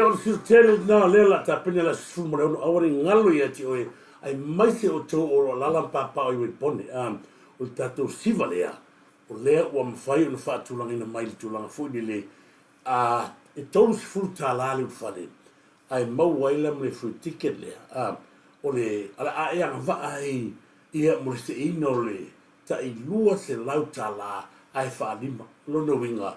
O le filtele lena o lea o le a tapena i le aso 16, aua ne i galo ia te oe, aemaise outou o lo o alaala ma papaaao i Ueipone. A, o le tatou siva lea, o lea ua mafai ona faatulagaina mai i le tulaga foi lele, a, e $30 le ulufale, ae maua ai la ma le free ticket lea. A, o le, o le a e agavaa ai ia mo le seeina o le tai $200 ae faalima. O lona uiga,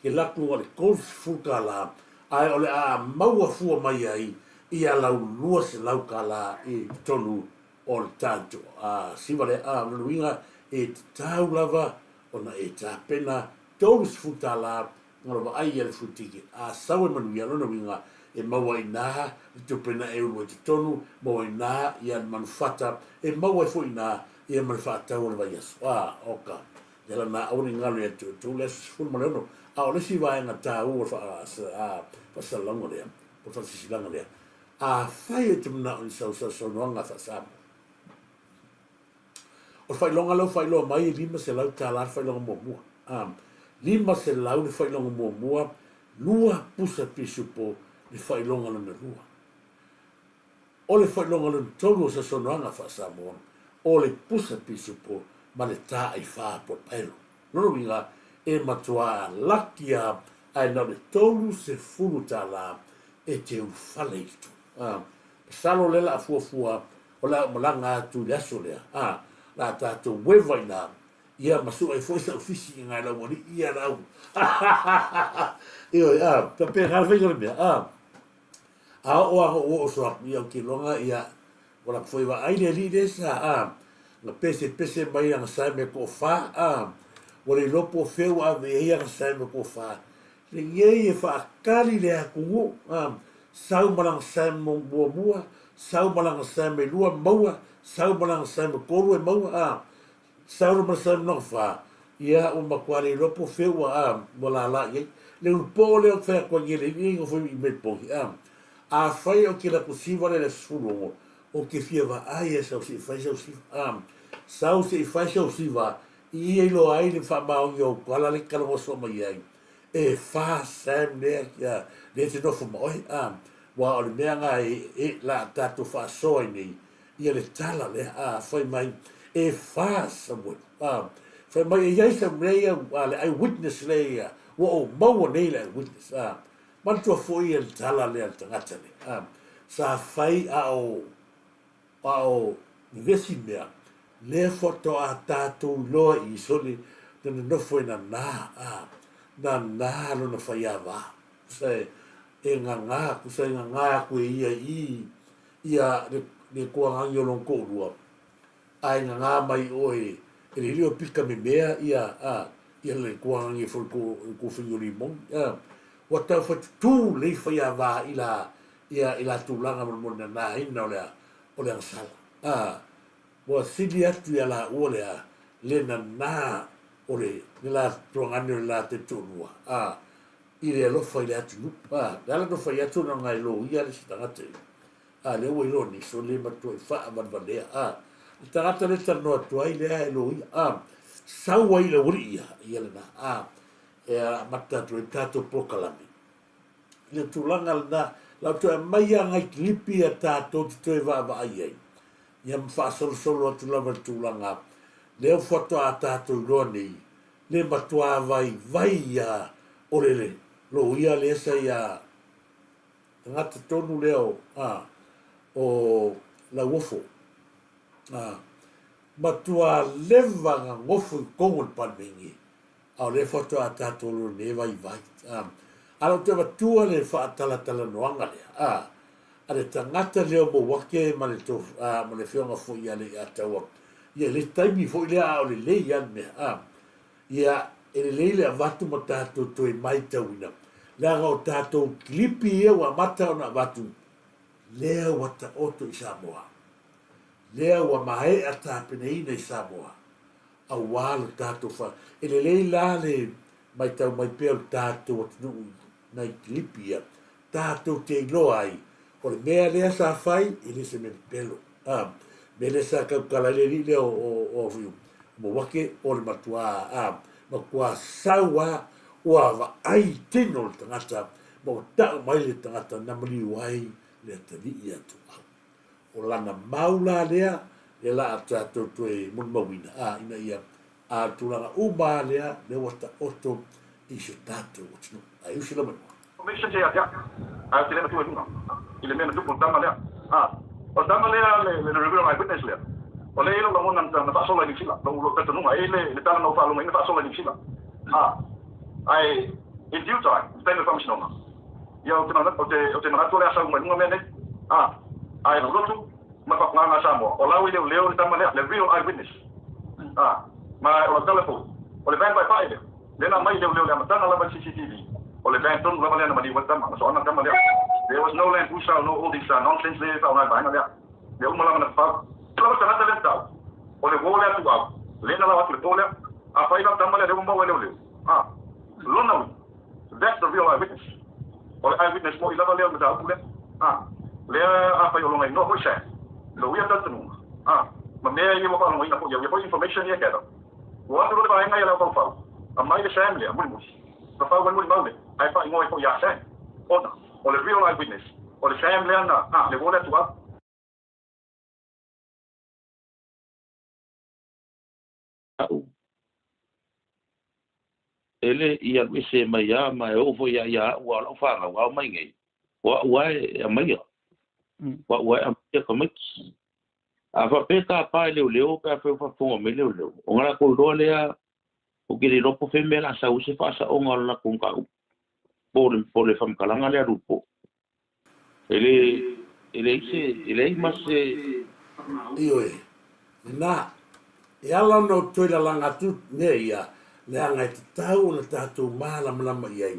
Ke laku o le $30 ae o le a maua fua mai ai ia lau $200 i totonu o le tatou siva lea. A o lona uiga e tatau lava ona e tapena $30 ma le vaai ia le free ticket. A sau e manuia, o lona uiga e maua ai i ina le tupe na e ulu ai i totonu, maua ai i ina ia le manufata, e maua ai foi i ina ia ma le faatau o le vaiaso. A, oka. Ia lana aua ne i galo ia te outou le aso 16. A o le isi vaega taua o le faasalalauga lea, po o le faasilasilaga lea, afai e te manao i sau sausaunoaga faa-Samoa, o le faailoga lea ua faailoa mai e $500 le faailoga muamua. A, $500 le faailoga muamua, lua pusa pisupo le faailoga lona lua. O le faailoga lona tolu o sausaunoaga faa-Samoa, o le pusa pisupo ma le tāai fā po o le paelo. Lona uiga, e matuā laki a ae na o le $30 e te ulufale i totonu. A, masalo o lea la a fuafua o le a ou malaga atu i le aso lea, a, la a tatou ueva i ina, ia ma sue ai foi sau fisi i ngai lau alii ia lau. Ioe, a, faapena le faiga o le mea, a. A oo a ou oo so aku ia ou te iloga ia ua latou foi vaai le alii lea sa a na pesepese mai ana sae me toafa a ua le iloa po o fea ua ave i ai ana sae me toafa lenei e faatali le atunuu a sau ma lana sae muamua sau ma lana sae me lua maua sau ma lana sae me tolu e maua a Sau ma sau lona fa, ia ua matua le iloa po o fea ua, a, ua lala i ai. Le ulupo lea ou te fai atu ai nei, le alii nofo i Melbourne, a, afai ou te alu atu siva lea i le aso 16, ou te fia vaai lava sau se i fai sau siva, a, sau se i fai sau siva, i ia iloa ai le faamaoni o ou tala lea e te talanoa soo mai ai, e fa Sam lea, a, lea e te nofo ma oe, a, aua o le mea lena e, e, la tatou faasoa ai nei, ia le tala lea, a, fai mai, e fa Samuelu, a, fai mai, e i ai sau mea ia, a, le eye witness lea ia, ua ou maua nei le eye witness, a, manatua foi ia le tala lea a le tagata lea, a, sa fai a o, a o vevesi mea, lea faatoa tatou iloa i sole na nonofo e nana, a, nana lona faiava, tusa e, e ngagā, tusa e ngagā atu e ia i, ia le toagagi o lona toalua, a e gagā mai oe e le lio pika memea ia a ia le toagagi foi ko ko fengi o limoni a ua tau fai tutū lei faiavā i la ia i la tulaga mo le nanaina o le o le agasala a ua sili atu ia laua le a le nanā o le le la toagani o le la taitoalua a i le alofa i le atunuu. A, le ala na fai atu ona ngai loia le isi tagata ia. A, lea ua iloa nei, sole matuai faavalevalea. A, le tagata lea e talanoa atu ai lea e loia. A, sau ai i le aualii ia, ia lena. A, e amata atu ai le tatou polokalame. I le tulaga lena, la toe aumai lava ngai kilipi ia tatou te toe vaavaai ai. Ia ma faasolosolo atu lava i le tulaga lea ua faatoa tatou iloa nei, le matuā vaivai ia o le loia lea sa ia tagata tonu lea o a o Lauofo a matuā leva na nofo i totonu o le Palemene a o lea faatoa tatou iloa nei vaivai a a o lou toe avatua le faatalatalanoaga lea a a le tagata lea o Mouake ma le tof a ma le afioga foi ia Leiataua ia i le isi taimi foi lea a o lelei lava le mea a ia e lelei le avatu ma tatou toe maitauina leaga o tatou kilipi ia ua amata ona avatu lea ua taoto i Samoa lea ua maea tapenaina i Samoa aua lo tatou fa e lelei la le maitau mai pea o le tatou atunuu nai kilipi ia tatou te iloa ai o le mea lea sa fai e le o se mea pepelo. A, mea lea sa tautala ai le alii lea o, o, o, Mauake o le matuā, a, matuā sau a ua vaai tino le tagata. Ma ua tau mai le tagata na maliu ai le atalii ia Tuuau. O lana mau la lea, lea la a tatou toe molimauina, a, ina ia, a o tulaga uma lava lea, lea ua taoto i si o tatou atunuu. Ae usi lava igoa. Information ia te au, ae ou te le matua i luga i le mea na tupu i le tama lea. A, o le tama lea, le, le reveal eye witness lea, o lea e i ai lou lagona na faasola i Niu Sila, lou, lou talitonuga, e i ai le, le tala na ou faalogoina faasola i Niu Sila. A, ae in due time, i le taimi o le faamasinoga, Ia, ou te manatu, ou te, ou te manatu o le a sau mai luga mea nei. A, ae lou lotu ma le faapugaaga a Samoa, o lau e leoleo le tama lea, le real eye witness. A, ma o lau tala foi, o le van paepae lea, lea na aumai e leoleo i le amataga lava i le CCTV, o le van tonu lava lea na maliu ai le tama, na soaga le tama lea. There was no Land Cruiser, no all this nonsense lea e faaaoga e le vaega lea. Mea uma lava na fafau. O lava le tagata lea na tau, o le uo lea tuau, lea na lao atu i le po lea. Afai la o le tama lea lea ua maua e leoleo, a, lona uiga, That's the real eye witness. O le eye witness moi lava lea o le mataupu lea. A, lea afai o lona inoa foi Sam, lou ia talitonuga, a, ma mea ia ua faalogoina foi au ia foi information ia e gather. Ua o atu loa le vaega ia le aufaufau, aumai le Sam lea, mulimuli, fafau ai mulimau lea, ae faaigoa ai foi ia Sam. Ona, o le real eye witness, o le Sam lea na, a, le uo lea tuau. A'u e le i alu ese mai a ma e oo foi ia ia a'u a o la'u fanau a omai nei, o a'u a e amaia, o a'u a e amaia tamaiti. A faapea e tapa e leoleo pe afai ua faafofoga mai leoleo, ona latou iloa lea ou te le iloa po o fea mea o le a sau ai se faasaoga o le latou mataupu po o le faamatalaga lea a Lupo. E le, e leai se, e leai ma se. Ioe, lena, e ala ona ou toe lalaga atu mea ia, leaga e tatau ona tatou malamalama i ai,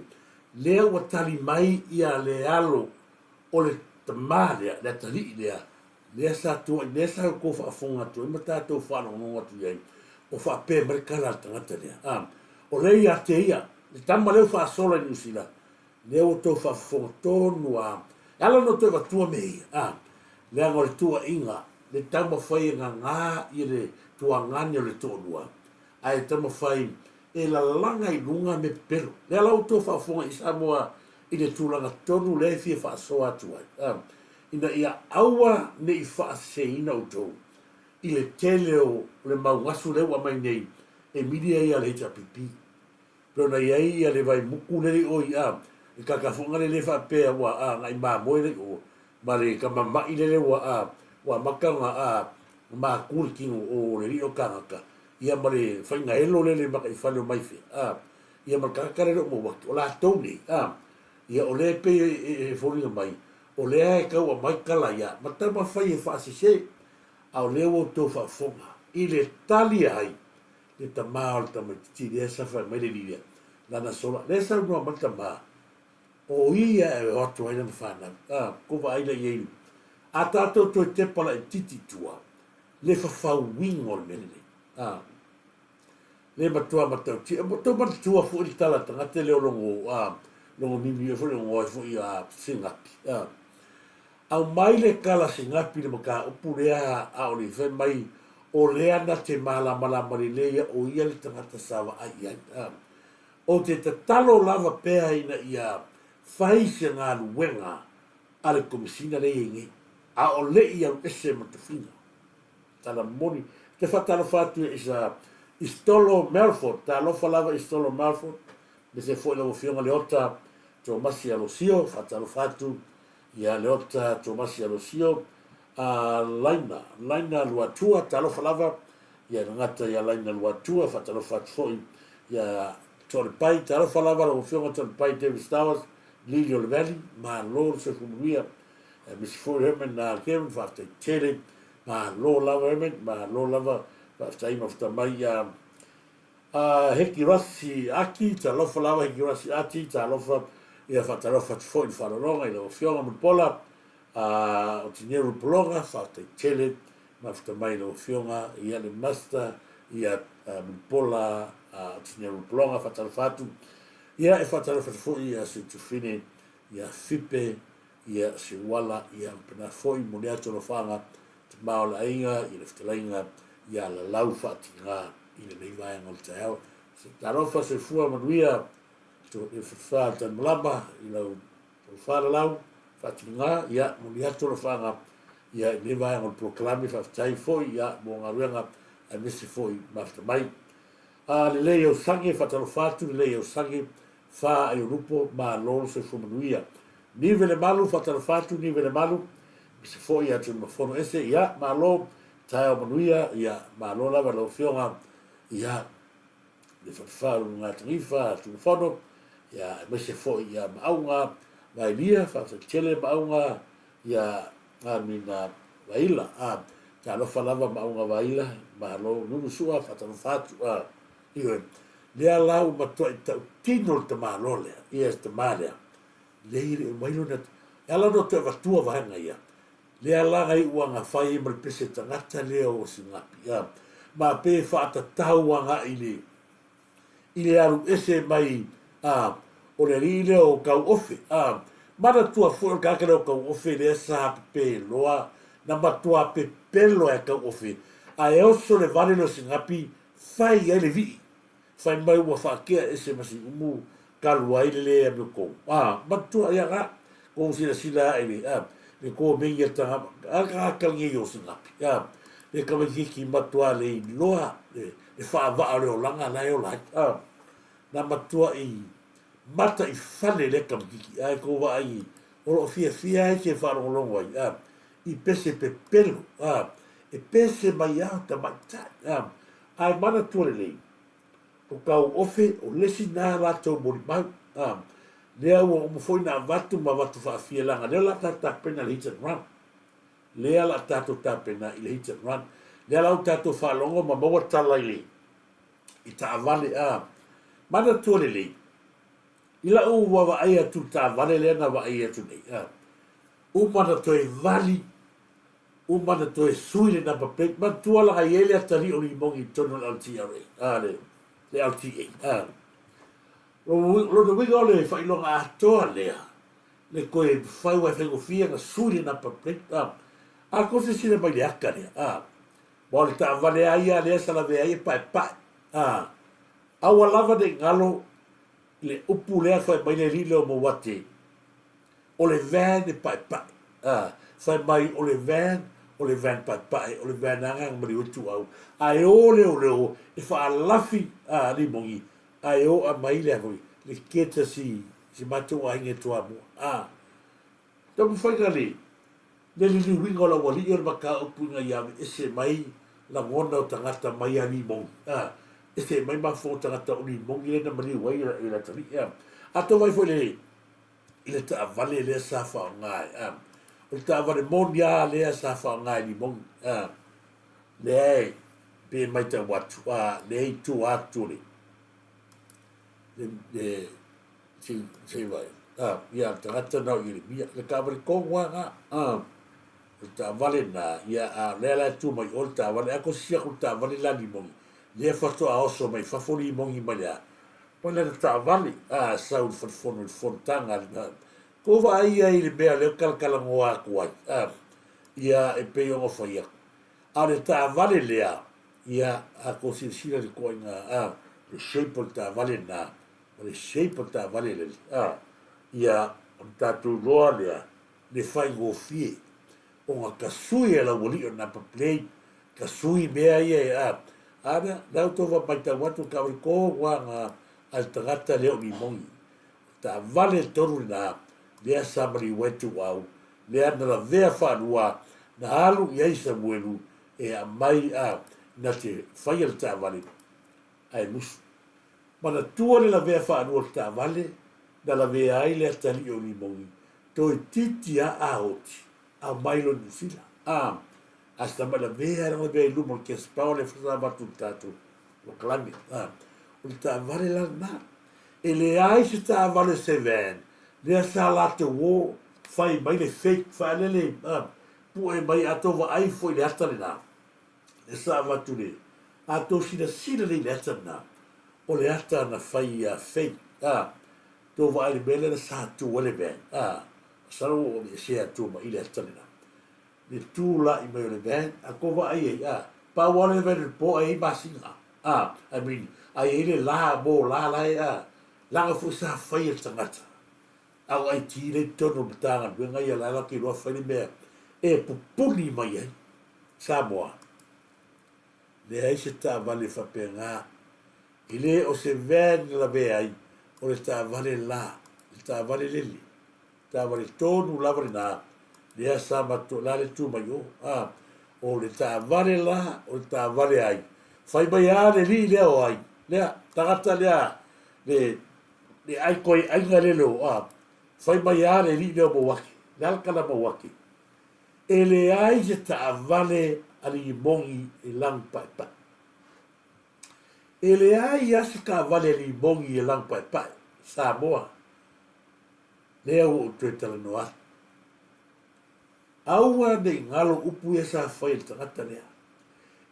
lea ua tali mai ia le alo o le tama lea, le atalii lea, lea sa tuuai, lea sa outou faafofoga atu ai ma tatou faalogologo atu i ai, o faapea mai le tala a le tagata lea. A, o lea ia te ia, le tama lea ua faasola i Niu Sila, Lea ua outou faafofoga tonu a, e ala ona outou avatua mea ia, a, leaga o le tuuaiga, le taumafai e gagā ia le tuagane o le toalua, ae taumafai e lalaga i luga me pepelo. Lea la ua outou faafofoga i Samoa i le tulaga tonu lea e fia faasoa atu ai, a, ina ia aua ne i faaseseina outou i le tele o le mau gasu lea ua aumai nei e milia ia le HRPP. Pei ona i ai ia le vaimuku lele i o i a i kakafuaga lele faapea ua a agai mamoe le i o ma le kamama'i lele ua a ua amata ona a maku le tino o le alii o kagaka ia ma le faigaelo lele makaifale o Maifea a ia ma le tagata lele o Mauati o latou nei a ia o lea e pei e foliga mai o lea e tau aumai tala ia ma taumafai e faasese a o lea ua outou faafofoga i le tali ai le tama o le tamaititi lea sa fai mai le alii lea, lana sola, lea e saunoa mai le tama, o ia e o atu ai lana fanau, a, ko vaai la i ai, a tatou toe tepa laititi i tua, le fafauiga o le mea lenei, a, le matua matautia, ua tou manatua foi le tala a le tagata lea o logo, a, logo mimi foi, logo ai foi a Sigapi, a, Aumai le tala sigapi i le mataupu lea a o le fai mai o lea na te malamalama lelei ia o ia le tagata sa vaai i ai. Ou te tatalo lava pea ina ia fai se galuega a le Komesina lea e i ai nei, a o le i alu ese ma tofiga. Tala moni. Ou te faatalofa atu i sa Istolo Melford, talofa lava Istolo Melford, aemaise foi lau Afioga Leota Tomasi Alosio, faatalofa atu Ia Leota Tomasi Alosio, a Laina, Laina Luatua, talofa lava, ia gata ia Laina Luatua, faatalofa atu foi ia Toalepai, talofa lava lau Afioga Toalepai Davis Towers, Lily o le Valley, malo le soifua manuia, aemaise foi Herman na Kevin, faafetai tele, malo lava Herman, malo lava, faafetai mafuta mai ia A Heki Rasi Aki, talofa lava Heki Rasi Ati, talofa, ia faatalofa atu foi i le faalologa i lau Afioga Mulipola, a o Tineru Pologa, faafetai tele, mafuta mai i lau Afioga, ia le Master, ia Mulipola, a o Tineru Pologa, faatalofa atu, ia e faatalofa atu foi ia Seutufine, ia Fipe, ia Seuala, ia faapena foi momoli atu alofaga tama o le aiga i le fetalaiga ia Lalau Faatiga i lenei vaega o le taeao. Talofa soifua manuia le fafa o le Tanumalama i lau Falalau, faatiga, ia, momoli atu alofaaga, ia, i lenei vaega o le polokalame, faafetai foi, ia, mo galuega, aemaise foi mafuta mai. A lelei ausage, faatalofa atu, lelei ausage, fa ai o lupo, malo le soifua manuia. Nive le malu, faatalofa atu, nive le malu, aemaise foi ia Tuimafono ese, ia, malo, taeao manuia, ia, malo lava i lau Afioga, ia, le Falefa o Lugatanifa, Tuimafono, ia, aemaise foi ia Maauga Vaelia, faafetai tele Maauga, ia, Amina Vaila, a, talofa lava Maauga Vaila, malo, Lulu Sua, faatalofa atu, a, ioe, lea la ua matuai tautino le tamaloa lea, ia se tama lea, leai e le o mai lona, e ala ona toe avatua vaega ia, lea la na iu aga fai ai ma le pese tagata lea o Sigapi, a, ma pe faatatau agai i le, i le alu ese mai, a, o le alii lea o Kauofe, a, manatua foi o le tagata lea o Kauofe lea sa pepeloa, na matua pepelo ai a Kauofe, ae oso le vale lea o Sigapi, fai ai le vii, fai mai ua faatea ese ma Siumu talu ai le le amiotonu. A, manatua ia na, kou silasila ae le, a, le komeni a tagata, a tagata lenei o Sigapi, a, le tamaitiiti matua le iloa le, le faavaa o le olaga la e ola ai. A, na matuai mata i fale lea tamaitiiti, ae tou vaai o lo o fiafia ai se faalogologo ai, a, i pese pepelo, a, e pese mai lava tamaitai, a, ae manatua lelei, o Tauofe o le isi na latou molimau, a, lea ua uma foi ona avatu ma avatu faafia leaga lea o le a tatou tapena i le hit and run. Lea o le a tatou tapena i le hit and run. Lea la ua tatou faalogo ma maua tala i le i taavale, a, manatua lelei, i lau vaavaai atu i le taavale lea na vaai atu nei, a, uma ona toe vali, uma ona toe sui le number plate, manatua la i ai le atalii o Limogi i totonu o le LTRA, a, le, le LTA, a. Lona uiga o le faailoga atoa lea, le toe mafai aua e faigofie ona sui le number plate, a. A tou silasila mai i le ata lea, a, aua o le taavale lava ia lea sa lavea ai e paepae, a. Aua lava ne i galo le upu lea fai mai le alii lea o Mouati, o le van e paepae, a. Fai mai o le van, o le van paepae, o le van lava na maliu ai Tuau, ae o leoleo e faalafi, a, Limogi, ae o aumai le a foi, le keta si, si matou aiga i Toamua, a. Taumafaiga le, le liliuina o lau alii o le mataupu ina ia aveese mai lagona o tagata mai a Limogi, a. Ese mai mafaufauga o tagata o Limogi lea na maliu ai e le atalii, a. A tou vaai foi i le, i le taavale lea sa faaaoga e, a. O le taavale moni lava lea sa faaaoga e Limogi, a. Lea e, pe matau atu, a, lea i tua atu o le, le, le, se, se vai, a, ia, le tagata na o Ieremia, le taavale tonu lava na, a, o le taavale na, ia, a o lea la e tu mai o le taavale, a tou silasila atu i le taavale la Limogi, lea faatoa oso mai fafo Limogi mai le a, mai lana taavale, a, sau i le falefono i le fonotaga a le, tou vaai ai i le mea lea ou te talatalanoa atu ai, a, ia, e pei ona fai atu. A o le taavale lea, ia, a tou silasila i le ituaiga, a, le shape o le taavale lena, o le shape o le taavale lele, a, ia, o le tatou iloa lea, le faigofie ona tasui e laualii o le number plate, tasui mea ia e, a, a lea, lea ua outou matau atu, le taavale tonu lava na a le tagata lea o Limogi. Taavale tonu lena, lea sa maliu ai Tuau, lea na lavea faalua, na alu i ai Samuelu e aumai a, na te faia le taavale, ae musu. Manatua le lavea faalua o le taavale, na lavea ai le atalii o Limogi, toeitiiti a a oti, aumai loa i Niu Sila. A, a se tamai lavea lea na lavea i luma o le gas power lea sa avatu i le tatou polokalame. A, o le taavale la lena. E leai se taavale se van lea sa latou o fai mai le fake faalele a pue mai a tou vaai foi i le ata lena lea sa avatu le a tou silasila lelei i le ata lena o le ata na fai ia fake a tou vaai i le mea lea sa tu ai le van a masalo ua ou aveesea atu ma i le ata lena le tulai mai o le van a tou vaai ai a pau lava le van i le po ae i ai masina a I mean ae i ai le la mo la la e a leaga foi sa fai e le tagata. A o IT lea i totonu o le Matagaluega ia la latou iloa fai le mea e pupuni mai ai Samoa. Leai se taavale faapena. E le o se van na lavea ai, o le taavale la, le taavale lele, taavale tonu lava lena, lea sa matou, la le tu mai o, a, o le taavale la, o le taavale ai. Fai mai a le alii lea o ai, lea, tagata lea, le, le ai koe aiga lele o, a, fai mai a le alii lea o Mauake, le alakana Mauake, e leai se taavale a limogi e lanupaepae. E leai lava se taavale a limogi e lanupaepae, Samoa, lea ua ou toe talanoa atu. Aua ne i galo upu ia sa fai e le tagata lea.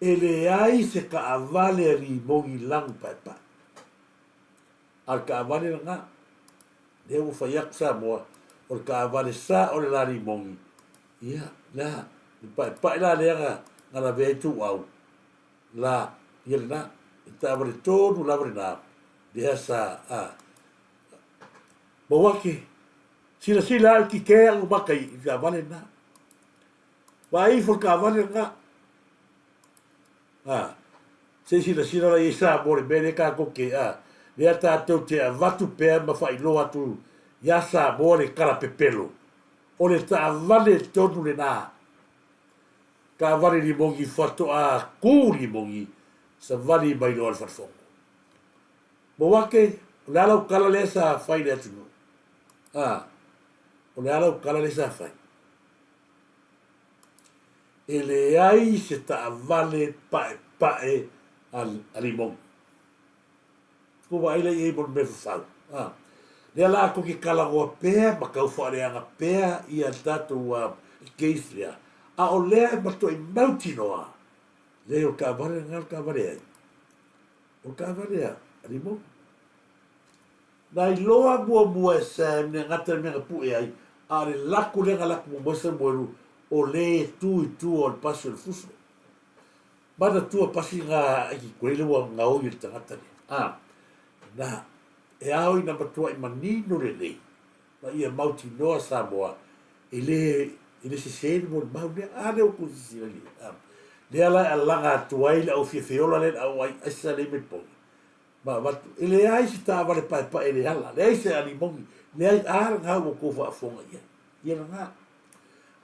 E leai se taavale a limogi lanupaepae. A o le taavale lena, lea ua fai atu Samoa, o le taavale sa o le la limogi, ia, lea, le paepae la lea na, na lavea ai tuuau, la, ia lena, le taavale tonu lava lena, lea sa, a, Mauake, silasila au ki ke au maka i taavale lena. Vaai ifo le taavale lena. A, se i silasila la i ai Samoa i le mea lea tatou te, a, lea tatou te avatu pea ma faailoa atu iā Samoa le kalapepelo, o le taavale tonu lena. Taavale limogi faatoa kū limogi, savali mai loa le falefono. Mauake, o le a lau tala lea sa fai i le atunuu? A, o le a lau tala lea sa fai? E leai se taavale paepae a Limogi. Ua vaai la i ai mo le mea fafau. A, lea la tou te talanoa pea ma tau faaleaga pea ia tatou case lea, a o lea e matuai mautinoa, leai o le taavale lena o le taavale ai? O le taavale a Limogi. Na iloa muamua e Sam le gata le mea na pue ai, a o le laku lea na laku muamua ai Samuelu, o le e tu i tua o le pasi o le fuso. Manatua pasi na aiki koe le ua gaoi e le tagata lea. A, na, e ao ina matuai manino lelei, ma ia mautinoa Samoa, e le, e le sese le molimau lea. A lea ua tou silasila i ai. A, lea la e alaga atu ai le au fiafiola lea, le au ai aisa lea i Melbourne. Ma avatu, e leai se taavale paepae i le ala, leai se alimogi, leai, a lena ua outou faafofoga i ai. Ia lena.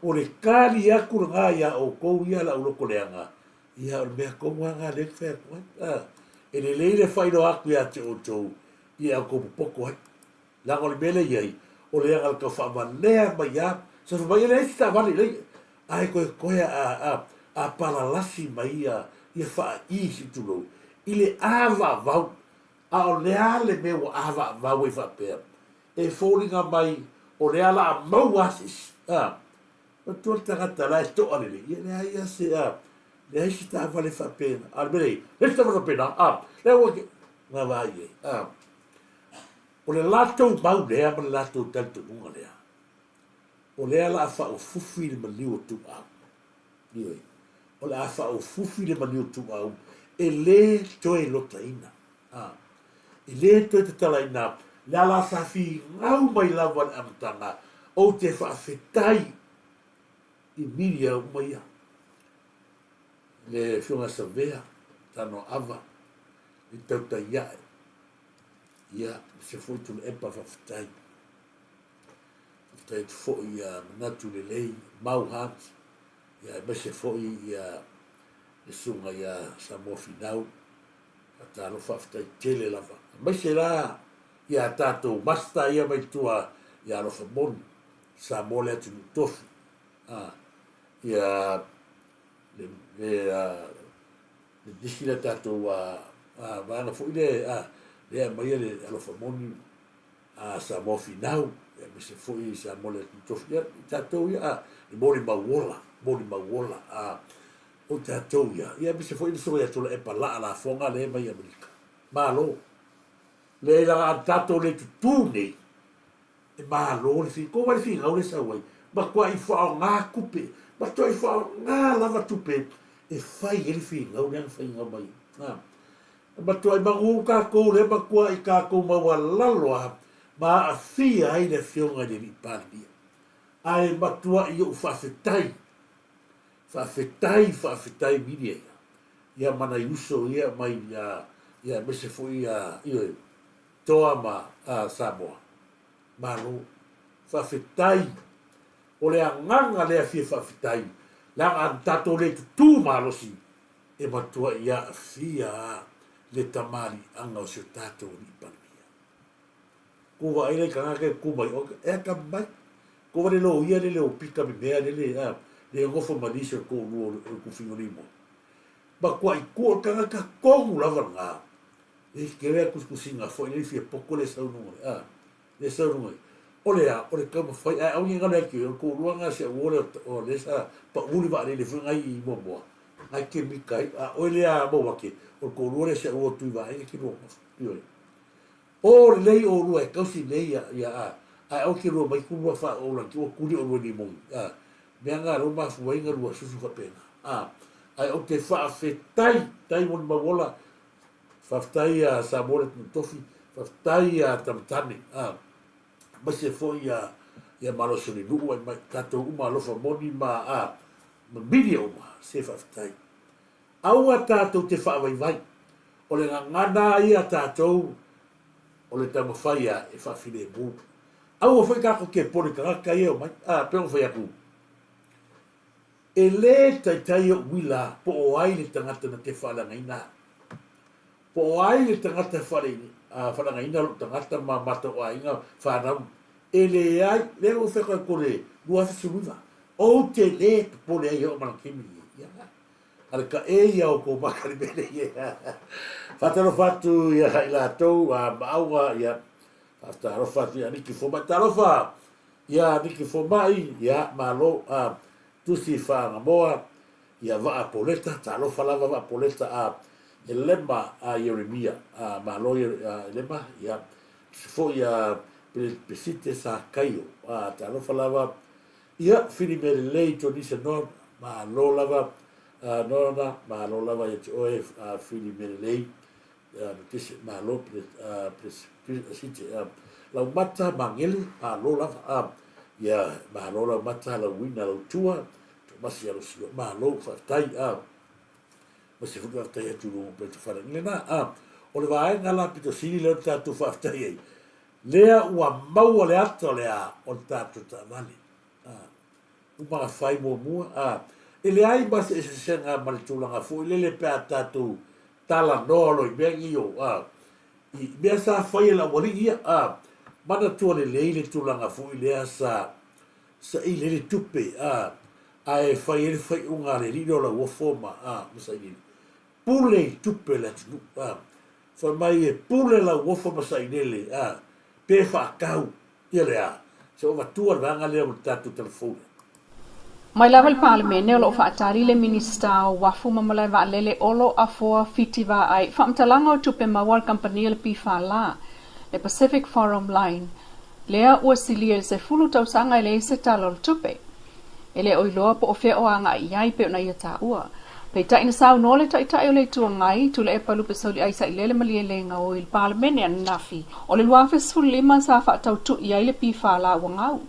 O le kali atu lena iā outou ia lau loto leaga, ia o le mea tonu lava lena lea ou te fai atu ai. A, e lelei le faailoa atu ia te outou ia outou popoto ai. Leaga o le mea lea e i ai, o le aga o le tau faavalea mai lava, sa fai mai, e leai se taavale, leai, ae koekoe a, a, a palalasi mai ia, ia faaii se i tulou, i le avaavau, a o le a le mea ua avaavau ai faapea? E foliga mai o lea la a maua se isi, a, matua le tagata la e toa lelei, ia leai lava se, a, leai se taavale faapena, a o le mea lea e i ai, leai se taavale faapena, a, lea ua, na vaai i ai, a. O le latou mau lea ma le latou talitonuga lea, o lea la a faaufufi le maliu o Tuuau. Ioe, o le a faaufufi le maliu o Tuuau e le toe lotaina. A, e le toe tatalaina, lea la sa finau mai lava i le amataga, ou te faafetai i media uma ia, le Afioga ia Savea, Tanoaava, i tautai ae, Ia, se foi Tuilaepa faafetai. Faafetai atu foi ia manatu lelei, mau heart, ia aemaise foi ia le susuga ia Samoa Finau. Faatalofa faafetai tele lava. Aemaise la ia tatou master ia mai tua ia Alofa Moni, Samoa le atunuu tofi. Ah, ia le, le, le nisi le tatou vaega foi lea lea e aumaia le alofa moni a Samoa Finau aemaise foi Samoa le atunuu tofi ia i tatou ia a le molimau ola molimau ola a o tatou ia ia aemaise foi le susuga ia Tuilaepa Laa Lafoga lea mai Amerika malo leai leaga a tatou le tutū nei E malo le finau, ko wai le finau le sau ai, matuai faaaoga tupe, matuai faaaoga lava tupe e fai ai le finau lea na fainau mai ai. Matuai magu tatou lea matuai tatou maualalo lava. ma aafia ai le Afioga i le Alii Palemia. Ae matuai ou faafetai, faafetai, faafetai media ia, ia ma nai uso ia mai ia, ia aemaise foi ia, ioe, Toa ma Samoa. Malo. Faafetai. O le agaga lea fia faafetai, leaga a tatou le tutū malosi, e matuai aafia a le tamaliiaga o si o tatou Alii Palemia. Ku vaai lai tagata e tu mai oka, e atamai. Ko wale lo ia lele o pika me mea lele a le gofo ma nisi o toalua o le tufiga o le imoa. Matuai tu o le tagata tonu lava lena. E kele a kusikusiga foi le fia poto le saunoa a le saunoa. O le a, o le taumafai ae aua ne i galo ia te oe, o le toalua lena si au uo lea o lea sa pau le vaalele foi nai i Moamoa. Nai ke mika ai, a oe lea Mauake, o le toalua lea si au uo Tuivaega ke lua gofo. Ioe. O lelei olua e tausi nei ia ia a ae aua ke lua mai ku lua fa o laki ua kuli olua ni moni a mea nga lo mafua ai nga lua susu faapena a ae ou te faafetai tai mo le mau ola faafetai ia Samoa le atunuu tofi faafetai ia Tamatane a aemaise foi ia ia malosi o le nuu ai mai tatou uma alofa moni ma a ma media uma se faafetai Aua tatou te faavaivai. O le gagana a ia tatou o le taumafai a e faafilemu. Aua foi tatou te pole tagata ia e omai. A, pei ona fai atu, e le taitai ou uila po o ai le tagata na te faaleagaina au. Po o ai le tagata e faaleagaina lou tagata ma matou aiga fanau. E leai, lea ua fai atu ai ko le 2019, ou te le popole ai e oo ma lana taimi lenei. Ia na. A le kaʻe ia o kou makani mele ia. Faatalofa atu ia i latou a Maauga ia. Faatalofa atu ia Niki Fomai. Talofa ia Niki Fomai ia malo a Tusi Faagamoa ia Vaa Poleta. Talofa lava Vaa Poleta a Elema a Ieremia a malo ia Elema ia. Tusi foi ia Pesite Sakaio a talofa lava Ia, fili mea lelei Tonisa Noa, malo lava Noana, malo lava ia te oe fili mea lelei Notese, malo Presite, Laumata Magele, malo lava, ia, malo Laumata, Lauina, Lautua, Tomasi Alosio, malo, faafetai, ma se foi faafetai atu i luga o Peita Faleaga lena. O le vaega la pito sili lea o le tatou faafetai ai, Lea ua maua le ata o le a o le tatou taavale. A, uma na fai muamua, a, e leai ma se eseesega ma le tulaga foi lele pe a tatou talanoa loa i mea nei o, a, i mea sa fai e le aualii ia, a, manatua lelei le tulaga foi lea sa saili ai le tupe, a, ae fai ai le faaiuga a le alii lea o Lauofo ma, a, ma Sailini. Pule i tupe o le atunuu, a. Fai mai e pule Lauofo ma Sailele, a, pe faatau ia le a. Se ua avatua le vaega lea mo le tatou telefoni. Mai lava i le Palemene o lo o faatali le Minisita o Uafu ma Malae Vaalele Olo Afoa Fiti Vaai faamatalaga o tupe maua a le kamupani a le PFL, le Pacific Forum Line, lea ua silia i le 10 tausaga e leai se tala o le tupe. E le o iloa po o fea o agai i ai pei ona ia taua. Peitai na saunoa le Taitai o le Itu Agai, Tuilaepa Lupe Soliai Sailele Malielegaoi i le Palemene ananafi, o le 2015 sa faatautui ai le PFL ua gau,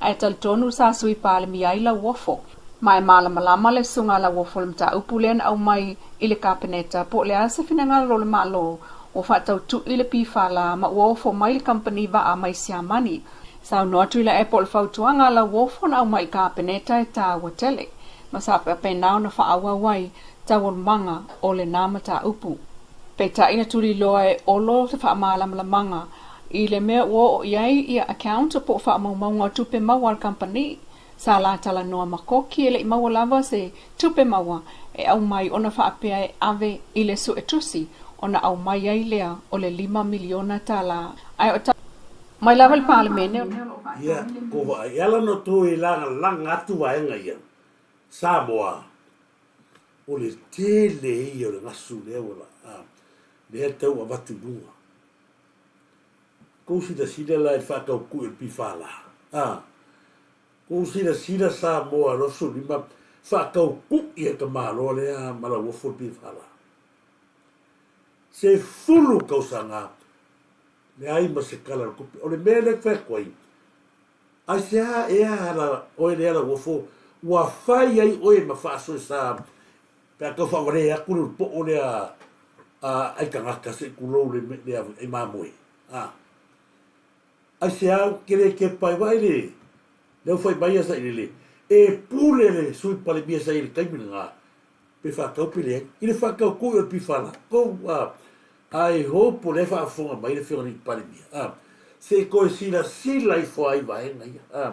ae talitonu sa Sui Palemia ai Lauofo. Ma e malamalama le susuga a Lauofo i le mataupu lea na aumai i le Kapeneta po o le a se finagalo o le Malo ua faatautui le PFL ma ua ofo mai le kamupani vaa mai Siamani. Saunoa Tuilaepa o le fautuaga a Lauofo na aumai i le Kapeneta e taua tele. Ma sa faapena ona faaauau ai taualumaga o lena mataupu. Peitai na tuliloa e Olo se faamalamalamaga i le mea ua oo i ai ia account po o faamaumauga o tupe maua a le kamupani. Sa la talanoa ma Koki e le i maua lava se tupe maua e aumai ona faapea e ave i le suetusi ona aumai ai lea o le $5 miliona. Ae o Mai lava i le Palemene o lo o Ia, ko vaai ala no toe lagalaga atu vaega ia, Samoa, o le tele ia o le gasu lea ua la, lea tau avatu i luga. Kou silasila la i le faataukui o le PFL, a, kou silasila Samoa 25 faataukui e ka Malo lea ma lauofo le PFL. 10 tausaga. Leai ma se kala o le tupe. O le mea lea e fai atu ai, aisea ea ala oe lea Lauofo ua fai ai oe ma faasoesa pe a tau faavale atu le poo lea a ai tagata se i tulou le le ai mamoe. A. Aisea ou te le tepa ai vaai le lea ua fai mai ia Sailele e pule le Sui Palemia sa i ai i le taimi lena pe faatau pe leai. I le faatautui o le PFL, tou a, I hope o lea e faafofoga mai le Afioga i le Palemia, a, se i toe silasila ifo ai i vaega ia, a.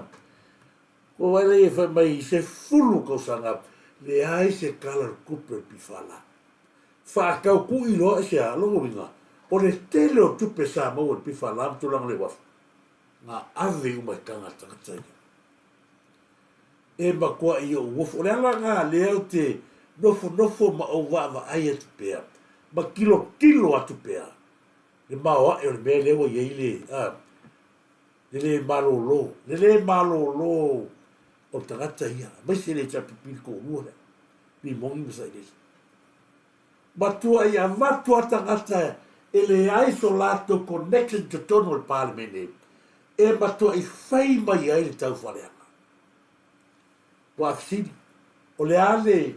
Ua vaai la ia fai mai i 10 tausaga, leai se tala o le tupe o le PFL. Faatautui loa i se a, lona uiga, o le tele o tupe sa maua i le PFL ma tulaga o le uafu, na ave uma i taga a tagata ia. E matuai ou ofo. O le ala lena lea ou te nofonofo ma ou vaavaai atu pea, ma tilotilo atu pea, le maoae o le mea lea ua i ai le, a, le lē malōlō, le lē malōlō o le tagata ia, aemaise le HRPP le toalua lea, Rimoni ma Sailele. Matuai avatu a tagata e leai so latou connection i totonu o le Palemene e matuai fai mai ai le taufaaleaga. Ua fesili, o le a le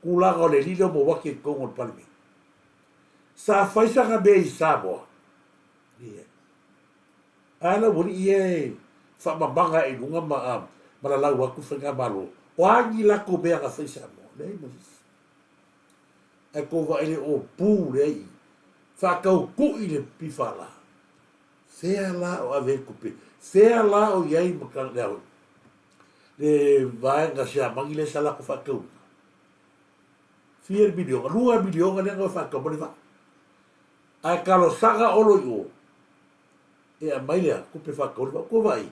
tulaga o le alii lea o Mowake i totonu o le Palemene? Sa fai sana mea i Samoa? Leai. A le aualii ia e faamamaga i luga ma, ma lalau atu le faigamalo, o a ni latou mea na fai i Samoa? Leai ma se isi. Ae tou vaai le ōpū lea i faatautui le PFL. Fea la o ave ai le tupe? Fea la o i ai ma le a le vaega Siamani lea sa latou faatauina? Fia le miliona? 2 miliona lea na faatau ma le vaa. Ae talosaga Olo i o e aumai le tupe faatau le vaa. Ua vaai,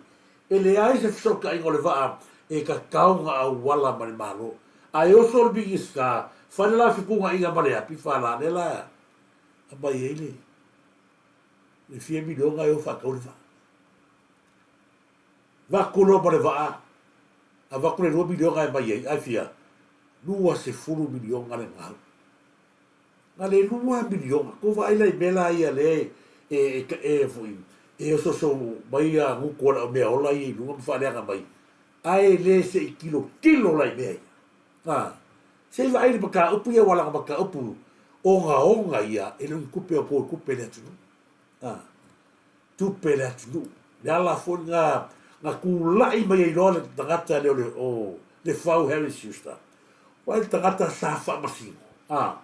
e leai se fesootaiga o le vaa e tatau ona auala ma le Malo. Ae oso le Minisita, fai le la fetuunaiga ma le a, PFL, lea la aumai ai le le fia miliona e o faatau le vaa. Vaku loa ma le vaa, avatu le 2 miliona e aumai ai, ae fia? 20 miliona le gau. Na le 2 miliona. Tou vaai la i mea la ia lea e, e, e, foi, e ososo mai a gutu o le au mea ola ia i luga ma faaleaga mai. Ae le se i tilotilo la i mea ia. A, se i vaai i le mataupu ia, aua leaga mataupu ogaoga ia, e le o ni tupe a outou, o tupe a le atunuu. A, tupe a le atunuu. Le ala foi lena na tulai mai ai loa le tagata lea o le, o Lefau Harry Schuster. Vaai le tagata sa faamasino, a,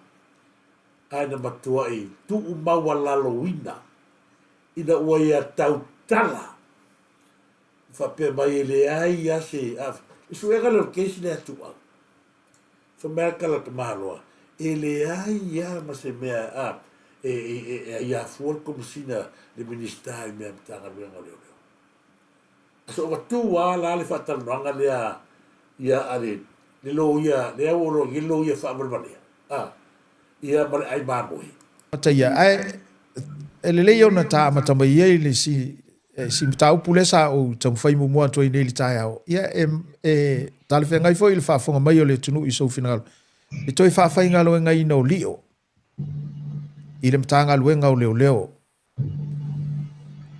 ae na matuai tuumaualaloina ina ua ia tautala faapea mai e leai lava se a, le suega lea o le case lea a Tuuau. Fai mai lava le tala a le tamaloa, e leai lava ma se mea a, e, e, e, e aia fua le Komesina, le Minisita i mea Matagaluega o Leoleo. A soovatu lava la le faatalanoaga lea ia a le, le loia, lea ua loa nei le loia faavalevalea, a, ia ma le ai mamoe. Mataia, ae e lelei ona ta amata mai ai le si si mataupu lea sa ou taumafai muamua atu ai nei i le taeao. Ia e, e talafeagai foi i le faafofoga mai o le atunuu i sou finagalo. E toe faafaigaluegaina o lio i le Matagaluega o Leoleo.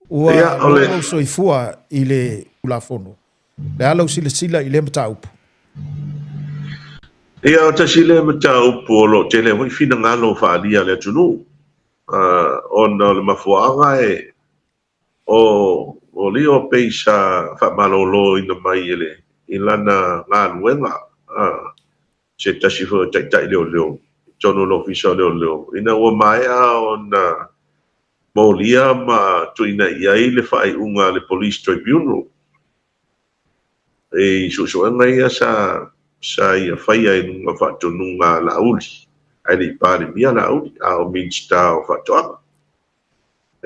Ua Ia, o le lou soifua i le Tulafono. Le a lau silasila i lea mataupu? Ia, o tasi lea mataupu o lo o tele foi finagalo faaalia a le atunuu, ona o le mafuaaga e o Leo pei sa faamaloloina mai e le i lana galuega, se tasi foi o taitai leoleo i totonu o le Ofisa o Leoleo, ina ua maea ona molia ma tuuina i ai le faaiuga a le Police Tribunal i suesuega ia sa ia faia i luga o faatonuga a Laauli, ae le i Palemia Laauli, a o Minisita o Faatoaga.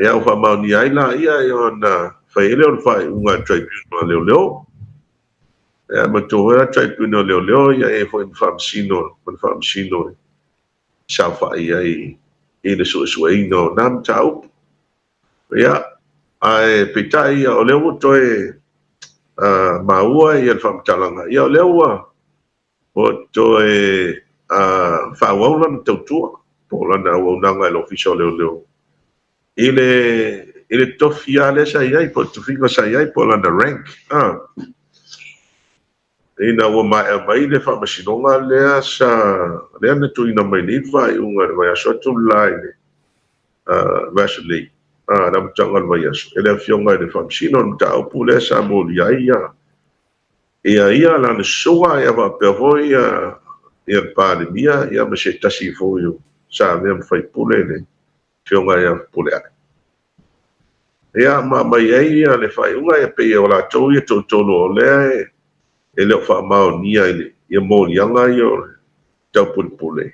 Ia, ua faamaonia ai laia ona fai ai lea o le faaiuga a le Tribunal a Leoleo. Ia, manatua foi la le Tribunal a Leoleo, ia e i ai foi ma faamasino, ma le faamasino e saofai ai i le suesueina o na mataupu. Ia, ae peitai, ia, o lea ua toe maua ia le faamatalaga, ia o lea ua toe faaauau lana tautua po o lana auaunaga i le Ofisa o Leoleo i le i le tofi lava lea sa i ai po o le tofiga sa i ai po o lana rank a. Ina ua maea mai le faamasinoga lea sa lea na tuuina mai nei le faaiuga i le vaiaso atu le la i le vaiaso nei, le amataga o le vaiaso, e le Afioga i le Faamasino, le mataupu lea sa molia ai ia ia ia lana susuga ia faapea foi ia le Palemia ia ma se tasi foi o sa avea ma faipule le Afioga ia Fepuleai. Ia ma aumai ai ia le faaiuga ia pei o latou ia toatolu o lea e le o faamaonia i le ia moliaga ia o le taupulepule.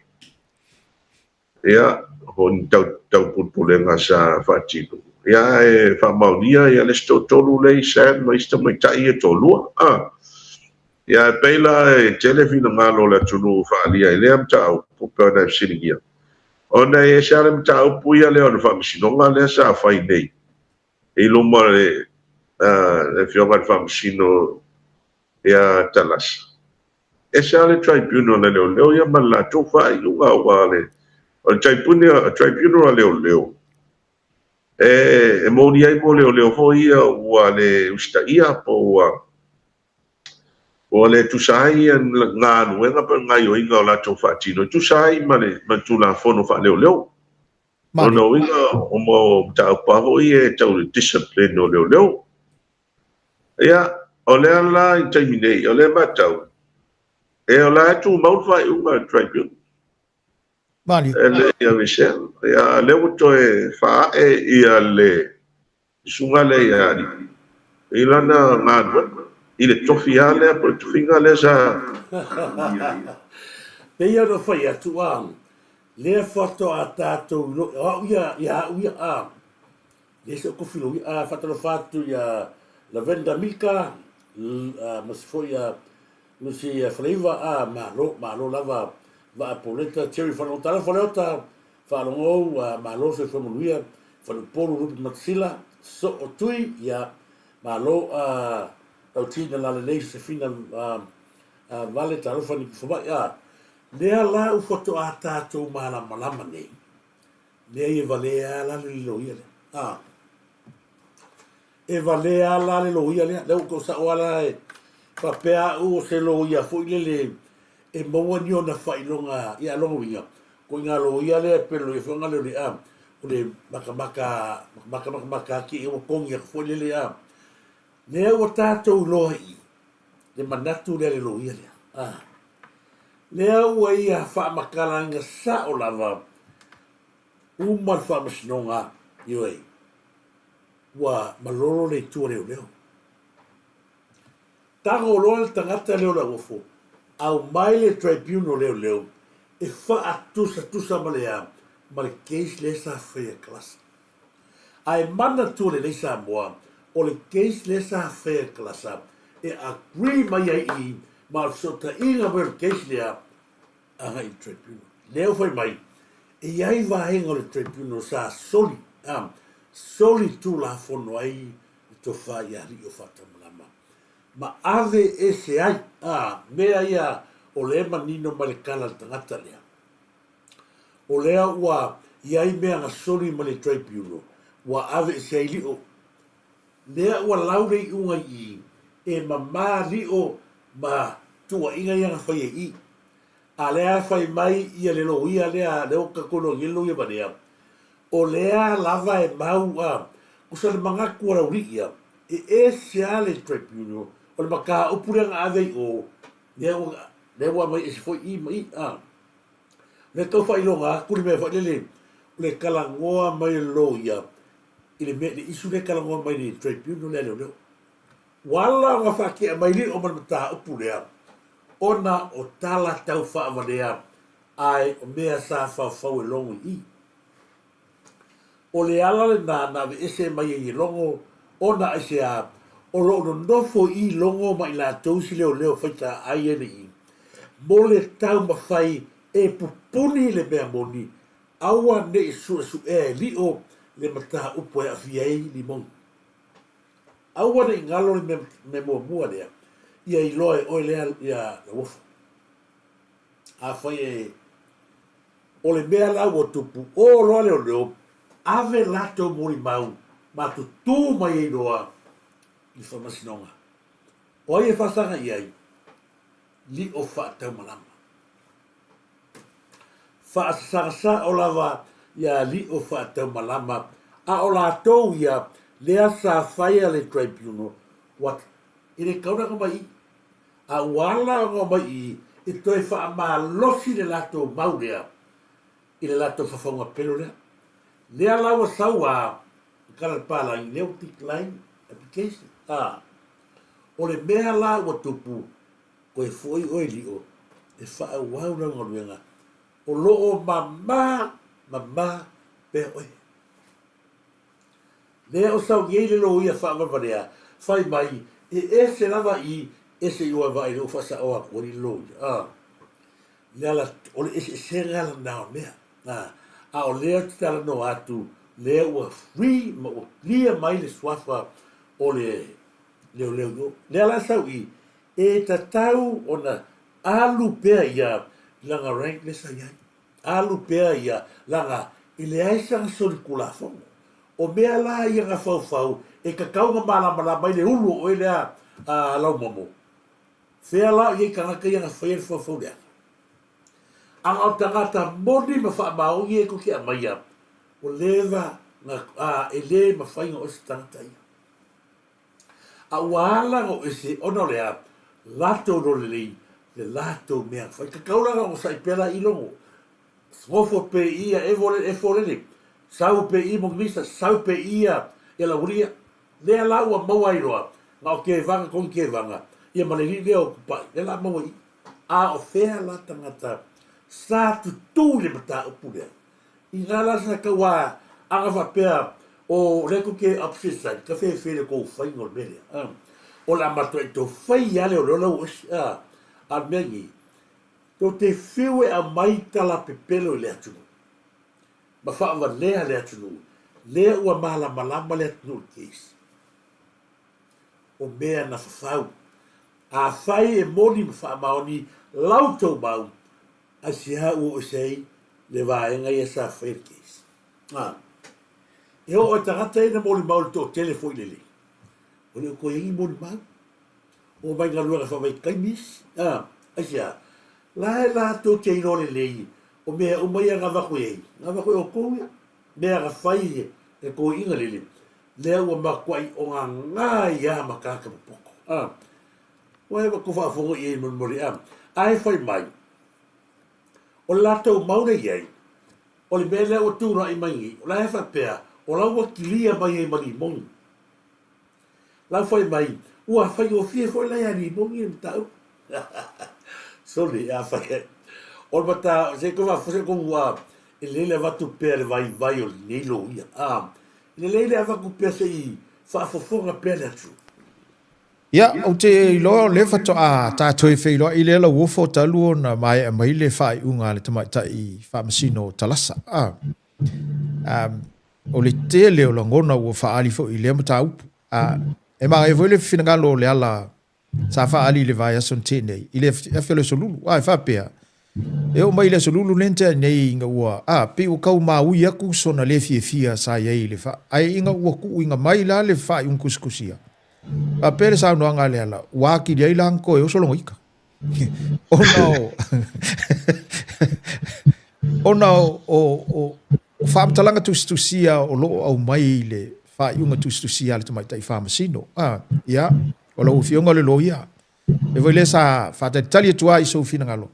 Ia, o ni taupulepulega sa faatino. Ia, ae faamaonia ia le isi toatolu lea i Sam ma isi tamaitai ia toalua. A. Ia, e pei la e tele finagalo o le atunuu faaalia i lea mataupu pei ona e fesiligia. Ona e ese lava le mataupu ia lea o le faamasinoga lea sa fai nei i luma o le Afioga i le Faamasino ia Talasa. Ese lava le tribunal a leoleo ia ma le latou faaiuga aua o le tribunal a leoleo e moni ai mo leoleo foi ia ua le usitaia po ua le tusa ai ia galuega po o gaoioiga o latou faatino e tusa ai ma le Tulafono faaleoleo. O lona uiga o mataupu lava foi ia e tau i le discipline o leoleo. Ia, o lea la i le taimi nei, o lea e matau, e o la e tumau le faaiuga a le tribunal. Malie. E le i aveesea. Ia, a o lea ua toe faaae ia le susuga lea ia Alii i lana galuega, i le tofi lava lea po o le tofiga lea sa. Pei ona fai atu, a lea faatoa tatou iloa, o au ia, ia au ia, a Leai se kofi lou ia. Faatalofa atu ia Lavenda Mika ma si foi ia Lucy Faleiva. A malo, malo lava Vaa Pauleta, Jerry Faleota. Talofa Leota, faalogo ou, malo soifua manuia. Faleupolu Lupe Matasila, Soo Tui, ia malo Lautina Lalelei Sefina Vale, talofa Niki Fomai. A lea la u faatoa tatou malamalama nei. Leai e valea a la le loia lea. A. E valea a la le loia lea. Lea ua tou sao a la e faapea au o se loia foi lele e maua ni ona faailoga ia lona uiga ko iga loia lea pe loia foi nga lele a o le makamaka makamaka makamaka ake ua togi atu foi lele a lea ua tatou iloa i le manatu lea le loia lea a Lea ua ia faamatalaina sao lava uma le faamasinoga, ioe, ua malolo le itu a leoleo. Tago loa le tagata lea o le auofo, aumai le tribunal leoleo e faatusatusa ma le a? Ma le case lea sa faia e Kalasa. Ae manatua lelei Samoa, o le case lea sa faia e Kalasa e agree mai ai i ma o le fesootaiga mai o le case lea agai i le tribunal. Lea ua fai mai, e i ai vaega o le tribunal sa soli, a, soli tulafono ai le tofa i alii o Faatamalama ma ave ese ai, a, mea ia o lea e manino mai le tala a le tagata lea. O lea ua i ai mea na soli ma le tribunal, ua ave ese ai lio. Lea ua lau le iuga i i, e mama lio ma tuuaiga ia na faia i i. A lea e fai mai ia le loia lea, lea ua tatou iloa nei le loia valea, o lea lava e mau a, kusa le manatu a Laulii ia, e ese a le tribunal, o le mataupu lea na ave i o, lea ua, lea ua aumai ese foi i ma i, a. Le tau faailoga atu le mea foi lele o le talanoa mai o le loia i le mea, le issue lea e talanoa mai i le tribunal lea a leoleo. Ua ala ona faatea mai lio ma le mataupu lea ona o tala tau faavalea ae o mea sa faufau e Logo i i. O le ala lena na aveese mai ai e Logo ona aisea o lo o nonofo i Logo ma i latou isi leoleo faitaai ai nei mo le taumafai e pupuni le mea moni aua ne i suesuea e lio le mataupu e aafia ai Limoni. Aua ne i galo le mea muamua lea ia iloa e oe lea ia Lauofo. Afai e O le mea la ua tupu, o loa leoleo, ave latou molimau Matutu mai ai loa i le faamasinoga. O ai e faasaga i ai? Lio faataumalama. Faasasaga sao lava ia lio faataumalama, a o latou ia lea sa faia le tribunal, ua e le tatau ona mai i i. A ua ala ona omai i i e toe faamalosi le latou mau lea i le latou fafauga pelo lea. Lea la ua sau a i kala le palagi lea ua decline application. A o le mea la ua tupu, koe foi oe lio e faaauau lau galuega o lo o mama mama pea oe. Lea o sau nei le loia faavalevalea fai mai e ese lava i ese i o e vaai lea ua faasaoa atu ai le loia. A le ala o le eseesega lena o mea. A a o lea ou te talanoa atu lea ua free ma ua clear mai le suafa o le leoleo i o. Lea la sau i e tatau ona alu pea ia i lana rank lea sa i ai. Alu pea ia lana e leai sana solitulafono. O mea la ia na faufau e tatau ona malamalama ai le ulu o oe lea a Laumomo. Fea la o i ai tagata ia na faia le faufau leaga? A na o tagata moni ma faamaoni e tou te aumaia, ua leva na, a, e le mafai ona oe se tagata ia. A ua ala ona ese ona o le a? Latou iloa lelei le latou mea na fai. Tatau la ona onosai pea la i logo. Nofo pe i ia e folele, sau pe i Mognisa, sau pe i ia ia Lauoli ia. Lea la ua maua ai loa, na o Kevaga koni Kevaga, ia ma le alii lea o Tupai, lea la maua i i. A o fea la tagata sa tutū i le mataupu lea? Inā la sa tau a aga faapea o lea tou te opposite side, ka fefe le tou faiga o le mea lea. O le a matuai tou fai lava leoleo la ua ese. A o le mea nei, tou te fiu e aumai tala pepelo i le atunuu ma faavalea le atunuu, lea ua malamalama le atunuu i le case. O mea na fafau. Afai e moni ma faamaoni lau tou mau, Aisea ua oo ese ai le vaega ia sa faia le case? A. E oo i tagata ia na molimau i le toatele foi lele, ua le o toe i ai ni molimau. Oo mai galuega faavaitaimi isi. A. Aisea? La e latou te iloa lelei o mea uma ia na avatu i ai, na avatu e outou ia, mea na fai e toeaiina lele, lea ua matuai ogaga ai lava ma tagata popoto. A. Ua tou faafofoga i ai molimoli a, ae fai mai, o le latou mau lea i ai, o le mea lea ua tulai mai nei, o la e faapea, o la ua kilia mai ai ma Limoni. La fai mai, ua faigofie foi la ia Limoni le mataupu. Sole, a fai ai. O le mata, se tou faafofoga, se tou a, e lelei le avatu pea le vaivai o lenei loia. A, e lelei le avatu pea se i faafofoga pea le atunuu. Ia, ou te iloa o lea faatoa tatou feiloai lea Lauofo talu ona maea mai le faaiuga a le tamaitai faamasino o Talasa. A, um, o le tele o lagona ua faaali foi i lea mataupu. A, e manaia foi le finagalo o Leala sa faaali i le vaiaso na tea nei, i le afi o le Aso Lulu. A, e faapea, E oo mai i le Aso Lulu lea na tea nei ina ua, a, pei ua tau maui atu sona le fiafia sa i ai i le fa, ae ina ua tuuina mai la le faaiuga tusitusia, faapea le saunoaga a Leala, ua atili ai la ona toe oso lona ita. Ona o, ona o, o, o, o faamatalaga tusitusia o lo o aumai i le faaiuga tusitusia a le tamaitai faamasino. A, ia, o lau afioga o le loia. E foi lea sa faatalitali atu ai i sou finagalo.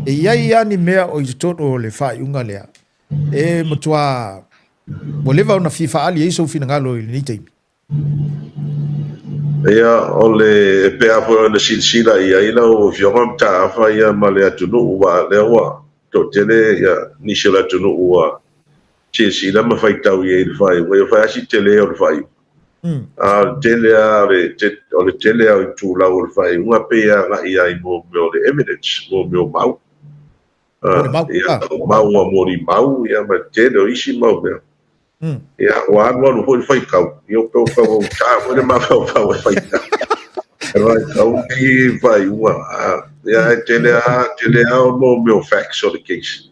E i ai lava ni mea o i totonu o le faaiuga lea e matua ua leva ona fia faaali ai sou finagalo i lenei taimi. Ia, o le e pei foi ona silasila i ai lau Afioga Mataafa ia ma le atunuu, aua o lea ua toatele ia nisi o le atunuu ua silasila ma faitau i ai i le faaiuga. Ia fai lava si tele o le faaiuga. A o le tele lava o le tele lava o itulau o le faaiuga pei e agai lava i mea o le evidence, mea o mau. Ia, o mau a molimau ia ma le tele o isi mau mea. Ia, ua alualu foi le faitau, ia pei ua tau augata foi le mafaufau e faitau. E faitau nei faaiuga. Ia, e tele lava, tele lava o mea o facts o le case.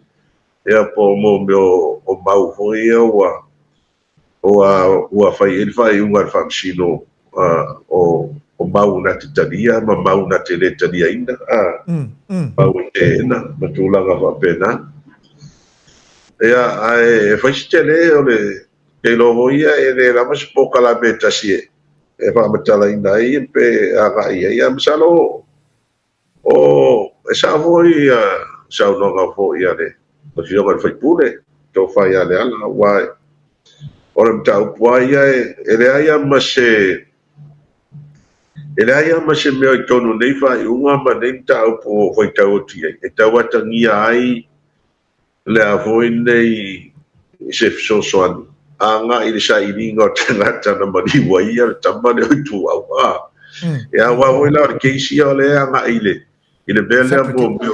Ia, po o mea o mau foi ia ua Ua fai i ai le faaiuga a le Faamasino o mau na te talia ma mau na te le taliaina, mau e teena ma tulaga faapena. Ia, ae e fai se tele o le te iloa foi ia e le lava se polokalame e tasi e faamatalaina ai pe agai i ai. Ae masalo o e sao foi ia saunoaga foi a le Afioga i le sui usufono, Tofa ia Leala, aua o le mataupu lava ia e leai lava ma se e leai lava ma se mea i totonu o nei faaiuga ma nei mataupu o faitau atu i ai e tauatagia ai le a foi nei se fesoasoani agai i le sailiga o tagata na maliu ai ia le tama lea o Ituau. Ia aua foi la o le case ia o lea e agai i le i le mea lea mo mea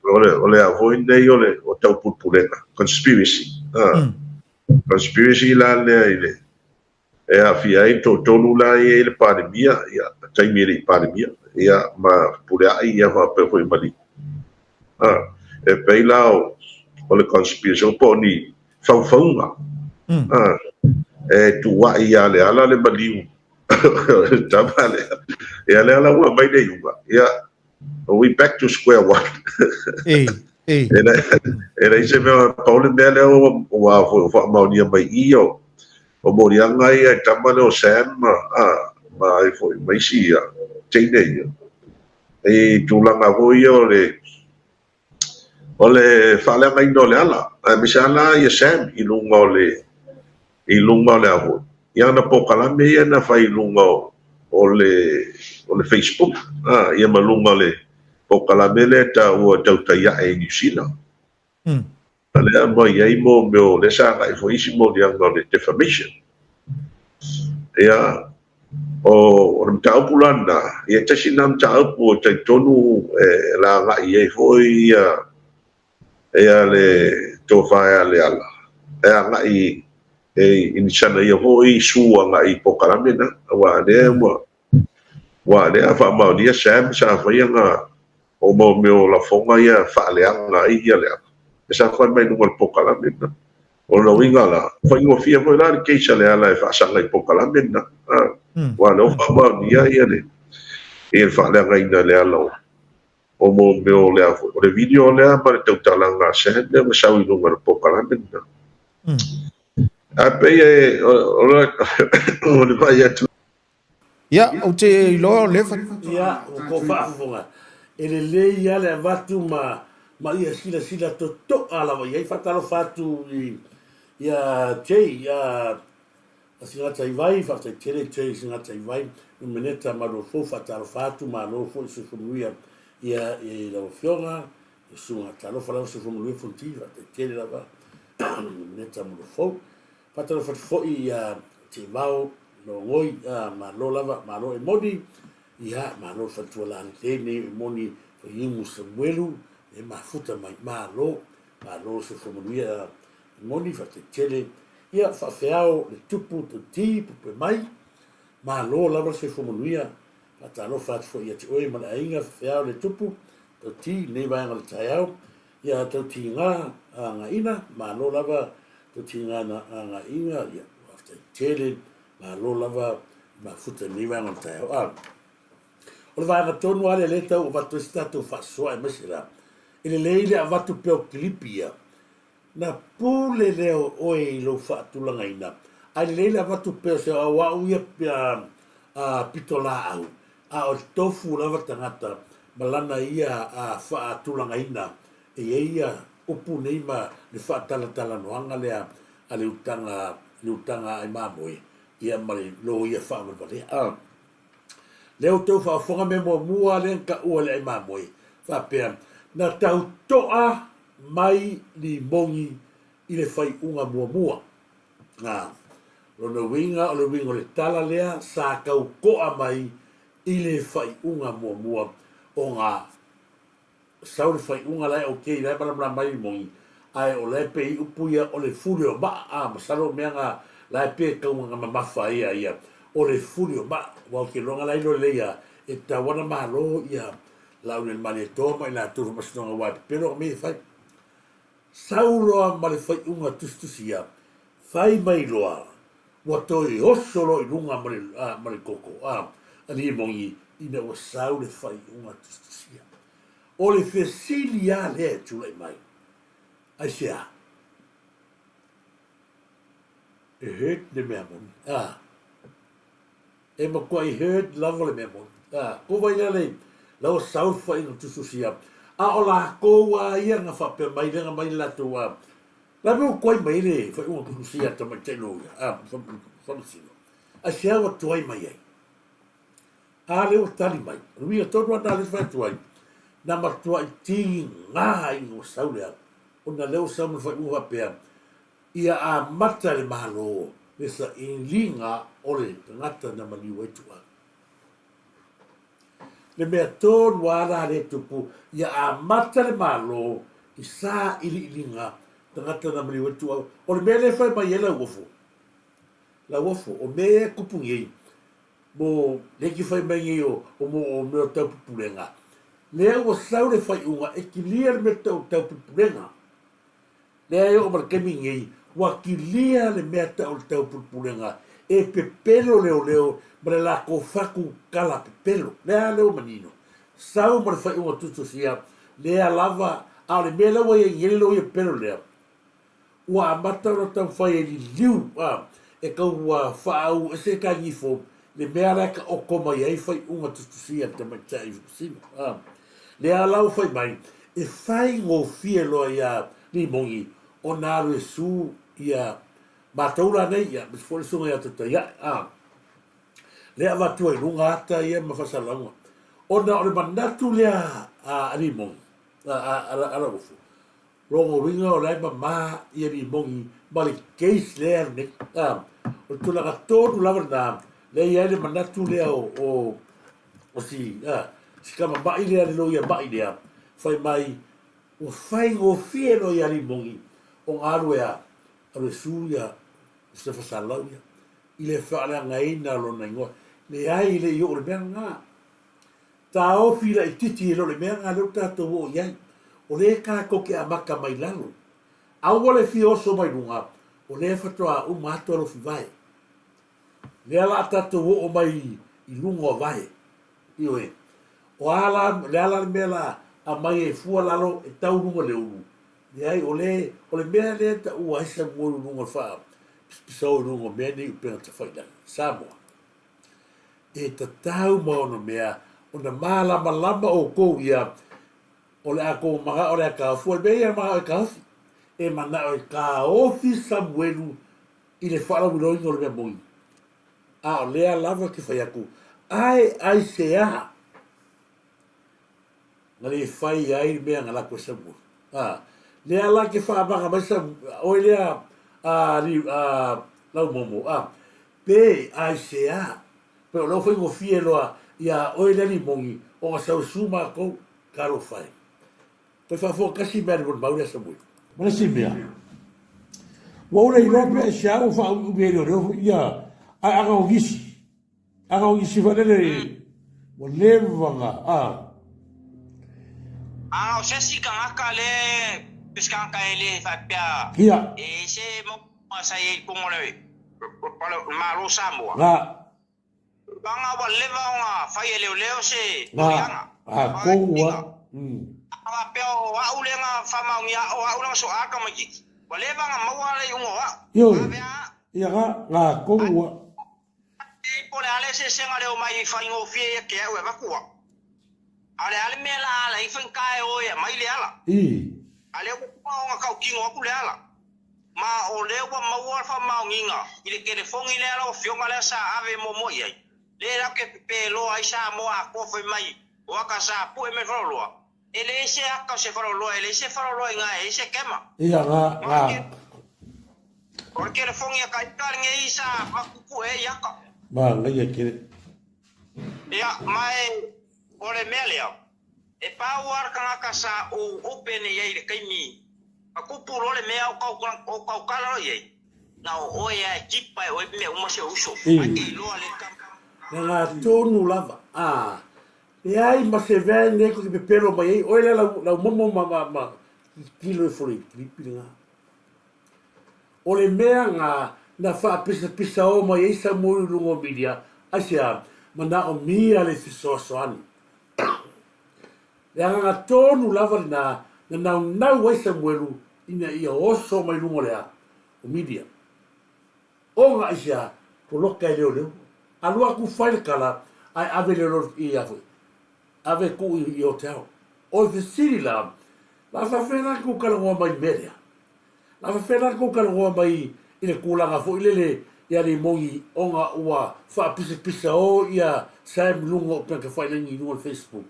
o le a foi nei o le o taupulepulega, conspiracy. Conspiracy la lea i le e aafia ai le toatolu la e i ai le Palemia, ia, taimi e le i Palemia, ia, ma Fepuleai, ia, faapea foi ma e pei la o le conspiracy po o ni faufauga, e tuuai ia Leala le maliu tama lea. Ia lea la ua aumai le iuga, ia, we back to square one. E, e. E leai se mea, pau le mea lea ua foi faamaonia mai i o moliaga ia e tama lea o Sam ma ai foi ma isi ia, teine ia. I tulaga foi ia o le faaleagaina o Leala, aemaise lava la ia Sam i luga o le i luga o le a foi. Ia ana polokalame ia na fai i luga o le Facebook, ia ma luga o le polokalame lea e taua tautai ae i Niu Sila. Lea aumai ai mo mea o lea sa agai foi isi moliaga o le defamation. Ia, o le mataupu la lena, ia tasi lena mataupu e talitonu e lagai ai foi ia le tofa ia Leala, e agai i ni sana ia foi su agai i polokalame na, aua lea ua lea faamaonia Sam sa faia nga o mau mea o lafoga ia faaleaga ai ia Leala. E sa fai mai luga o le polokalame na. O lona uiga la, faigofie foi la le case a Leala e faasaga i polokalame na. Aua lea ua faamaonia ia le faaleagaina e Leala o mo mea o lea foi. O le video lea ma le tautalaga a Sam lea ua sau i luga o le polokalame na. Ae pei e o le vaai atu. Ia, ou te iloa o lea fa. Ia, ua tou faafofoga, e lelei lava le avatu ma ma ia silasila totoa lava i ai. Faatalofa atu i ia Jay, ia Sigataiwai, faafetai tele Jay Sigataiwai, Nomeneta Malofou, faatalofa atu, malo foi le soifua manuia ia i lau Afioga, le Susuga Talofa lava soifua manuia Fonoti, faafetai tele lava Nomeneta Malofou. Faatalofa atu foi ia Teivao Logoi, malo lava, malo e moni, ia malo le faletua lalelei nei e moni Faiumu Samuelu e mafuta mai, malo, malo le soifua manuia e moni, faafetai tele, ia faafeao le tupu toti pupe mai, malo lava le soifua manuia, faatalofa atu foi ia te oe ma le aiga, faafeao le tupu toti lenei vaega o le taeao, Ia tautiga againa, malo lava tautiga againa, ia faafetai tele, malo lava i mafuta i lenei vaega o le taeao. A o le vaega tonu lava lea lea e tau avatu ai se tatou faasoa aemaise la, e lelei le avatu pea o kilipi ia, na pule lea o oe i lou faatulagaina, ae lelei le avatu pea o se au au ia pitolaau, a o le tofu lava tagata ma lana ia faatulagaina e i ai ia upu nei ma le faatalatalanoaga lea a le utaga le utaga ai mamoe ia ma le loia faavalevalea. A lea ua tau faafofoga mea muamua lea na taua e le ai mamoe faapea na tau toa mai limogi i le faaiuga muamua. A lona uiga o le uiga o le tala lea sa tau toa mai i le faaiuga muamua ona sau le faaiuga la e ok la e malamalama ai limogi ae o la e pei upu ia o le fuli o maa a masalo o mea na la e pei e tau mamafa ai ia ia o le fuli o maa aua ou te iloa la iloa lelei a e tatau lava ona malo ia Laaulialemalietoa ma i latou i le faamasinoga aua e pepelo ka mea ia e fai. Sau loa ma le faaiuga tusitusia, fai mai loa. Ua toe oso loa i luga ma le, a, ma le koko, a, a Limogi, ina ua sau le faaiuga tusitusia. O le fesili lava lea e tulai mai, aisea? E hurt le mea moni, a. E matuai hurt lava le mea moni, a. Ko wai lea le, la ua sau le faaiuga tusitusia, a o lakou lava ia na faapea mai lea na mai le latou, a, La mea ua tuai mai ai le faaiuga tusitusia a le tamaitai loia, a faamasino? Aisea ua tuai mai ai? A lea ua tali mai. O le uiga tonu lava lena lea e fai atu ai, na matuai tiga ina ua sau le au, ona lea ua sau ma le faaiuga faapea, ia amata e le Malo le sailiga o le tagata na maliu ai Tuau. Le mea tonu lava la lea e tupu, ia amata le Malo i sailiiliga tagata na maliu ai Tuau. O le mea lea e fai mai ai Lauofo, Lauofo, o mea ia e kupu nei, mo lea e te fai mai nei o, o, mo, o mea o taupupulega, lea ua sau le faaiuga e kilia le mea tau taupupulega. Lea e oo mai le taimi lenei, ua kilia le mea tau o le taupulepulega e pepelo leoleo ma le latou fatu tala pepelo. Lea lea ua manino. Sau ma le faaiuga tusitusia, lea lava, a o le mea lea ua i ai nei le loia pepelo lea, ua amata ona taumafai e liliu, a, e tau faaau ese Kainifo le mea la e taoto mai ai faaiuga tusitusia a le tamaitai Sino. A, lea la ua fai mai, e faigofie loa iā Limoni ona alu e su ia matou la nei, ia, aemaise foi le susuga ia Totaiaʻe, a, lea avatua i luga ata ia ma faasalalauga, ona o le manatu lea a Limoni, a Lauofo, Lona uiga o la e mama ia Limoni ma le case lea lenei. A, o le tulaga tonu lava lena, lea e i ai le manatu lea o, o, o si, a, si tama ma'i lea, le loia ma'i lea, fai mai, ua faigofie loa ia Limoni ona alu e a, alu e su ia Josefa Salau ia, i le faaleagaina o lona igoa. Leai, e le i oo i le mea lena. Taofi laititi e le o le mea lena lea ua tatou oo i ai. O lea tatou te amata mai lalo. Aua le fia oso mai luga, o lea faatoa uma atu alofi vae. Lea la a tatou oo mai i luga o vae. Ioe. O a la, le a la le mea la aumai ai fua lalo e tau luga le ulu? Leai, o le, o le mea lea e taua ai Samuelu i luga o le faapisapisao i luga o mea nei upega tafailagi. Samoa. E tatau ma ona mea ona malamalama oukou ia o le a kou manao lea taofi. Ua mea ia manao e taofi. E manao e taofi Samuelu i le faalauiloaina o le mea moni. A o lea lava ke fai atu, ae aisea na le fai ai le mea na lako e Samuelu. A, lea la ke faamaga mai sa, oe lea a, a, Laumomo, a, Pe aisea, pe o lea ua faigofie loa iā oe le Limoni ona sau e su matou, talofa e. Toe faafofoga tasi mea a le molimau lea Samuel. Ma le isi mea, ua ou le iloa pe aisea ua faaumiumi ai leoleo ia ae ana o nisi, ana o nisi foi lele ua leva na, a. Ana o se isi tagata le, pe se tagata e le faapea e se mau. Sa i ai i totonu o le Malo o Samoa. Tulaga ua leva ona fai e leoleo se tauiaga. A faapea o au lea na faamaonia o au lea na soa tamaitiiti, ua leva ona maua le iuga o au. Ai po o le a le eseesega o le omai i faigofie ia te au e avatu au. A o le a le mea la ala ai faigata e o e aumai le ala. A lea ua uma ona tautino atu le ala. Ma o lea ua maua le faamaoniga i le telefoni lea lau afioga lea sa ave muamua i ai, lea latou te pepeloa ai Samoa atoa fai mai o ata sa pue mai le faleoloa. E leai se ata o se faleoloa, e leai se faleoloa i ina e i ai se kema. Ia, ga, ga. O le telefoni a ka ita lenei sa avatu pue ai ata. Manaia tele. Ia, ma e, o le mea lea, e pau lava le tagata sa ou open i ai i le taimi, na tupu loa le mea o tau, o tautala loa i ai, na o oe lava e tipa e oe mea uma si ou uso. Ae te iloa le. Na ga tonu lava, a. Leai ma se van nei ko te pepelo mai ai, oe lea lau, lau momo ma, ma, ma tilotilo ifo le pilipi lena. O le mea na, na faapisapisao mai ai Samuelu i luga o Milia? Aisea? Manaomia le fesoasoani. Le agaga tonu lava lena na naunau ai Samuelu ina ia oso mai luga o le a? O Milia. Ona aisea? Poloka e leoleo. Alu atu fai le kala ae ave le loli i a foi. Ave tuu i hotel. O le fesili la, la faafefea la tou talanoa mai i le mea lea? La faafefea la tou talanoa mai i le tulaga foi lele ia Limoni ona ua faapisapisao ia Sam i luga o upegatafailagi i luga o le Facebook?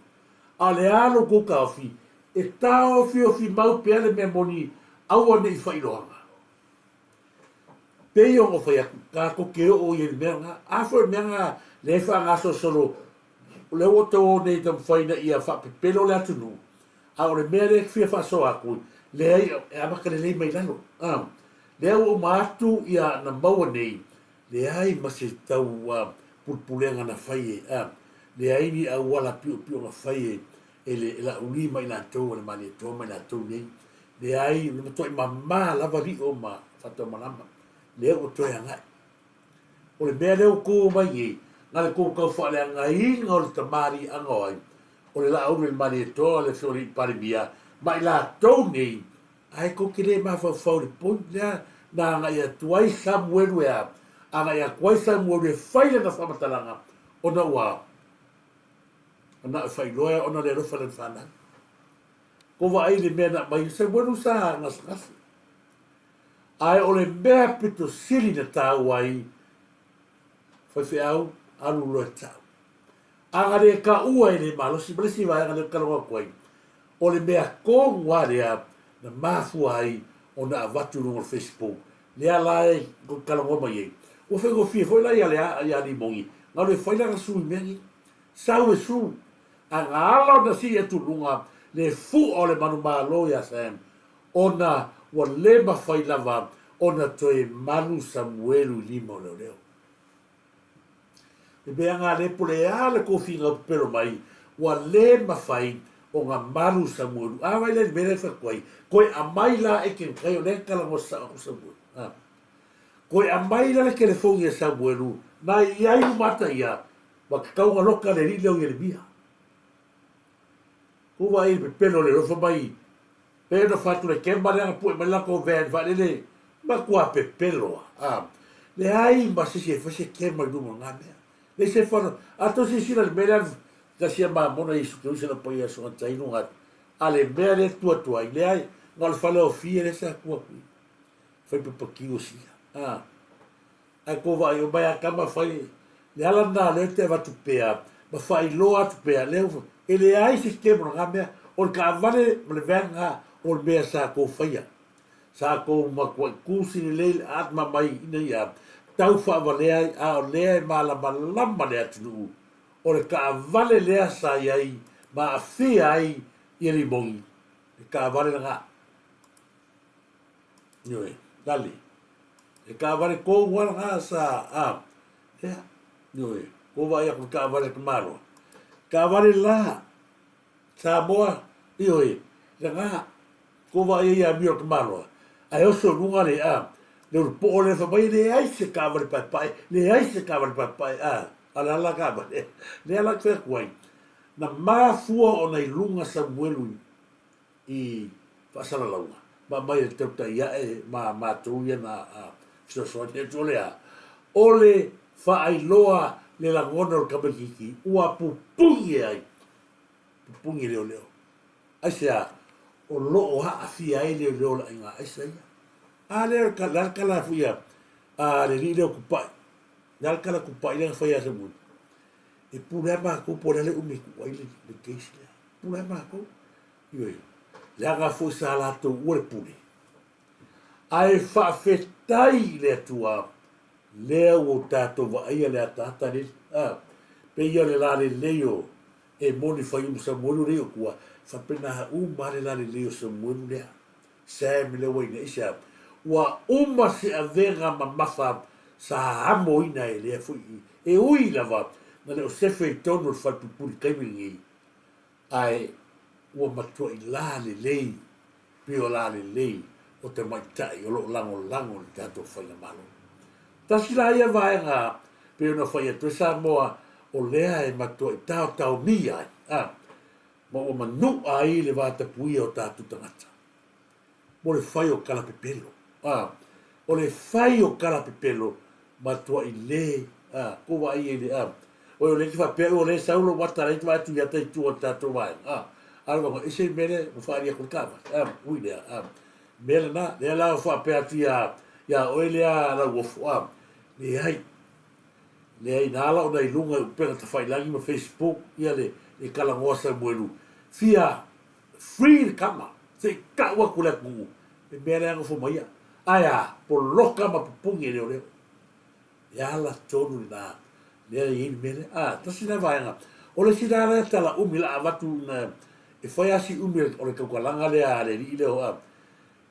A o le a lo outou taofi e taofiofi mau pea le mea moni aua ne i faailoaga? Pei ona fai atu, tatou te oo i ai i le mea lena. A foi o le mea lena lea e faagasolosolo, o lea ua outou o nei e taumafai ina ia faapepelo le atunuu, a o le mea lea e fia faasoa atu, leai, e amata lelei mai lalo. A, lea ua uma atu ia na maua nei, leai ma se tau pulepulega na fai e, a, leai ni auala piopio na fai e, e le Laauli ma i latou a le Malietoa ma i latou nei. Leai, o le matuai mama lava lio ma faataumalama. Lea ua toe agai. O le mea lea ua tu mai nei, na le tou tau faaleagaina o le tamaliiaga o ai, o le Laauli o le Malietoa, le Afioga i le Palemia, ma i latou nei, ae tou te le mafaufau i le point lea na agai atu ai Samuelu e a? Agai atu ai Samuelu e fai lana faamatalaga, ona ua na o faailoa ona le alofa lana fanau. Ko vaai le mea na aumai, Samuelu sa gasegase. Ae o le mea pito sili na taua ai, faifeau, alu loa e tau. A na le taua e le malosi, ma le isi vaega lea ou te talanoa atu ai, o le mea tonu lava lea na mafua ai ona avatu i luga o le Facebook, lea la e talanoa mai ai. Ua faigofie foi la ia Limoni, na o le fai lana sui i mea nei. Sau e su, a na ala ona sii atu i luga le fu'a o le manumalo iā Sam, ona ua le mafai lava ona toe malu Samuelu i lima o leoleo. Le mea nga le po le a le kofiga o pepelo mai, ua le mafai ona malu Samuelu. A vai la i le mea lea e fai atu ai, koe aumai la e ke kai o lea e talanoa sa'o atu Samuelu. A. Koe aumai la le telefoni a Samuelu, na i ai lumata ia, ma tatau ona loka le alii lea o Ieremia. Ua vaai i le pepelo o le alofa mai, pe na fatu le kema lea na pue mai le latou van faalele, matua pepelo a. A, leai ma se isi e fai se kema i luma o lena mea. Leai se fano, a tou silasila i le mea lea tasi a mamona Iesu Keriso na paia aso gata i luga atu, a le mea lea e tu atu ai, leai, na o le fale ofie lea sa tu atu i, fai papakiu o sia. A. Ae ko vaai o mai a tama fai le ala lena lea te avatu pea ma faailoa atu pea lea ua e leai se kemo na mea o le taavale ma le van na o le mea sa tou faia sa tou matuai tusi lelei le atma mai ina ia tau faavalea ai a o lea e malamalama le atunuu o le taavale lea sa iai ma aafia ai ia Limoni le taavale lena. Ioe, lale. E taavale tou ala na sa a. Ea, ioe, ko vaai aku taavale ka maloa. Taavale la, Samoa, ioe, lena, ko vaai ai amio ka maloa. Ae oso i luga le a, le ulu po'o lea fai mai, leai se taavale paepae, leai se taavale paepae, a, a le ala taavale, lea la te fai atu ai. Na mafua ona i luga Samuelu i faasalalauga ma aumai e le tautai ae ma matou ia na fesoasoani atu o le a? O le faailoa le lagona o le tamaitiiti ua pupuni ai, pupuni e leoleo. Aisea? O lo o aafia ai leoleo o le aiga aisa ia. A lea le a le tala foi a le alii lea o Tupai, le a le tala a Tupai lea na fai ia Samuelu? E pule lava matou po o le a le umi e tuu ai le case lea. Pule lava matou. Ioe, leaga foi sa latou ua le pule. Ae faafetai i le Atua, lea ua tatou vaaia le ataata leli. A, pei o le lalelei o e moni fai uma Samuelu lea i tua, faapena uma lava le lalelei o Samuelu lea. Sam lea ua ina isa, ua uma se avega mamafa sa amoina e lea foi e ui lava na le o sefe i tonu o le falepuipui i le taimi lenei, Ae ua matuai lalelei pei o lalelei o tamaitai o lo o lagolago i le tatou faigamalo. Tasi la ia vaega pei ona fai atu ai Samoa o lea e matuai taotaomia ai, a, ma ua manu'a ai le vatapuia o tatou tagata mo le fai o kalapepelo, a, o le fai o kalapepelo matuai le, a, kou vaai ai le, a, oi o lea e te faapea o lea e sau lou ata lea e te vaai atu i ata i tua o le tatou vaega, a, a o le vaega ese le mea lea ua faaali atu le taavale, a, ui lea, a, mea lena, lea la ua faapea atu ia, ia oe lea Lauofo, a, leai, leai, na ala ona i luga i upega tafailagi ma Facebook, ia le, le talanoa Samuelu, fia free le tama, se i tau atu le atunuu, le mea lea nofo mai ia, ae a, poloka ma pupuni e leoleo. Le ala tonu lena, lea e i ai le mea lea. A, tasi lena vaega. O le isi la lea tala umi la avatu ina e fai lava si umi o le tautalaga lea a le alii lea o a,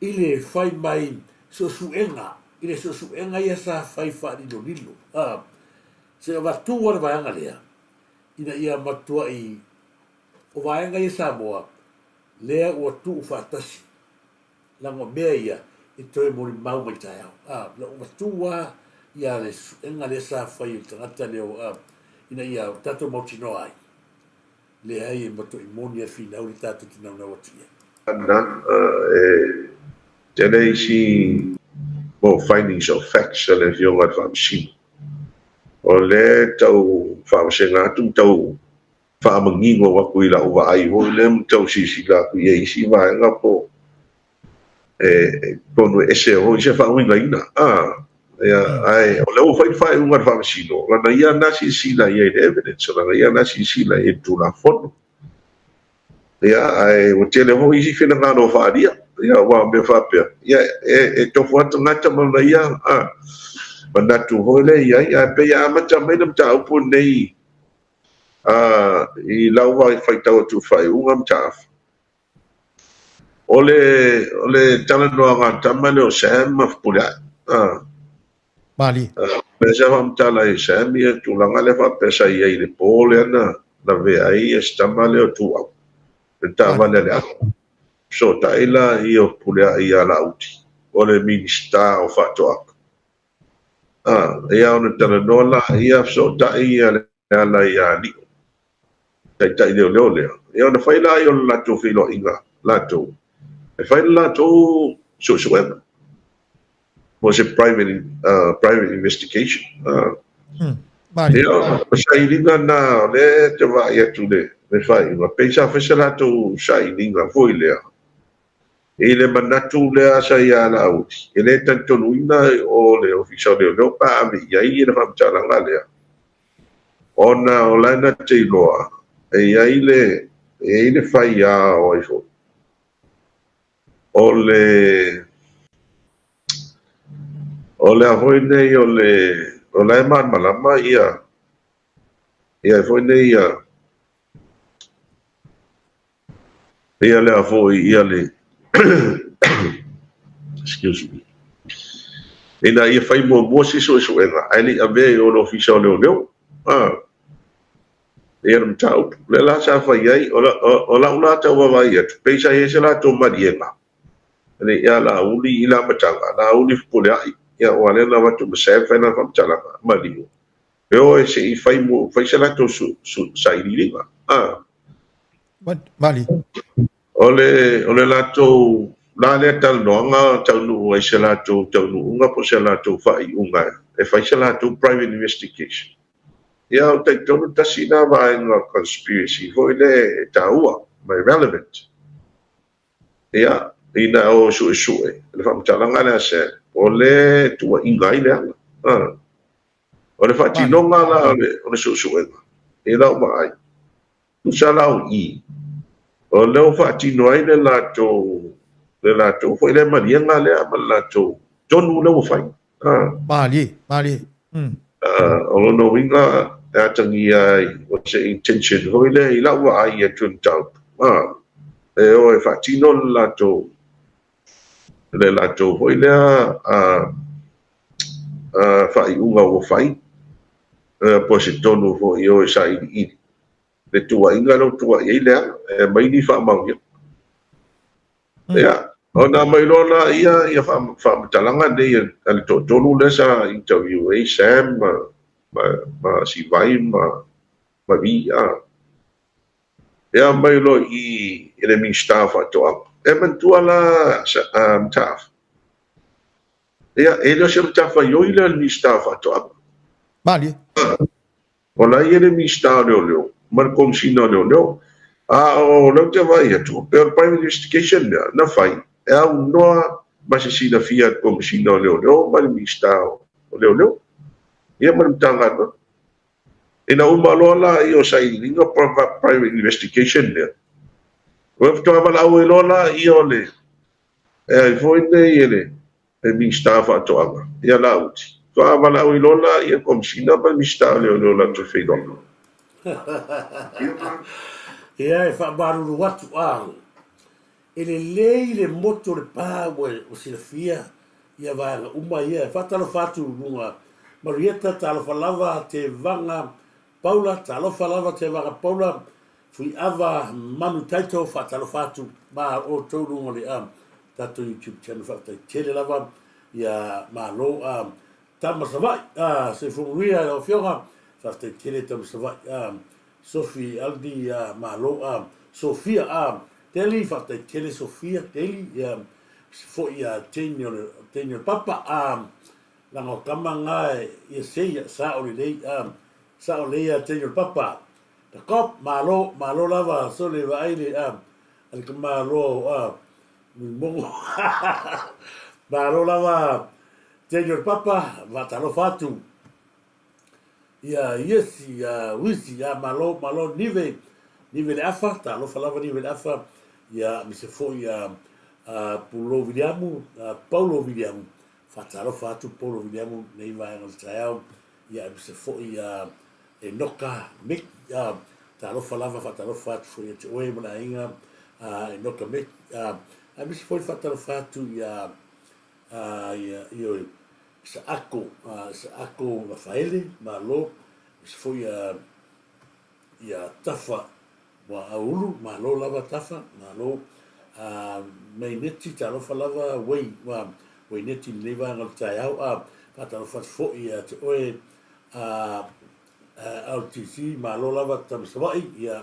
i le fai mai suesuega, i le suesuega ia sa fai faalilolilo, a, se avatu le vaega lea, ina ia matuai o vaega ia Samoa, lea ua tuu faatasi, leaga o mea ia e toe molimau mai taeao. A, na ua tu lava ia le suega lea sa fai e le tagata lea o, a, ina ia tatou mautinoa ai, leai e matuai moni a finau le tatou te naunau atu i ai. Na, e tele isi mo findings of facts a le Afioga i le Faamasino. O lea tau faavasega atu ma tau faamanino atu i lau vaai foi lea ma tau silasila atu i ai isi vaega po e tonu e ese foi se faauigaina. Ia, ae o lea ua fai le faaiuga a le Faamasino, lana ia na silasila i ai i le evidence, lana ia na silasila i ai i le Tulafono. Ia, ae ua tele foi isi finagalo o faaalia. Ia, aua o mea faapea, ia, e tofu lava tagata ma lana ia manatu foi lea i ai. Ae pei e amata mai le mataupu lenei i lau faitau atu i faaiuga mataafa. O le talanoaga a tama lea o Sam ma Fepuleai. Mali. Mea sa faamatala e Sam ia tulaga lea faapea sa i ai i le po lea na lavea ai ia si tama lea o Tuau. Le taavale a le alo. Fesootai la ia o Fepuleai ia Laauli, o le Minisita o Faatoaga. Ia ona talanoa la ia fesootai ia le ala ia Lio, taitai leoleo lea. Ia ona fai la ia o le latou feiloaiga latou. E fai le latou suesuega. Mo se private investigation. Mali. Ia, o sailiga na o lea te vaai atu le faaiuga. Pei sa fai se latou sailiga foi lea. I le manatu lea sa ia Laauli, e le talitonuina o le Ofisa o Leoleo pa ave i ai le faamatalaga lea. Ona o la na te iloa, e i ai le fai a o ai foi. O le a foi nei o le la e malamalama ia foi nei ia ia lea foi ia le excuse me. Ina ia fai muamua se suesuega ae le i avea i o le Ofisa o Leoleo. Ia le mataupu. Le la sa fai ai, o lau la tau vaavaai atu, pei sa i ai se latou maliega. Le ia Laauli i la amataga, Laauli Fepuleai, ia ua lea na avatu ma Sam fai lana faamatalaga, ma Lio. E o e se i fai se latou sailiiliga. Mali. O le latou la lea talanoaga taunuu ai se latou taunuuga po se latou faaiuga e fai se latou private investigation. Ia o taitonu tasi na vaega conspiracy foi le e taua, mai relevant. Ia, ina o suesue, le faamatalaga lea se, o le tuuaiga ai le ala. O le faatinoga la o le suesuega, e lau vaai. Tusa lau i, o leo faatino ai le latou foi le maliega lea ma le latou tonu lea ua fai. Mali, mali. O lona uiga e atagia ai o se intention foi lea i lau vaai i atu i le mataupu. E o e faatino le latou foi lea faaiuga ua fai, po se tonu foi o e sailiili. Le tuuaiga lea ua tuuai ai lea, e mai ni faamaonia. Ia, Ona aumai loa laia ia faamatalaga nei a le toatolu lea sa interview ai Sam ma ma Sivai ma ma Vi a. E aumai loa i i le Minista o Faatoaga. E manatua la Matafa. Ia, e le o se matafaioi lea a le Minista o Faatoaga. Malie. O la e i ai le Minisita o Leoleo ma le Komesina o Leoleo. A o lea ou te vaai atu, pei o le private investigation lea na fai e aunoa ma se silafia a le Komesina o Leoleo ma le Minisita o Leoleo, ia ma le Matagaluega. Ina uma loa la ia o sailiiliga private investigation lea, ua faatoa valaau ai loa la ia o le e ai foi nei e le Minisita o Faatoaga, ia Laauli, faatoa valaau ai loa la ia Komesina ma le Minisita o Leoleo latou te feiloai. Ia e faamalulu atu a e lelei le motu o le pa ua silafia ia vaega uma ia. E faatalofa atu i luga Marieta, talofa lava Tevaga Paula, talofa lava Tevaga Paula, Fuiava Manu Taito, faatalofa atu ma outou luga o le tatou YouTube channel. Faafetai tele lava ia malo a Tama Savaii, a soifua manuia lau afioga. Faafetai tele Tama Savaii, a Sophie Aldi, a malo a Sofia a Teli, faafetai tele Sofia Teli, ia foi ia teine o le teine o le papa a Leaga o tama na ia sei ia sao lelei a sao lelei ia teine o le papa. The cop malo malo lava sole vaai le a a le tamaloa a Mulimongo malo lava teine o le papa faatalofa atu ia Iesi ia Uisi ia malo malo Nive Nive le afa talofa lava Nive le afa ia aemaise foi ia Pulou Viliamu Paulo Viliamu Faatalofa atu Paulo Viliamu nei vaega o le taeao, ia aemaise foi ia Enoka Mick, ia talofa lava faatalofa atu foi ia te oe ma le aiga Enoka Mick, aemaise foi faatalofa atu ia ia ia Isaako, Isaako Rafaele, malo, aemaise foi ia ia Tafa Muaaulu, malo lava Tafa, malo. Maineti, talofa lava Wayne, ua Waineti i lenei vaega o le taeao, a faatalofa atu foi ia te oe LTC, malo lava Tama Savaii, ia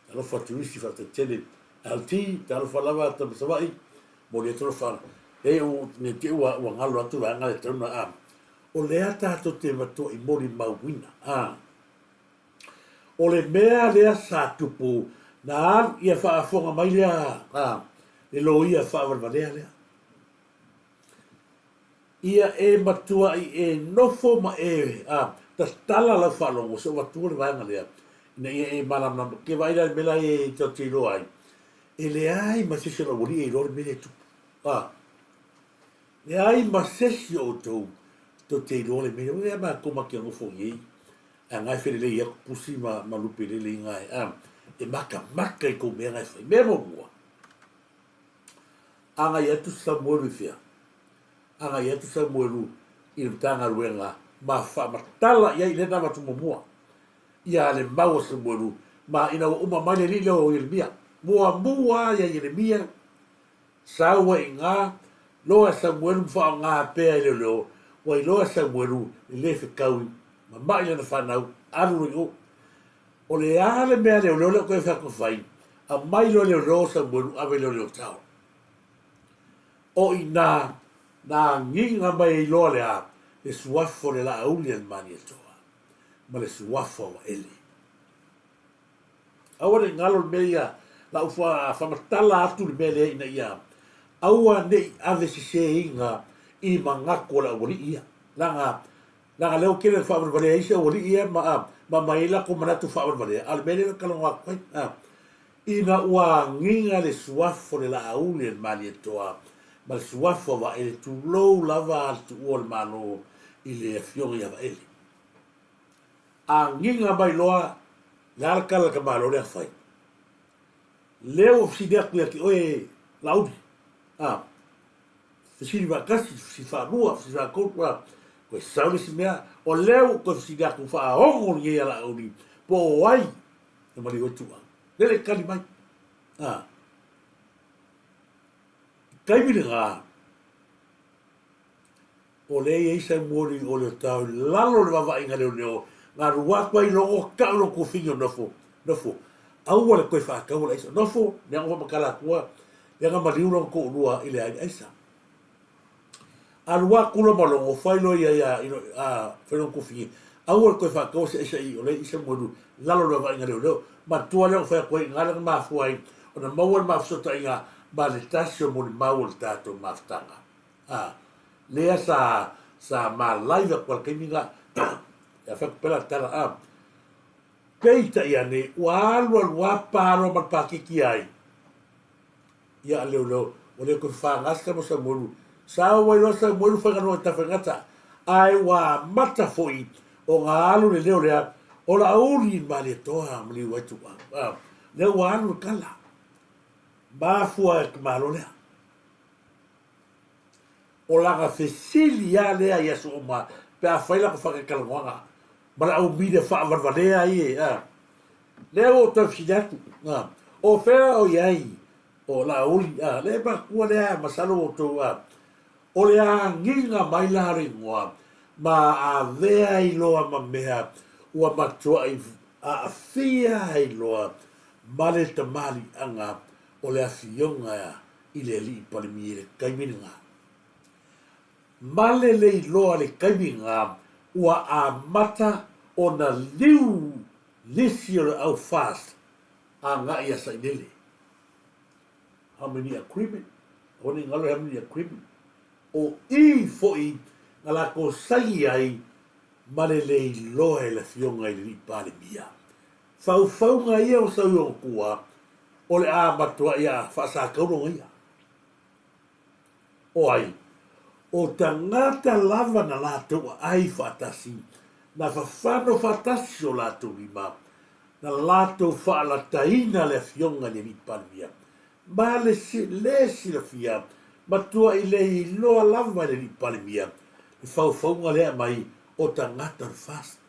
talofa atu isi faafetai tele LT, talofa lava Tama Savaii, momoli atu alofa, e u ne te ua ua galo atu vaega le tauna a o lea tatou te matuai molimauina a O le mea lea sa tupu, na alu ia faafofoga mai lea a le loia faavalevalea lea. Ia e matuai e nofo ma e a tatala lau faalogo se i ou avatua le vaega lea ina ia e malamalama. Ke vaai la i le mea la e tatou te iloa ai, e leai ma se isi o le aualii e iloa le mea lea e tupu. A leai ma se isi o outou tou te iloa le mea lea. Ua matou ma te nofo nei A nga e felelei aku pusi ma ma lupe lelei nga e a e makamaka i kou mea nga e fai. Mea muamua, agai atu Samuelu i fea? Agai atu Samuelu i le Matagaluega ma faamatala i ai lea na avatu muamua ia le mau a Samuelu ma ina ua uma mai le alii lea o Ieremia. Muamua ia Ieremia Sau ai i nga, loa e Samuelu ma faaaoga pea e leoleo, ua iloa e Samuelu le le fetaui, mama'i lana fanau, alu loa i o. O le a le mea a leoleo lea o toe fai atu fai, aumai loa e leoleo o Samuelu ave leoleo tao. O i na, na agiga mai ai loa le a, le suafa o le Laauli a le Malietoa, ma le suafa o Vaele. Aua ne i galo le mea ia, la u faamatala atu le mea lea ina ia aua ne i ave seseina i manatu o le aualii ia. Leaga, leaga lea ua tele ina faavalevalea isi aualii ia ma, ma aumai ai latou manatu faavalevalea, a o le mea lea na talanoa atu ai, a, ina ua agiga le suafa o le Laauli a le Malietoa ma le suafa o Vaele, tulou lava le tuua o le Malo i le Afioga ia Vaele. Agiga mai loa le a le tala ka Malo lea fai. Lea ua fesili atu ia te oe Laauli, a, fesili faatasi, fesili faalua, fesili faatolu, a, toe sau le isi mea, o lea ua toe fesili atu faaono lenei ia Laauli, po o ai e maliu ai tuua. Lele tali mai, a. taimi lena, o lea e i ai Samuelu i o le tao i lalo o le vaavaaiga leoleo, na alu atu ai logo tau lo kufini o nofo, nofo. Aua le toe faataua le aisa. Nofo, lea na faamatala atua, lea na maliu lona toalua i le aisa. Alu atu loa ma logo, fai loa ia ia, a, fai lona kufini, aua le toe faataua se aisa i o lea i Samuelu i lalo o le vaavaaiga leoleo. Matua lea na fai atu ai, na ala na mafua ai ona maua le mafesootaiga ma le tasi o molimau o le tatou mafutaga. A, lea sa, sa ma live atu a le taimi na, ia fai atu pela le tala, a. Peitai ane, ua alu alu a pa loa ma le paketi ai. Ia a leoleo, ua le toe faga se tama Samuelu. Sau ai loa Samuelu faigaluega i Tafaigata, ae ua amata foi ona alu le leo lea, o Laauli Malietoa ma Liuaituau. A, lea ua alu le tala. Mafua e te malo lea. O lana fesili lava lea i aso uma pe a fai lana faataitalagoaga ma le au media faavalevalea ai e, a. Lea ua ou toe fesili atu, a, o fea o i ai o Laauli, a, lea e manatua lea, masalo ua outou, a, o le agiga mai la o le igoa ma avea ai loa ma mea ua matuai aafia ai loa ma le tamaliiaga o le afioga i le alii Palemia i le taimi lena. Ma le le iloa le taimi lena ua amata ona liu lisi o le au FAST agai ia Sailele. How many agreement? Aua ne i galo how many agreement? O i foi na latou saini ai ma le le iloa e le afioga i le alii Palemia. Faufauga ia o sau i ona tua, o le a matuai a faasakau lona ia. O ai? O tagata lava na latou aai faatasi, na fafano faatasi o latou lima, na latou faalataina le afioga i le Alii Palemia, ma le le silafia, matuai le iloa lava e le Alii Palemia le faufauga lea aumai o tagata o le FAST.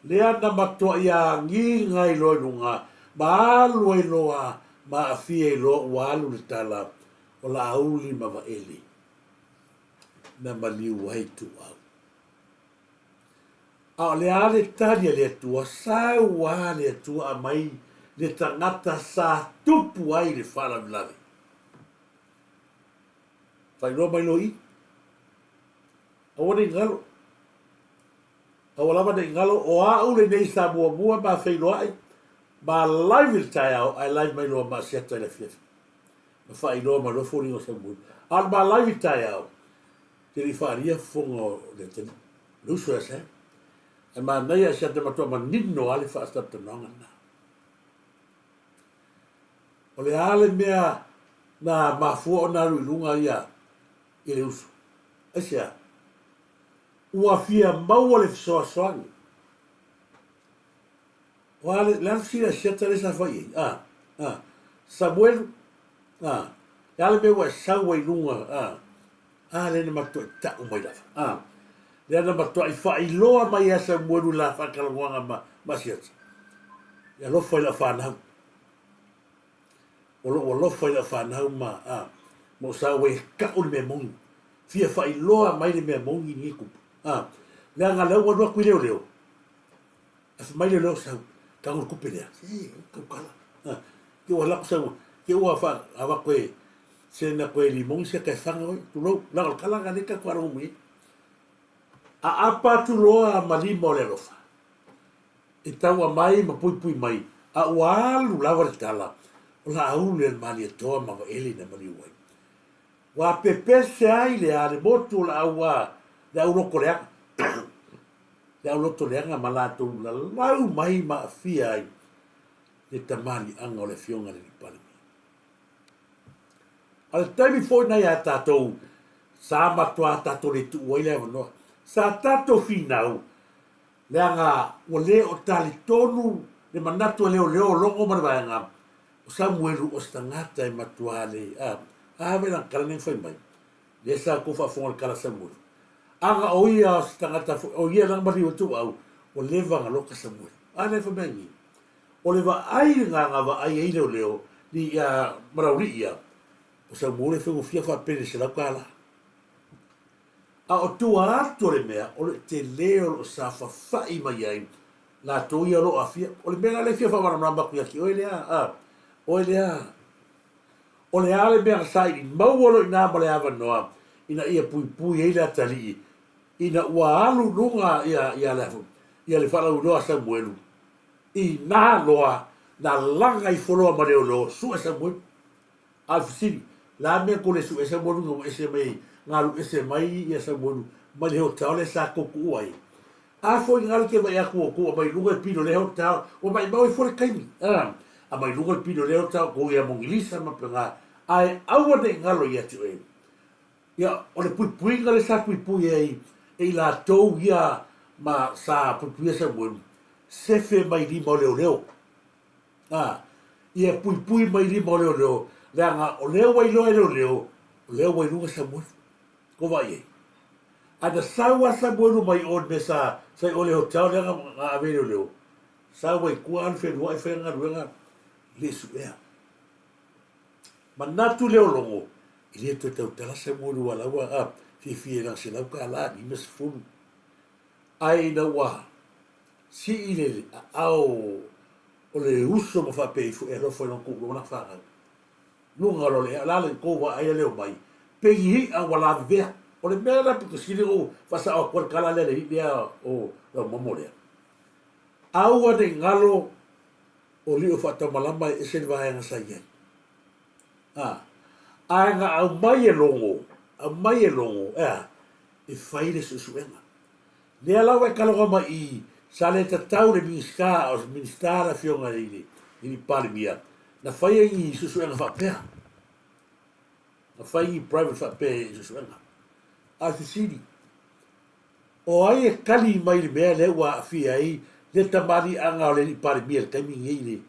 Lea na matuai agiga ai loa i luga, ma alu ai loa ma aafia ai loa ua alu le tala o Laauli ma Vaele na maliu ai Tuuau. A o le a le tali a le Atua, sau a le Atua aumai le tagata sa tupu ai le faalavelave. Faailoa mai loa i i. Aua ne i galo. Aua lava ne i galo, o a'u lenei sa muamua ma feiloa'i ma live i le taeao ae live mai loa ma Asiata i le afiafi. Ma faailoa mai loa foliga o Samuelu. A o le ma live i le taeao, te le i faaalia fofoga o le atalii, le uso ia Sam. Ae manaia Asiata matua manino lava le faatalatalanoaga lena. O le a le mea na mafua ona alu i luga ia i le uso? Aisea? Ua fia maua le fesoasoani. O a le, le a le fesili a Siata lea sa fai i ai? A, a, Samuelu, a, le a le mea ua e sau ai i luga, a, a lea na matuai ta'u mai lava, a, lea na matuai faailoa mai ia Samuelu i la faatalanoaga ma, ma Siata. E alofa i lau fanau. O lou alofa i lau fanau ma, a, ma ou sau ai e ta'u le mea moni. Fia faailoa mai le mea moni i lenei tupu. A, leaga lea ua alu atu i leoleo, ae fai mai leoleo sau, tago le tupe lea. Se, tautala. A, ke ua lako sau, ke ua fa, avatu e, se na koe limoni se ka e fanga oi, tulou, leaga o le tala lena lea tatou faalogo mai ai. Aapa atu loa ma lima o le alofa. E taua mai ma puipui mai, a ua alu lava le tala, o Laauli a le Malietoa ma Vaele na maliu ai. Ua pepese ai le a le motu o Laau a le au loto leaga, le au loto leaga ma latou lalau mai ma aafia ai le tamaliiaga o le Afioga i le Alii Palemia. A o le taimi foi na iā tatou, sa matua tatou le tuu ai le avanoa. Sa tatou finau Leaga ua le o talitonu le manatu a leoleo o Logo ma le vaega o Samuelu o se tagata e matua le a ave lana tala nei na fai mai. Lea sa outou faafofoga i le tala a Samuelu. Aga o ia o se tagata foi, o ia lana maliu ai Tuuau, ua leva ona loka Samuelu. A lea fai mai nei, o le vaai lena na vaai ai leoleo i a Malaulii ia. O Samoa le faigofie faapele $100. A o tua atu o le mea, o le tele o lo o safafa'i mai ai latou ia o lo o aafia. O le mea la lea e fia faamalamalama atu ia te oe lea, a, oe lea, o le a le mea na saili maua loa i ina ma le avanoa ina ia puipui ai le atalii ina ua alu i luga ia, ia le, ia le faalauiloa a Samuelu, ina loa na laga ifo loa ma leoleo sue Samuelu. A o le fesili, le a mea kou le sue Samuelu ina ua ese mai, na alu ese mai ia Samuelu mai le hotel lea sa kou kuʻu ai? A foi galo ke vaai atu o kou aumai luga le pilo lea hotel, ua maʻimau ai fua le taimi, a, aumai luga le pilo lea hotel kou ia Mogilisa ma pena, ae aua ne i galo ia te oe. Ia, o le puipuiga lea sa puipui ai e i latou ia ma sa puipuia Samuelu, sefe mai lima o leoleo. A, ia puipui mai lima o leoleo, leaga o lea ua iloa e leoleo, o lea ua i luga Samuelu. Ko vaai ai. A na sau a Samuelu mai o i le mea sa, sa i o le hotel lea na ave e leoleo, sau ai tua alu feluai fai ana galuega, le suea. Manatu lea o Logo, e le toe tautala Samuelu a la ua, a, fiafia i lana $100, 50. Ae ina ua sii le aao o le uso ma faapea ifo, e alofa i lona kou lona fanau. Luga loa le ea, o le a le kou vaai a leo mai, pei i'a ua lavevea. O le mea lena pito sili ona ou faasao atu ai le tala lea i le alii lea o Laumamo lea. Aua ne i galo o lio faatamalama e ese le vaega sa i ai. A, ae na aumai e Logo, aumai e Logo, e a? E fai le suesuega. Lea la ua e kaloga mai i, sa le tatau le Minisita, o le Minisita le Afioga i le, i le Palemia, na fai ai ni suesuega faapea. Na fai ni private faapea i suesuega. A o le fesili, o ai e kali mai i le mea lea ua aafia ai le tamaliiaga o le alii Palemia i le taimi lenei i le,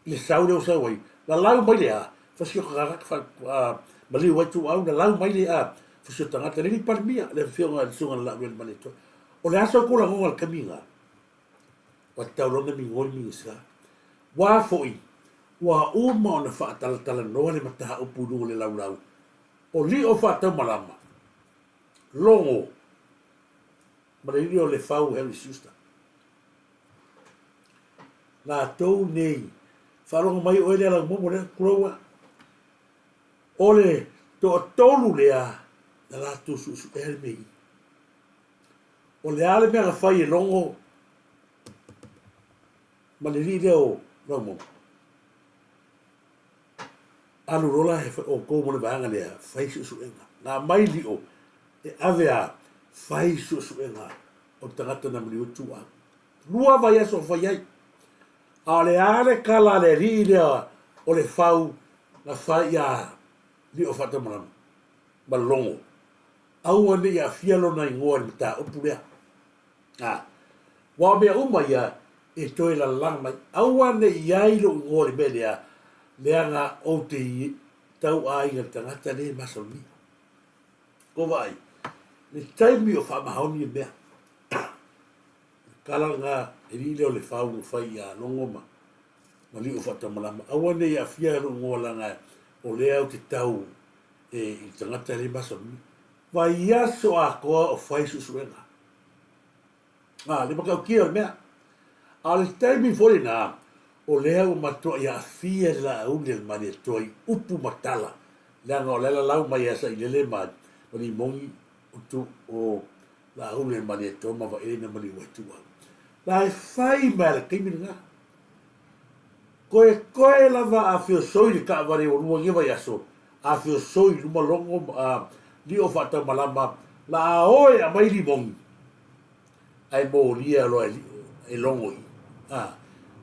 i le sau lea ua sau ai, lalau mai le a, fasi o tagata fa, maliu ai tuau, lalau mai le a, fasi o tagata, le alii Palemia, le afioga i le susuga i le Laulele Malietoa. O le a sa outou lagona i le taimi lena? Ua tatau loa ona migoi le Minisita. Ua foi, ua uma ona faatalatalanoa le mataupu i luga o le laulau, o lio faataumalama, logo, ma le alii o Lefau Harry Schuster. Latou nei, faalogo mai oe lea Laumomo lea, tulou a. O le toatolu lea, na latou suesuea le mea i. O le a le mea na fai e Logo ma le alii lea o Laumomo? Alu loa la outou ma le vaega lea, fai suesuega. Na aumai lio e ave a fai suesuega o le tagata na maliu ai tuuau. Lua vaiaso o fai ai. A o le a le tala a le alii lea o le fau na fai ia Lio Faatamalama ma Logo, aua ne i aafia lona igoa i le mataupu lea. A, aua o mea uma ia e toe lalaga mai. Aua ne i ai lou igoa i le mea lea, leaga ou te tauaiga i le tagata lea e masalomia. Ua vaai, le taimi o faamaoni le mea. Tala lena, e lii lea o le fau na fai ia Logo ma ma Liu Faatamalama. Aua ne i aafia lou igoa leaga o lea ou te tau e i le tagata e le masalomia. Vaiaso atoa o fai suesuega. A, le matautia o le mea. A o le taimi foi lena, o lea ua matuai aafia le laauli a le Malietoa i upu ma tala, leaga o la e lalau mai ia Sailele ma Limogi o tu, o laauli a le Malietoa ma Vaele na maliu ai Tuau. La e fai mai a le taimi lena. Koekoe lava a feosoi le taavale ua lua ia vaiaso, a feosoi i luma logo a lio faataumalama, la a o e aumai limogi, ae molia loa e lio e logo i. A,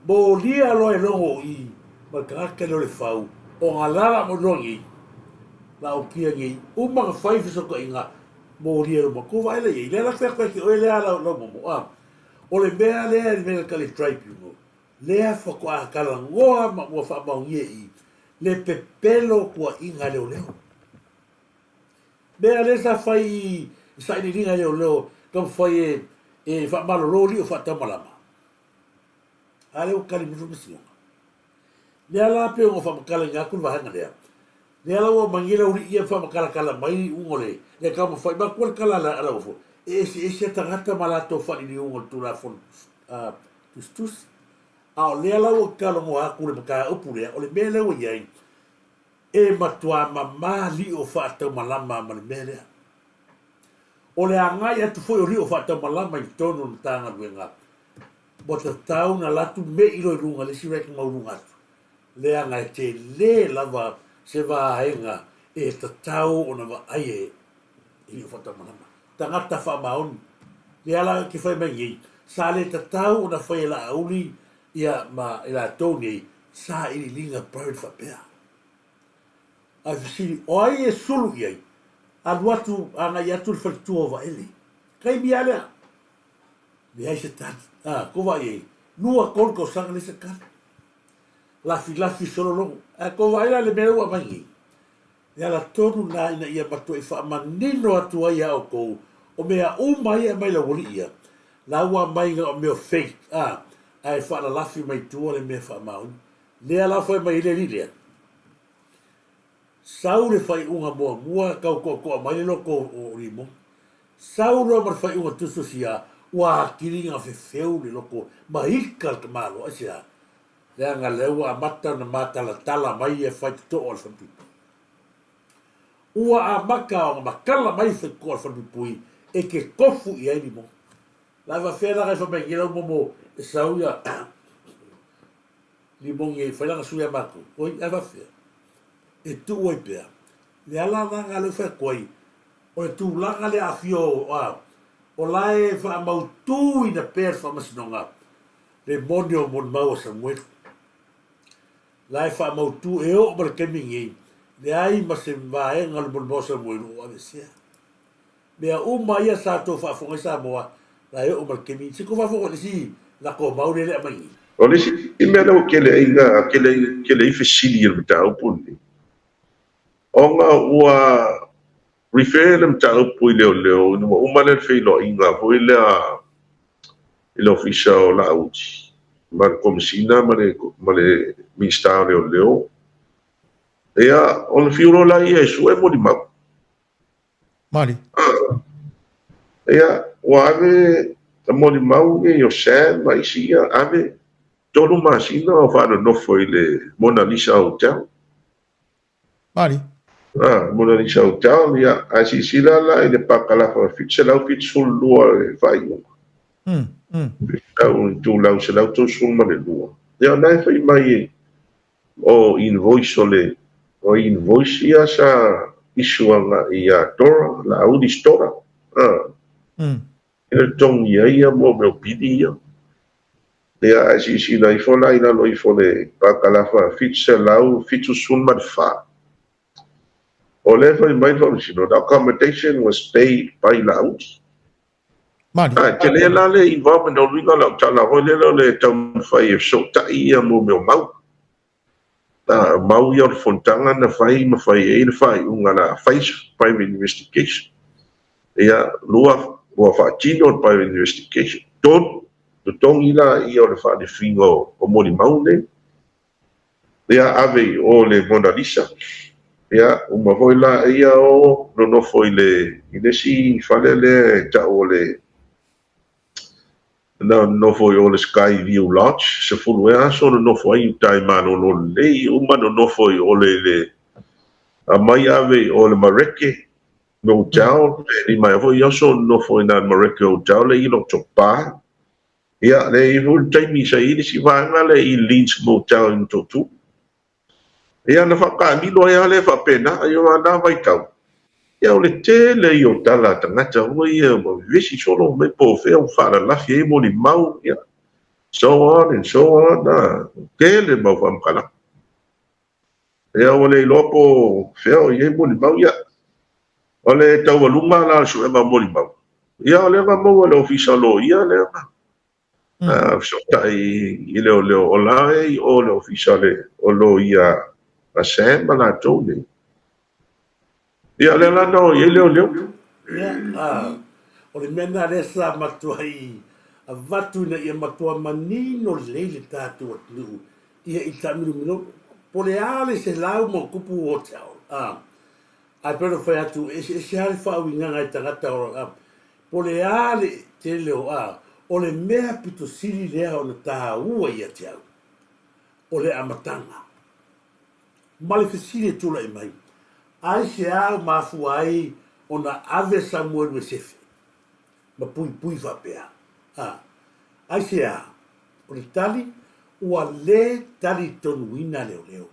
molia loa e logo i ma le tagata lea o le fau, o nga lala mo loa nei, la o kia nei, uma na fai fesootaiga, molia luma, kou vaai la i ai, lea la fai atu ai ke oe lea lau momo, a. O le mea lea i le mea ka le tribunal, lea faatoa talanoa ma ua faamaonia i le pepelo tuuaiga a leoleo. Mea lea sa fai i sailiiliga a leoleo taumafai e, e faamalolo lio faataumalama. A lea ua tali mai faamasinoga. Lea la pei ona faamatalaina atu le vaega lea. Lea la ua aumai nei le aualii ia ma faamakalakala mai le iuga o le le taumafai matua le tala a lau afioga, e eseese tagata ma latou faaliliuga o le Tulafono Tusitusi. A o lea la ua ou talanoa atu i le mataupu lea, o le mea lea ua i ai, e matua mama lio faataumalama ma le mea lea. O le agai atu foi o lio faataumalama i totonu o le Matagaluega, ua tatau ona alu atu me'i loa i luga i le isi rank maualuga atu, leaga e tele lava se vaega e tatau ona vaai e lio faataumalama. Tagata faamaoni. Lea la ou te fai mai nei, sa le tatau ona fai e Laauli ia ma i latou nei sailiiliga private faapea. Ae fesili, o ai e sulu i ai? Alu atu, agai atu le faletua o Vaele. Taimi lava lea. Leai se tali. A, kou vaai i ai, lua, tolu tausaga leai se tali. Lafilafi solo logo. Ae kou vaai la i le mea lea ua aumai nei. Le ala tonu lena ina ia matuai faamanino atu ai ia outou, o mea uma ia e aumai laualii ia, la ua aumai na o mea o fake, a, ae faalalafi mai tua le mea faamaoni. Lea la fai mai ai le alii lea, Sau le faaiuga muamua tau toatoa mai le loto o Rimoni. Sau loa ma le faaiuga tusitusia, ua atili ona fefeu le loto ma ika le tamaloa. Aisea? Leaga lea ua amata ona matalatala mai ia faitotoa o le falepuipui. Ua amata ona matala mai faitotoa o le falepuipui e te tofu i ai Rimoni. La e faafefea la ona e fai mai nei lau momo e sau ia Limoni e fai lana sui ia matou. Oi, ae faafefea? E tuu ai pea. Le ala la lea ua fai atu ai, o le tulaga lea afio a, o la e faamautuina pea le faamasinoga le moni o molimau a Samuelu. La e faamautu e oo mai le taimi lenei, leai ma se vaega o le molimau a Samuelu o aveesea. Mea uma ia sa tou faafofoga ai Samoa, la e oo mai le taimi, se tou faafofoga i le isi latou mau lea e aumai nei. O le isi mea lea ua tele ai na tele tele ai fesili i le mataupu lenei, ona ua refer le mataupu i leoleo ina ua uma le feiloaiga foi lea i le Ofisa o Laauli ma le Komesina ma le ma le Minisita o Leoleo. Ia, ona fiu loa lea e sue molimau. Mali. Ia, ua ave molimau nei o Sam ma isi ia, ave 3 masina o faanonofo i le Mona Lisa Hotel. Mali. Ah, Mona Lisa Hotel, ia, ae silasila la i le pakalafa 772 le faaiuga. Itulau 132. Ia, o lena e fai mai o invoice o le o invoice ia sa issue agai ia Dora, Laauli Stora, a. E le totogi ai ia mo mea o pili ia. Ia ae silasila ifo la i lalo ifo o le pakalafa 774. O lea e fai mai le Faamasino, the accommodation was paid by Laauli. Mali. Ae tele la le involvement o luiga o lau tala foi lele o le taumafai e fesootai ia mo mea o mau. A, mau ia o le fonotaga na fai ma fai ai le faaiuga o le a fai se private investigation. Ia, lua, ua faatino le private investigation. Tolu, totogi laia o le faalefiga o molimau nei. Ia, ave i o le Mona Lisa. Ia, uma foi la ia o nonofo i le i le isi fale lea e tau o le na nonofo i o le Sky View Lodge, 10 ea aso nonofo ai i uta i malolo lelei, uma nonofo i o le le aumai ave i o le Mareke Hotel, pe lima ea foi aso nonofo i na Mareke Hotel le i Lotopa. Ia, le i foi le taimi sa i ai le isi vaega lea i Leeds Motel i Motootua. Ia, na faataamilo ai lava lea faapena, ia o lena vaitau, ia o le tele ia o tala a tagata foi ia ua vevesi solo mai po o fea ua faalalafi ai molimau, ia, so on and so on, a, tele mau faamatalaga. Ia, ua le iloa po o fea o i ai molimau, ia, o le taualuga la o le suega o molimau, ia, o lea na maua e le Ofisa o Loia lea na fesootai i leoleo, o la e i o le Ofisa o Loia a Sam ma latou nei. Ia, o lea la na o i ai leoleo. Ia, o le mea lena lea sa matuai avatu ina ia matua manino lelei le tatou atunuu ia i taamilomilo po o le a le 100 ma tupu hotel. A, ae pei ona fai atu, e eseese lava le faauigaga e tagata o, a, po o le a le tele o, a, o le mea pito sili lea ona taua ia te au, o le amataga. Ma le fesili e tulai mai, aisea u mafua ai ona ave Samuelu e sefe ma puipui faapea? A, aisea? O le tali, ua lē talitonuina leoleo.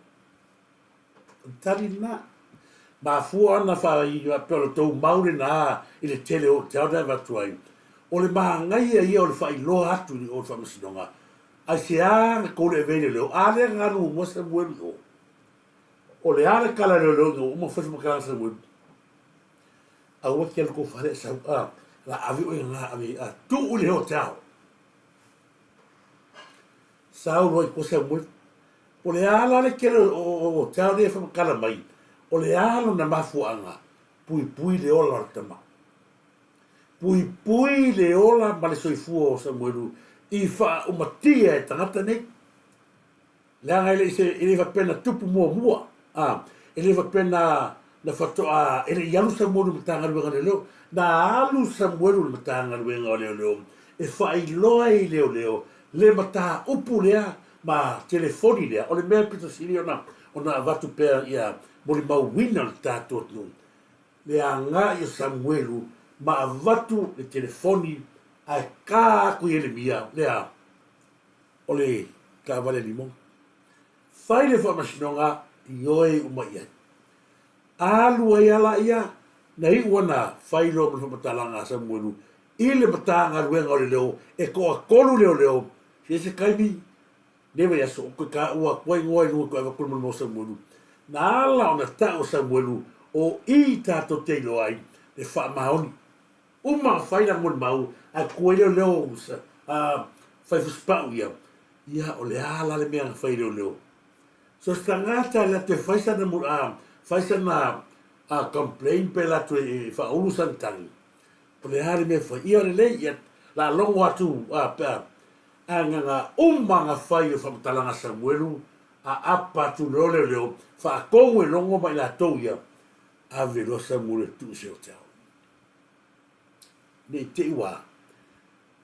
O le tali lena. Mafua ona faapea o le tou mau lena i le tele o te ao na e avatu ai. O le manaia ia o le faailoa atu i o le faamasinoga. Aisea na kou le ave ai leoleo? A lea na alu muamua Samuelu i o. O le a le kala leoleo ina ua uma fai faamatalaga Samuelu? Aua te alu kou fale e sau, a, la ave oe na ave, a, tuu i le hotel. Sau loa i tua Samuelu. O le a la le tele o te ao nei e whamatala mai, o le a lona mafuaaga, puipui le ola o le tama. Puipui le ola ma le soifua o Samuelu i whaaumatia e tagata nei. Leaga e le i se, e le faapea na tupu muamua, a, e le faapea na, na faatoa, e le i alu Samuelu i le Matagaluega o Leoleo. Na alu Samuelu i le Matagaluega o Leoleo e faailoa i leoleo le mataupu lea ma telefoni lea. O le mea pito sili ona, ona avatu pea ia molimauina le tatou atunuu, le agai o Samuelu ma avatu le telefoni ae ka atu i Elemia lea, o le taavale limo. Fai le faamasinoga, ioe uma i ai. Alu ai a laia, na iu ana fai loa ma le faamatalaga a Samuelu i le Matagaluega o Leoleo e toatolu leoleo, se se taimi, nei vaiaso, ou te taua atu ai igoa i luga toe avatu le molimau o Samuelu. Na ala ona tau o Samuelu o i tatou te iloa ai le faamaoni. Uma ona fai lana molimau, ae tuai leoleo fai fusipau ia, ia o le a la le mea na fai e leoleo? So se tagata e alu atu e fai sana fai sana complain pe alu atu e faaulu sana tagi, o le a le mea e fai? Ia lelei, ia la logo atu pe a ae na na uma ona fai o faamatalaga a Samuelu, aapa atu loa leoleo, faatonu e logo ma i latou ia, ave loa Samuelu e tuu i se hotel. Ne i te i ua,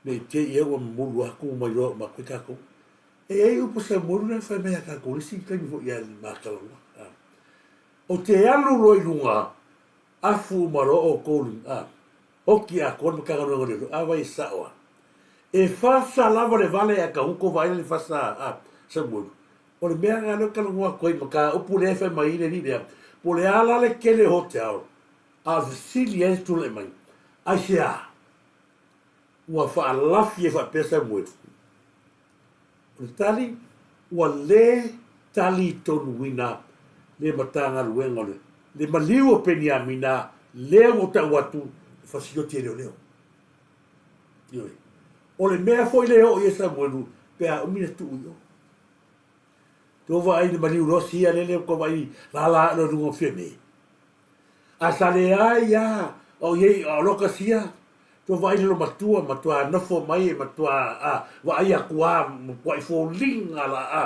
ne i te i ua momolu atu ma iloa uma atu ai tatou. E i ai upu Samuelu lea na fai mai ia tatou i le isi taimi foi ia ma talanoa. Ou te alu loa i luga, afu uma loa outou i luga, oti atoa le Matagaluega o Leoleo, a vai e sao lava. E fasa lava le vale ae tago tou vaai le fasa a Samuelu. O le mea lena lea ou te talanoa atu ai i le mataupu lea e fai mai ai le alii lea, po o le a la le tele o hotel, A o le fesili ai e tulai mai, aisea ua faalafi ai faapea Samuelu? O le tali, ua lē talitonuina le Matagaluega o le le maliu o Peniamina lea ua tau atu e fasioti e leoleo. Ioe. O le mea foi lea e oo i ai Samuelu pe a umi na tuu i o. Tou vaai i le maliu loa sia lele ua tou vaai lala ae loa i luga o Fiame. A sa leai a o iai a o loka sia tua vaai le matua matua nofo mai e matua a vaai atu a matuai foliga la a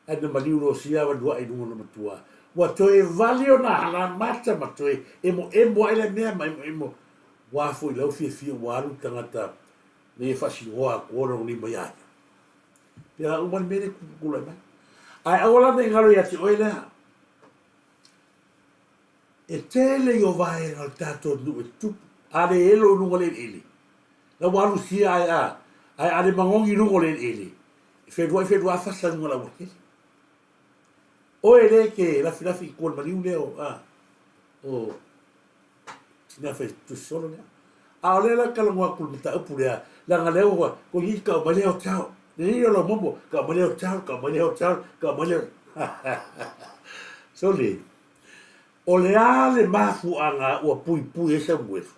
ae na maliu loa sia wa luaʻi i luga o le matua ua toe vali ona hala mata ma toe emoemo aʻe le mea ma emoemo ua foi lau fiafia ua alu le tagata nei e faasinoa atu ona nei mai ia ia. Pēlā uma le mea lea e tulai mai. Ae aua la ne i galo ia te oe lea. E tele i o vaega o le tatou nuu e tutupu, a le elo i luga o le eleele, la ua alu sia ae a, ae a le magogi i luga o le eleele, e feluai feluai fasa i luga o le aualatele. Oe le ke lafilafi i tua i le maliu lea o, a, o tina fai tusi solo lea. A o lea la talanoa atu i le mataupu lea, leaga lea ua, toeitiiti tau mai le hotel. Lelei o lau momo, tau mai le hotel, tau mai le hotel, tau mai le... Sole, o le a le mafuaaga ua puipui ai Samuelu?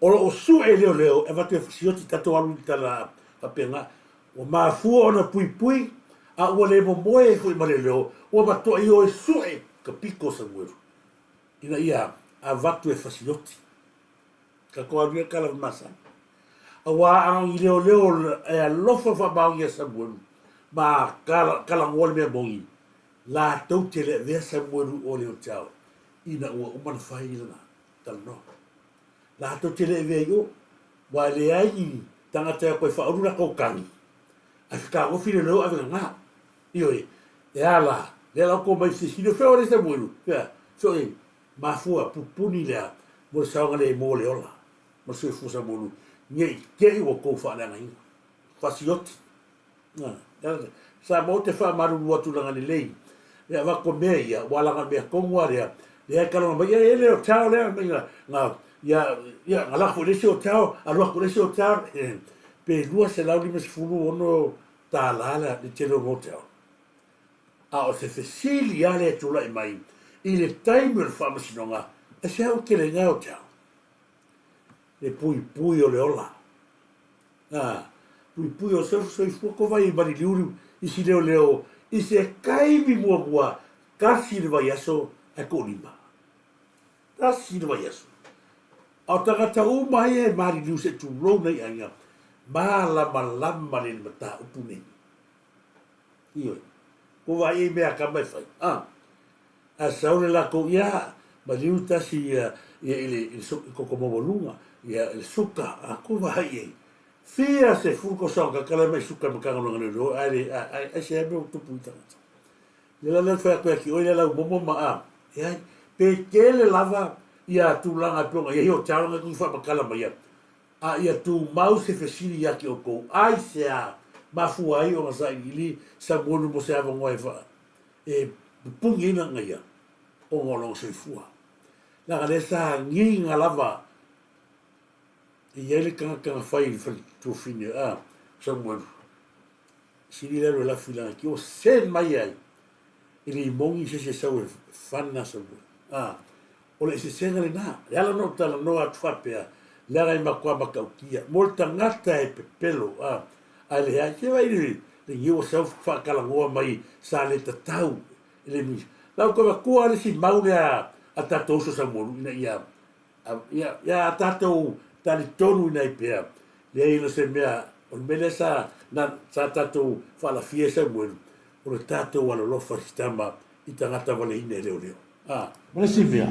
O lo o sue leoleo e avatu e fasioti tatou alu i le tala faapena. Ua mafua ona puipui, a ua le momoe ai foi ma leoleo, ua matuai o e sue ka piko o Samuelu, ina ia avatu e fasioti. Tatou alu ia tala masani. Auā a i leoleo e alofa faamaoni ia Samuelu ma talanoa le mea moni. Latou te le avea Samuelu o le hotel ina ua uma ona fai lana talanoa. Latou te le avea i o, ua e leai ni tagata e o koe faaulu latou kagi, ae fetagofi le leo ave gaga. Ioe, e a la, lea la ua mai fesili, o fea o le Samuelu? Fea, fea o e mafua pupuni lea mo le saogalemu o le ola ma le soifua Samuelu, ne i te i ua tou faaleagaina. Fasioti. Sa maua te faamalulu atu lana lelei e avatu mea ia ua laga mea tonu a lea lea e talanoa mai e le o tao lea mai na na ia ia na lafo i le isi o tao alu atu i le isi o tao pe $256 la le tele o hotel. A o se fesili lava lea e tulai mai i le taimi o le faamasinoga, aisea ua tele ai na hotel? Le puipui o le ola. A puipui o se soifua ko vai maliliu i si leoleo i se taimi muamua tasi le vaiaso ae toalima. Tasi le vaiaso. A o tagata uma ia e maliliu se tulou nei aiga, malamalama le mataupu nei. Ioe. Ko vai e mea kama e fai. A. A sau le latou ia maliu tasi ia ia i le i le koko maualuga ia i le suka a ko vai e fia se fulu tausaga ka kala mai suka ma kanga longa le ai le ai ai se mea tupu i tagata. Le la le fai atu ia ki oi le lau momo ma a e ai pe tele lava ia tulaga e pei ona i ai o tala nga ku whaamakala mai ia. A ia tumau se fesili ia ki outou, aisea mafua ai ona sailiili Samuelu mo se avanoa e e pupuni ai lana ia ona o lona soifua. Leaga lea sa agiga lava e i ai le tagata na fai i le faletuafine a Samuelu. Sili le alu e lafi lana ki o se mai ai i le imogi se se sau e fana Samuelu. A o le eseesega lena. Le ala na ou talanoa atu faapea, leaga e matua matautia. Mo le tagata e pepelo, a, ae leai, se vai le, le niu ua sau faatalanoa mai sa le tatau i le misa. La ua toe avatua le isi mau lea a tatou uso Samuelu ina ia, a, ia, ia a tatou talitonu ina ai pea, leai e le o se mea, o le mea lea sa, na, sa tatou faalafia e Samuelu, o le tatou alolofa i si tama i tagata valeina e leoleo. A, ma le isi mea,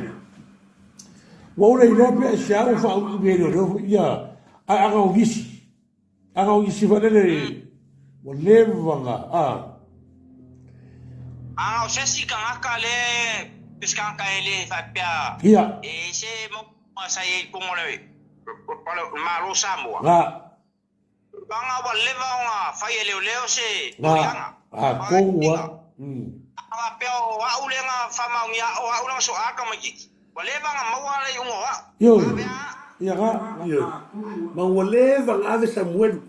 ua ou le iloa pe aisea ua faauiui e leoleo ia, ae aga o nisi, aga o nisi foi lele ua leva na, a. Aga o se isi tagata le, pe se tagata e le faapea, Ia. e se mau sa i ai i totonu o le Malo o Samoa. Ga. Aga ua leva ona fai e leoleo se Ga, moliaga. a kou ua, mm. A faapea o au lea na faamaonia, o au lea na soa tamaitiiti, ua leva ona maua le iuga o au. Ioe, Ave a. ia ga, ioe. Ma ua leva ona ave Samuelu,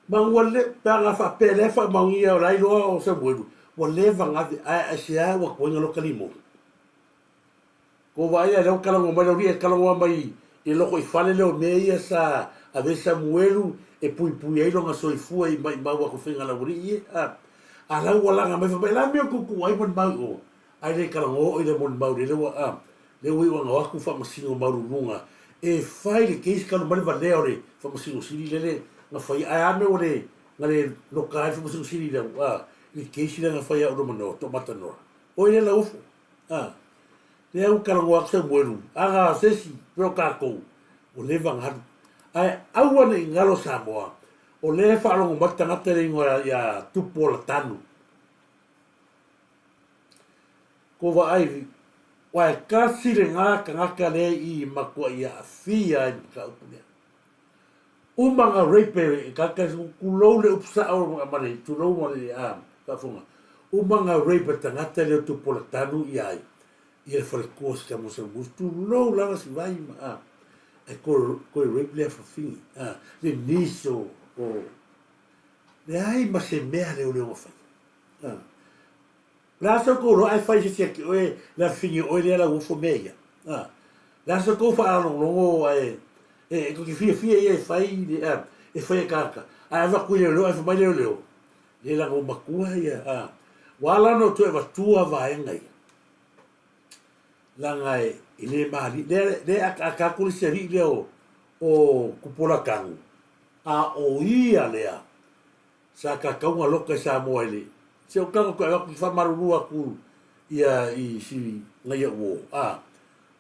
ma ua le, pe ana faapea lea faamaonia o la iloa o Samuelu, ua leva ona ave, ae aisea ua tuai loka limoni. Ko vaai a lea ua talanoa mai lau alii e talanoa mai i loko i fale lea o mea ia sa ave ai Samuelu e puipui ai lona soifua i maimau atu faiga lau alii e a a la ua laga mai fai mai la mea o tuutuu ai molimau i o ai le talanoa o i le molimau lele ua a lea ua iu ana o atu faamasino maululuga e fai le case talu mai le valea o le faamasino sili lele na fai ae a mea ua le na le loka ai le faamasino sili lea a i le case lea na fai au loma noa toamata noa oi le lauofo a Lea ua talanoa atu Samuelu, aga se isi pei o tatou, ua leva ona alu. Ae aua ne i galo Samoa, o lea e faalogo mai le tagata le igoa ia Tupu Olatanu. Ko vaai, aua e tasi lena tagata lea i matuai aafia ai le mataupu lea. Uma na rape e tagata, tulou le upu sao ma le tulou ma le faafofoga. Uma na rape e le tagata lea o Tupu Olatanu ia ai, ia le faletua o si tama o Samusu, tulou lava si vai ma a, e koe, koe rape lea fafine, a, le niece o, o, leai ma se mea leoleo na faia. A. Le a se kou loa ae fai se isi ake oe le afifine oe lea lauofo mea ia. A. Le a se kou faalogologo ae e e te fiafia ia e fai le a e fai e kāka. Ae avatu i leoleo ae fai mai leoleo, le laga ua matua ia a. Ua ala ona ou toe avatua vaega ia. Leaga e e le malie lea lea e akaaka atu le isi alii lea o o Tupolatagu a o ia lea sa tatau ona loka i Samoa i le se o tago toe avatu faamalulu atu. Ia i si ngaia uo a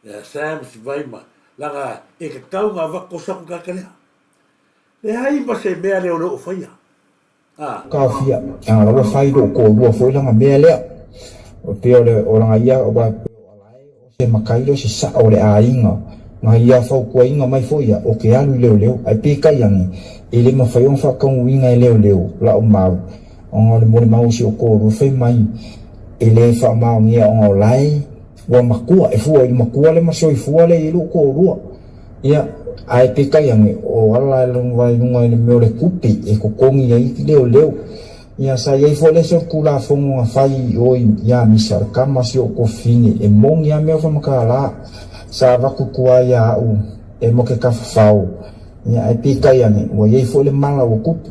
ia Sam si vai ma laga e kakau nga vako sa ku kaka lea. Leai ma se mea leo leo o faia. A. Kaofia, a la ua fai lou toalua foi lana mea lea. O pei o le o lana ia aua pei o alae o se makai lea o se saʻo o le aiga. Na ia fautuaina mai foi ia o ke alu i leoleo ae peitai ane e le mafai ona faataunuuina e leoleo lau mau ona o le molimau o si ou toalua fai mai e le faamaonia ona o lae ua matua e fua i le matua lea ma soifua lea i ai lou toalua. Ia, ae peitai ane o ala e lanu ai luga i le mea o le tupe e totogi ai leoleo. Ia, sa i ai foi le isi o le Tulafono na fai i o i Misa, o le tama si ou kofine, e moni a mea o faamatala, sa avatu i tua ia au e mo ke tafafao. Ia, ae peitai ane, ua i ai foi le mala ua tupu,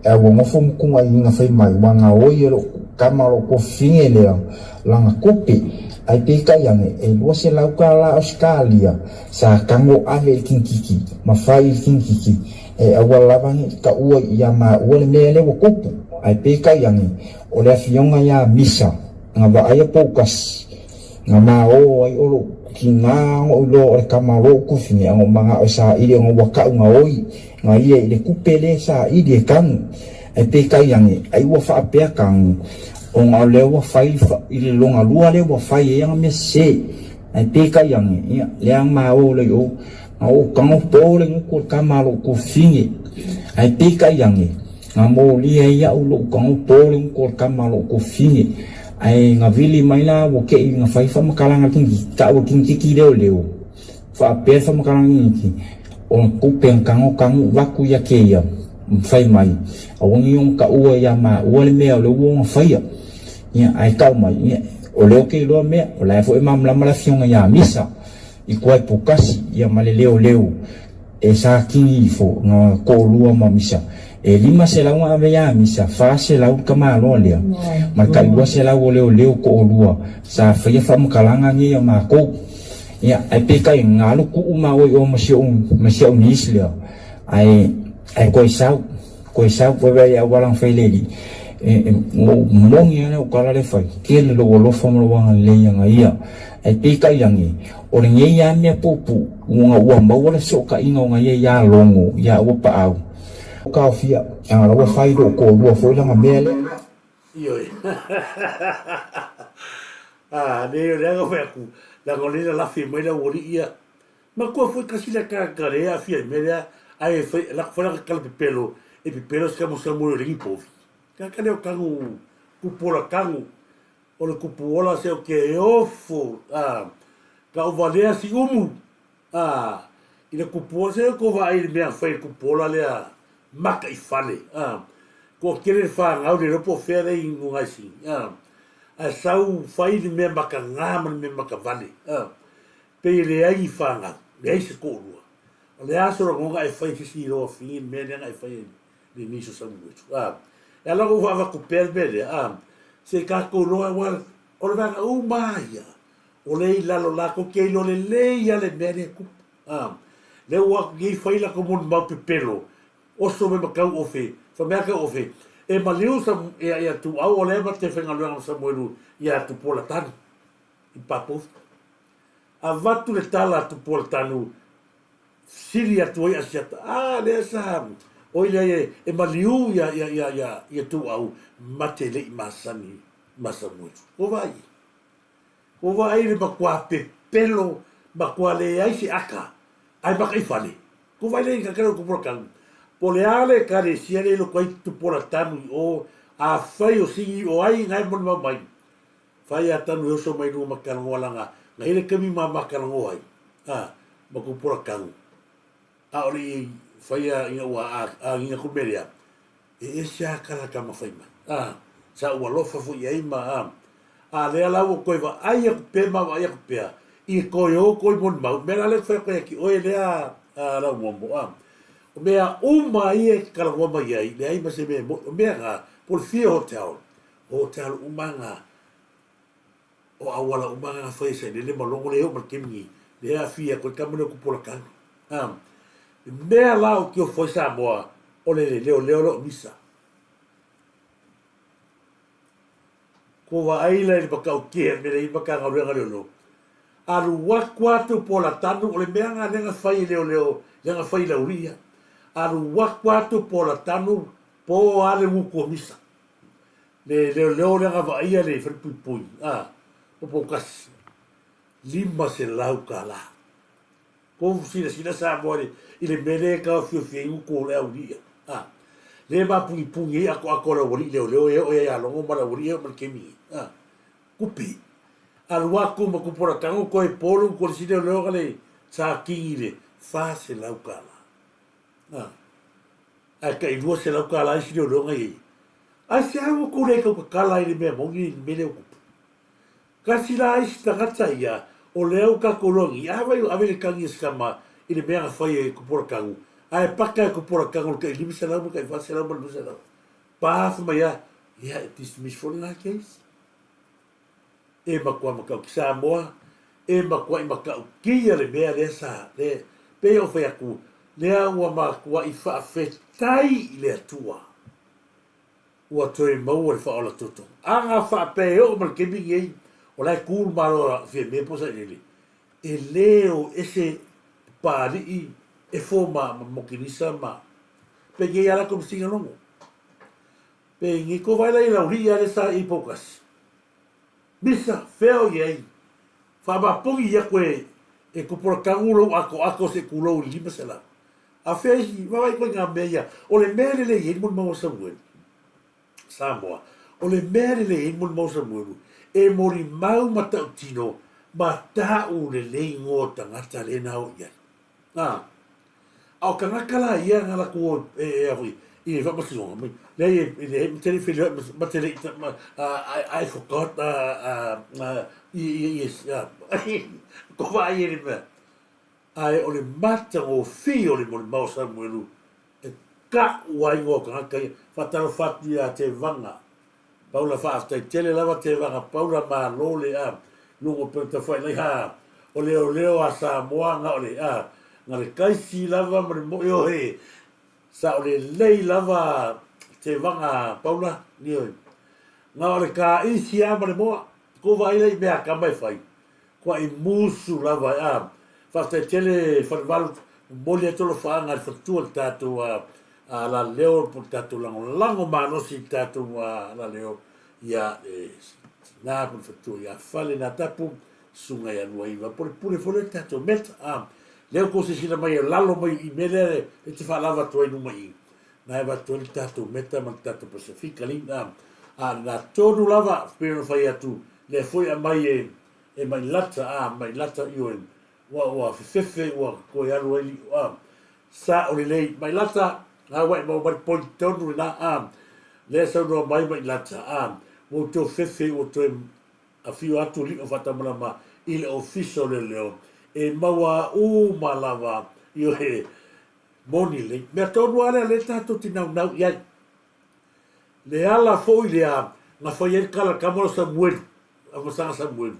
ae ua nofo ma tuuaiina fai mai, ua gaoi e lou tama o lou kofine lea lana tupe, ae peitai ane, e $200 Ausetalia sa tago ave i le kinikiki ma fai i le kinikiki. E aua lava ne i taua ia maua le mea lea ua tupu, ae peitai ane, o le afioga ia Misa, na vaaia poukasi, na maō ai o lou tinā ona ou iloa o le tama o lou kofine, ana ou manao e saili ona ua kau gaoi na ia i le tupe lea e saili e tanu. Ae peitai ane, ai ua faapea tanu, ona o lea ua fai i le lona lua lea ua fai ai ana mea sese. Ae peitai ane, ia, lea maō lea i o, Na ou tago po le gutu o le tama a lou tuafafine, ae peitai ane, na molia ai au lou tago po le gutu o le tama a lou tuafafine. Ae na vili mai la ua kei na fai faamatalaga kingi, tau e kingikiki leoleo, faapea le faamatalaga kingiki, o le tupe na tago tago avatu ia keia, ma fai mai, aua ne i ona taua ia maua le mea o lea ua ona faia. Ia, ae tau mai, ia, o lea ou te iloa mea, o la e foi e malamalama le afioga ia Misa. I koe pukasi ia ma le leoleo e sa kini ifo nga toalua ma misa e 500 nga ave ia misa 400 le tamaloa lea ma le tai 200 o leoleo toalua sa faia faamatalaga nei ia matou ia ae peitai nga alu tuu maua i o ma si ou ma si au niece lea ae ae koe sau koe sau koe vaai auala na fai le alii e moni lava lau tala lea fai tele lou alofa ma lou agalelei ia ia ae peitai ane o lenei lava mea puupuu ona ua maua le fesootaiga o ia ia Logo ia Uapaau taofia a la ua fai lou toalua foi lana mea lea. Ioe. Ah, nei o le aga fai atu, leaga o lea na lafi mai le aualii ia. Matua foi tasi lea tagata lea e aafia i mea lea, ae fai, lako fai laka tala pepelo, e pepelo se samusamu o le povi. Tagata lea o tanu, kupu ola tanu, o le kupu ola se o ke ofo, a, ka u valea si umu, a, i le kupu ola, se o ko vaai le mea fai le kupu ola lea, maka i fale, a, ko kele le whāngau le ropo fea le ingo ngai si, a, ae sau fai le mea maka ngā ma le mea maka vale, a, Pei e leai ni whanau, leai se toʻalua. O le a se lagona e fai se isi loa figi le mea lea na e fai ai le niso Samuetu. A, e ala ona ou faavatu pea le mea lea, a, se i tatou iloa aua o le vaega uma lava ia, o lea i lalo latou te iloa lelei lava le mea lea e tupu. A, lea ua o atu nei fai latou molimau pepelo, oso mai ma tauofe, fai mai a tauofe, e maliu sa, ia, ia Tuuau o lea ma te faigaluega ma Samuelu ia Tupuola Tanu i Papofu. Avatu le tala a Tupuolatanu, sili atu ai Asiata, a lea sa oi lea e, e maliu ia, ia, ia, ia, ia Tuuau, ma te leʻi masani ma Samuelu. Ua vaai i? Ua vaai le matua pepelo, matua leai se aka, ae maka i fale. Ua vaai lea i ka kele o Tupuolatanu. Po o le a le ekalesia lea i loko ai Tupuolatanu i o, afai o sigi o ai nga e molimau mai, Fai a tanu e oso mai luga ma kalagoa langa na ile kemi ma ma kalagoa ai a ma ku pola kau a ole i fai a ina ua a a ina ku melea e ese a kala ka ma fai mai a sa ua lofa fo i ai ma a a lea la ua koe va ai aku pe ma va ai aku pea i koe o koe mon mau mea la le fai koe ki oe lea a la uomo a o mea uma ia e kalagoa mai ai leai ma se mea mo o mea nga po le fia hotel Hotel uma nga o auala uma nga fai sa lele ma logo le o ma kemi le afia ko ka mone ku pola kan am mea la o kio foi Samoa o le le leo leo lo misa. Ko vaai la i le matautia i le mea lea i Matagaluega a Leoleo. Alu atu atu po la tanu, o le mea lena lea na fai e leoleo, lea na fai i Laulii ia. Alu atu atu po la tanu, po a le gutu o misa. Le leoleo lea na vaaia le falepuipui, a, o Poutasi, $500. Kou silasila Samoa i le mea lea e taofiofi ai gutu o le aualii ia, a. Lea e mapugipugī ai atoato o le aualii leoleo e oo ia Logo ma le aualii e oo mai le taimi nei, a. Kupi. Alu atu ma Tupolatago toe polu kolisi leoleo ka le satini le $400. A. Ae tai $200 isi leoleo na i ai. Ae se a ua tou le tautatala ai le mea moni i le mea lea ua tupu. Kasi la isi tagata ia o lea ua tatou iloa nei, a vai ua ave le tagi a si tama i le mea na fai e Tupolatago, ae paka e Tupolatago le tai 500 ma le tai 400 ma le 200. Pa fai mai a, ia e dismiss foi lena case. E matua matautia Samoa, e matuai matautia le mea lea sa le pei o fai atu lea ua matuai faafetai i le Atua ua toe maua le faaola toto. A na faapea e oo mai le taimi lenei o la e tu le Malo a Fiamē po o Sailele, e le o ese Papalii e fo ma Mokenisa ma penei a latou masina logo. Penei ko vaai la i Laulii a le sa i Poutasi. Misa, fea o i ai? Faamapogi ia koe e Tupolatagu lou atoato se tulou i le 500. A fea isi, vaavaai koe i ngā mea ia. O le mea lelei ai le molimau a Samuelu, Samoa, o le mea lelei ai le molimau a Samuelu, e molimau ma tautino ma ta'u lelei igoa o tagata lea na o i ai. Ā, a o tagata la ia na latou o e, e, a foi, i le faamasinoga mai, leai e, e leai ma te le i feiloai ma, ma te le i, ma, I, I forgot, i, i, i, ko vaai e le mea. Ae o le matagofie o le molimau o Samuelu e ta'u ai igoa o tagata ia. Faatalofa atu ia Tevaga Paula faafetai tele lava Tevaga Paula malo le a luga o peu tafaila'i ha o leoleo a Samoa na o le a na le kaisi lava ma le mo'i oe sa o lelei lava Tevaga Paula ioe na o le kaisi a ma le moa kou vaai la i mea a tama e fai Kuaʻi musu lava a. Faafetai tele Falevalu, momoli atu alofaaga i le faletua i le tatou alaleo po o le tatou lagolago malosi i le tatou alaleo ia le tina po o le faletua ia Fale Natapu, Susuga ia Luaiva po o le pule foi lea i le tatou meta a. Lea ua tou silasila mai e lalo mai i mea lea e te faalava atu ai i luma i i. Na e avatu ai le tatou meta ma le tatou Pasifika Link a. A lena tonu lava pei ona fai atu lea foi e aumai e e mai lata a mai lata ioe ua ua fefefe ua toe alu ai liʻu a sao lelei mai lata a ua e maua mai le point tonu lena a lea saunoa mai mai lata a ua outou fefe ua toe afio atu liʻu faatamalama i le ofisa o leoleo e maua uma lava ioe moni lelei mea tonu a lea lea tatou te naunau i ai le ala foi lea na fai ai le tala tama o Samuelu Amasaga Samuelu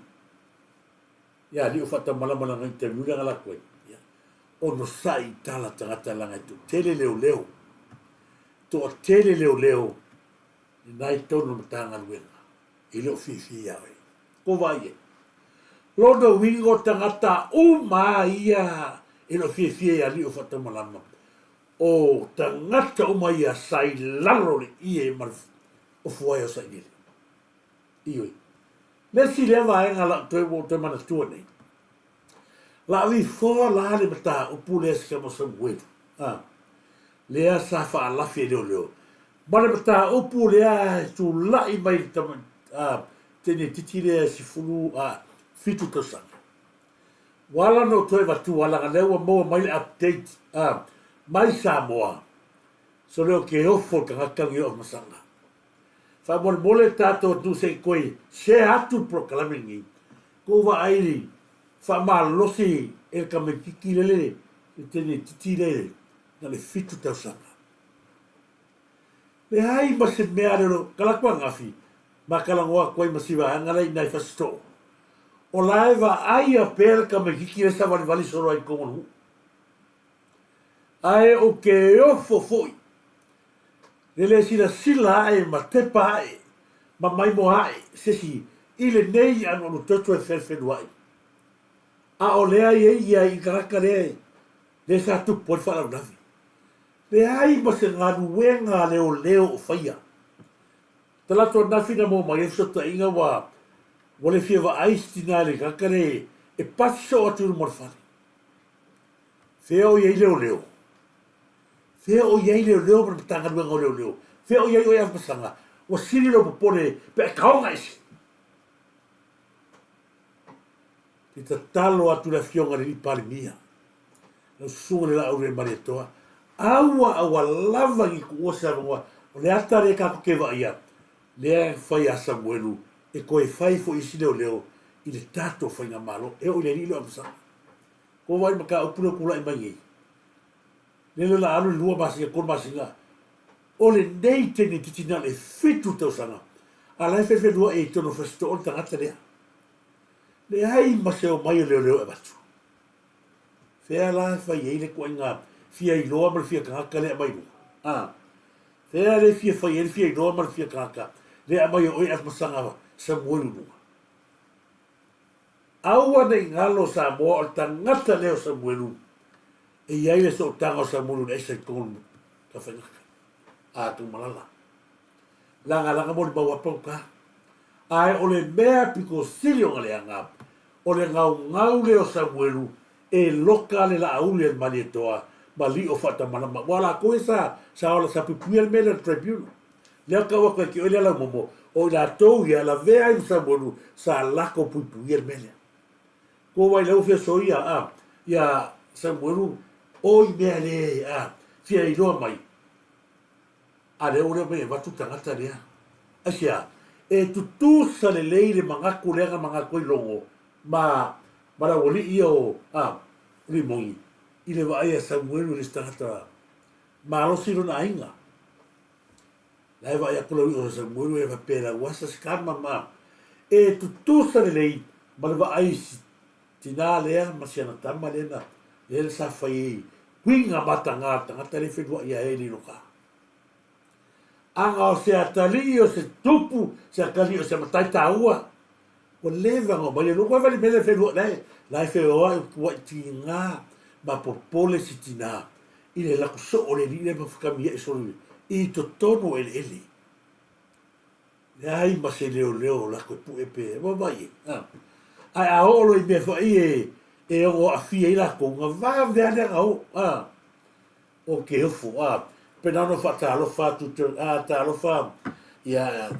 ia alii o faatamalama lana interview lea na alu atu ai ia onosai i tala tagata leaga e toatele leoleo toatele leoleo lena i totonu o le Matagaluega e le o fiafia ia oe ko vaai ai lona uiga o tagata uma ia e le o fiafia ia alii o faatamalama o tagata uma ia sa i lalo o le ie ma le ofu ai o Sailele. Ioe. Le isi lea vaega la toe ua ou toe manatua nei. La avifoa la le mataupu lea si tama Samuelu, a, lea sa faalafi e leoleo, ma le mataupu lea e tulai mai le tama, a, teine titi lea e 17 tausaga. Ua ala ona ou toe avatua leaga lea ua maua mai le update, a, mai Samoa, so leo ke ofo le tagata ni o masaga. Faamolemole tatou atunuu se i toe share atu le polokalame lenei. Kou vaai i faamalosi e le tamaititi lele le teine itiiti lele na le 7 tausaga. Leai ma se mea lelo kala atu angafi ma talanoa atu ai ma si vaega lea i nai Fasitoo. O la e vaaia pea le tamaititi lea savalivali solo ai i totonu o le nuu. Ae ou te ofo foi Le le silasila ae ma tepa ae. Ma maimoa aʻe se isi i lenei anuanu toto e felufeluaʻi. A o lea i ai ia i kanaka lea lea sa tupu ai le faalavelave. Leai ma se galuega a leoleo o faia. Talaatu ananafi na maua mai ai fesootaiga ua ua le fia vaai se tina i le tagata lea e pasi soo atu i luma o le fale. Fea o i ai leoleo? Fea o i ai leoleo ma le Matagaluega o Leoleo? Fea o i ai oe Afamasaga? Ua sili lou popole pe a e taoga ese. Te tatalo atu le Afioga i le Alii Palemia, lau Susuga i le Laauli le Malietoa, aua aua lava ni tuua se avanoa, o le ata lea tatou te vaaia, lea e fai a Samuelu e toe fai foi isi leoleo i le tatou faigamalo, e oo i le alii lea o Afamasaga. Ko wai mataupu lea ua tulai mai nei? Lele o le a alu i le 2 masina, 3 masina, o lenei teine itiiti na o le 7 tausaga, a la e fefeluai ai i totonu o Fasitoo le tagata lea. Leai ma se omai o leoleo e avatu. Fea la e fai ai le ituaiga fia iloa ma le fia tagata lea e aumai luga? A. Fea le fia fai ai le fia iloa ma le fia tagata lea e aumai o oe Afamasaga Samuelu i luga? Aua ne i galo Samoa o le tagata lea o Samuelu e i ai le sootaga o Samuelu i le aisa i totonu o Tafaigata a Taumalala. Lagalaga molimau a pau ka. Ae o le mea pito sili ona leaga, o le gaugau lea o Samuelu e loka le laauli a le Malietoa ma lio faatamalama. Ua latou ia sa sa ola sa puipuia le mea lea o le tribunal. Lea tau atu ai ke oe lea laumomo, o i latou ia lavea ai ma Samuelu sa lako puipuia le mea lea. Ko wai lau fia soia a ia Samuelu o i mea le a fia iloa mai a lea ua leo mai e avatu tagata lea. Aisea? E tutusa lelei le manatu lea na manatu ai Logo ma ma le aualii ia o a Rimoni i le vaai a Samuelu i le isi tagata malosi lona aiga. La e vaai atu lau iʻa o Samuelu e faapea lau asa se kama ma e tutusa lelei ma le vaai i si tinā lea ma si ana tama lea na lea sa fai ai huiga matagā le tagata lea e feluaʻi ia e Liloka. Aga o se atalii o se tupu, se atalii o se matai tāua, ua leva ona omai le lua, koe vali mele feluaʻi la e la e feoai tuaʻi tigā ma popole si tinā i le laku soo o le alii lea ma fakamiaʻi solo i totonu o eleele. Leai ma se leoleo o lako e puʻe pe ua vai e. Ae a oo loa i mea foi e e ono aafia ai lakou, na vave lava lea na oo. O ke ofo, a pena ono faatalofa atu te, a talofa ia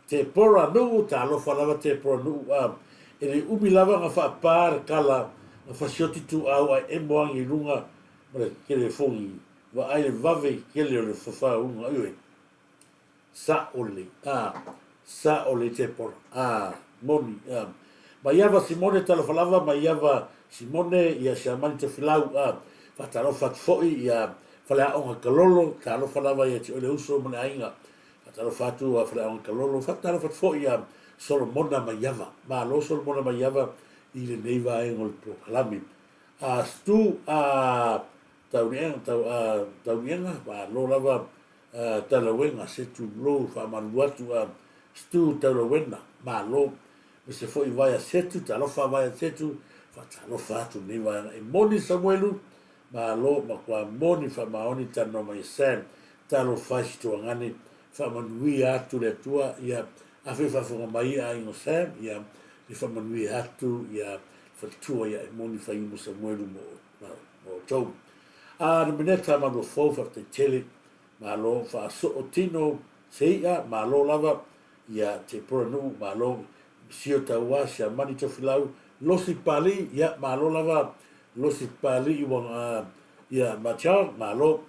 Tepora Nuʻu, talofa lava Tepora Nuʻu, a e le umi lava na faapā le kala na fasioti tuau ae emo agi i luga ma le telefoni, vaai le vave i kele o le fafauga, ioe. Sa'o lelei, a, sa'o lelei Tepora, a, moni, a. Maiava Simone talofa lava, Maiava Simone ia Siamani Tofilau, a, faatalofa atu foi ia Faleaoga Kalolo, talofa lava ia te oe le uso ma le aiga, faatalofa atu a Faleaoga Kalolo, faatalofa atu foi ia Solomona Maiava, malo Solomona Maiava i lenei vaega o le polokalame. A, Stu, a, Tauniega, tau, a, Tauniega, malo lava Taulauega, se tulou faamalulu atu a Stu Taulauena, malo. Me se foi vaea Setu, talofa vaea Setu, faatalofa atu lenei vaega. E moni Samuelu, malo, matua moni faamaoni talanoa mai e Sam, talofa e Situagane, faamanuia atu le Atua, ia afai o faafofoga mai ia aiga o Sam, ia le faamanuia atu, ia faletua ia e moni Faiumu Samuelu mo outou. A na mineta ma lua fou faafetai tele. Malo faasoo tino se i'a malo lava ia te Poranuu malo sio taua Siamani Tofilau Losi Papalii ia malo lava Losi Papalii ua ia Machar malo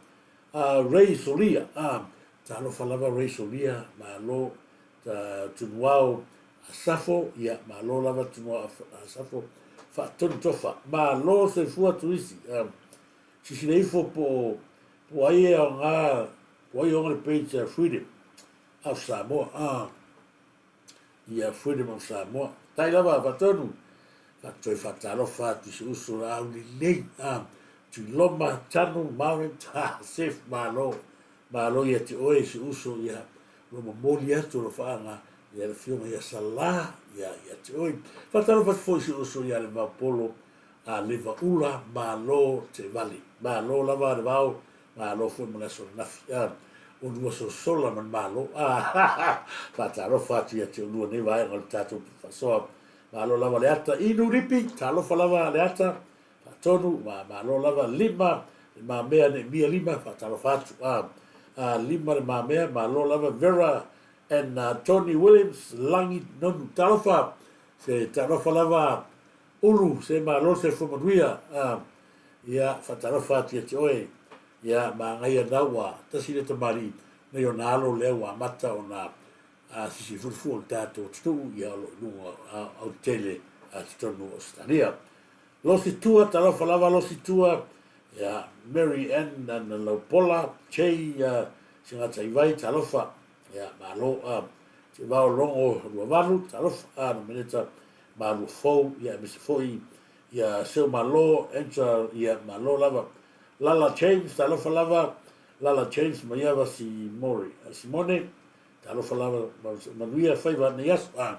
a Ray Solia a talofa lava Ray Solia malo ta Tunuao Asafo ia malo lava Tunuao Asafo faatonu tofa malo soifua Tuisi a Sisila ifo po o po ai e aoga po ai e oga le page a Freedom of Samoa a ia Freedom of Samoa tai lava faatonu faatoi faatalofa atu i si uso la au lelei a Tuiloma Tanu Maurit ha Sef malo malo ia te oe si uso ia lo momoli atu lo faaga. Ia le Afioga ia Salā, ia, ia te oe. Faatalofa atu foi i si ou uso ia Levaopolo, a Levaula, malo te vale. Malo lava Levao, malo foi mo le aso ananafi. A, ua lua sosola ma le malo. A, faatalofa atu ia te olua nei vaega o le tatou faasoa. Malo lava Leata inu lipi, talofa lava Leata, faatonu, ma malo lava Lima, le mamea Neemia Lima, faatalofa atu. A, a Lima le mamea, malo lava Vera and Tony Williams, Lagi Nonu, talofa, se talofa lava Ulu, se malo le soifua manuia. A, ia, faatalofa atu ia te oe, ia, magaia na ua tasi le tamalii nei ona alo lea ua amata ona a sisi fulifu o le tatou atunuu, ia, o lo o i luga autele a totonu o Ausetalia. Losi Tua, talofa lava Losi Tua, ia, Mary Ann na Laupola, Jay Sigataiwai, talofa, ia, malo, a, Te Vao Logo Luavalu, talofa, a, Nomeneta Malua Fou, ia, aemaise foi ia Seu Malo, Entra, ia, malo lava. Lala James, talofa lava, Lala James Maiava Simore, Simone, talofa lava, manuia faiva nei aso, a,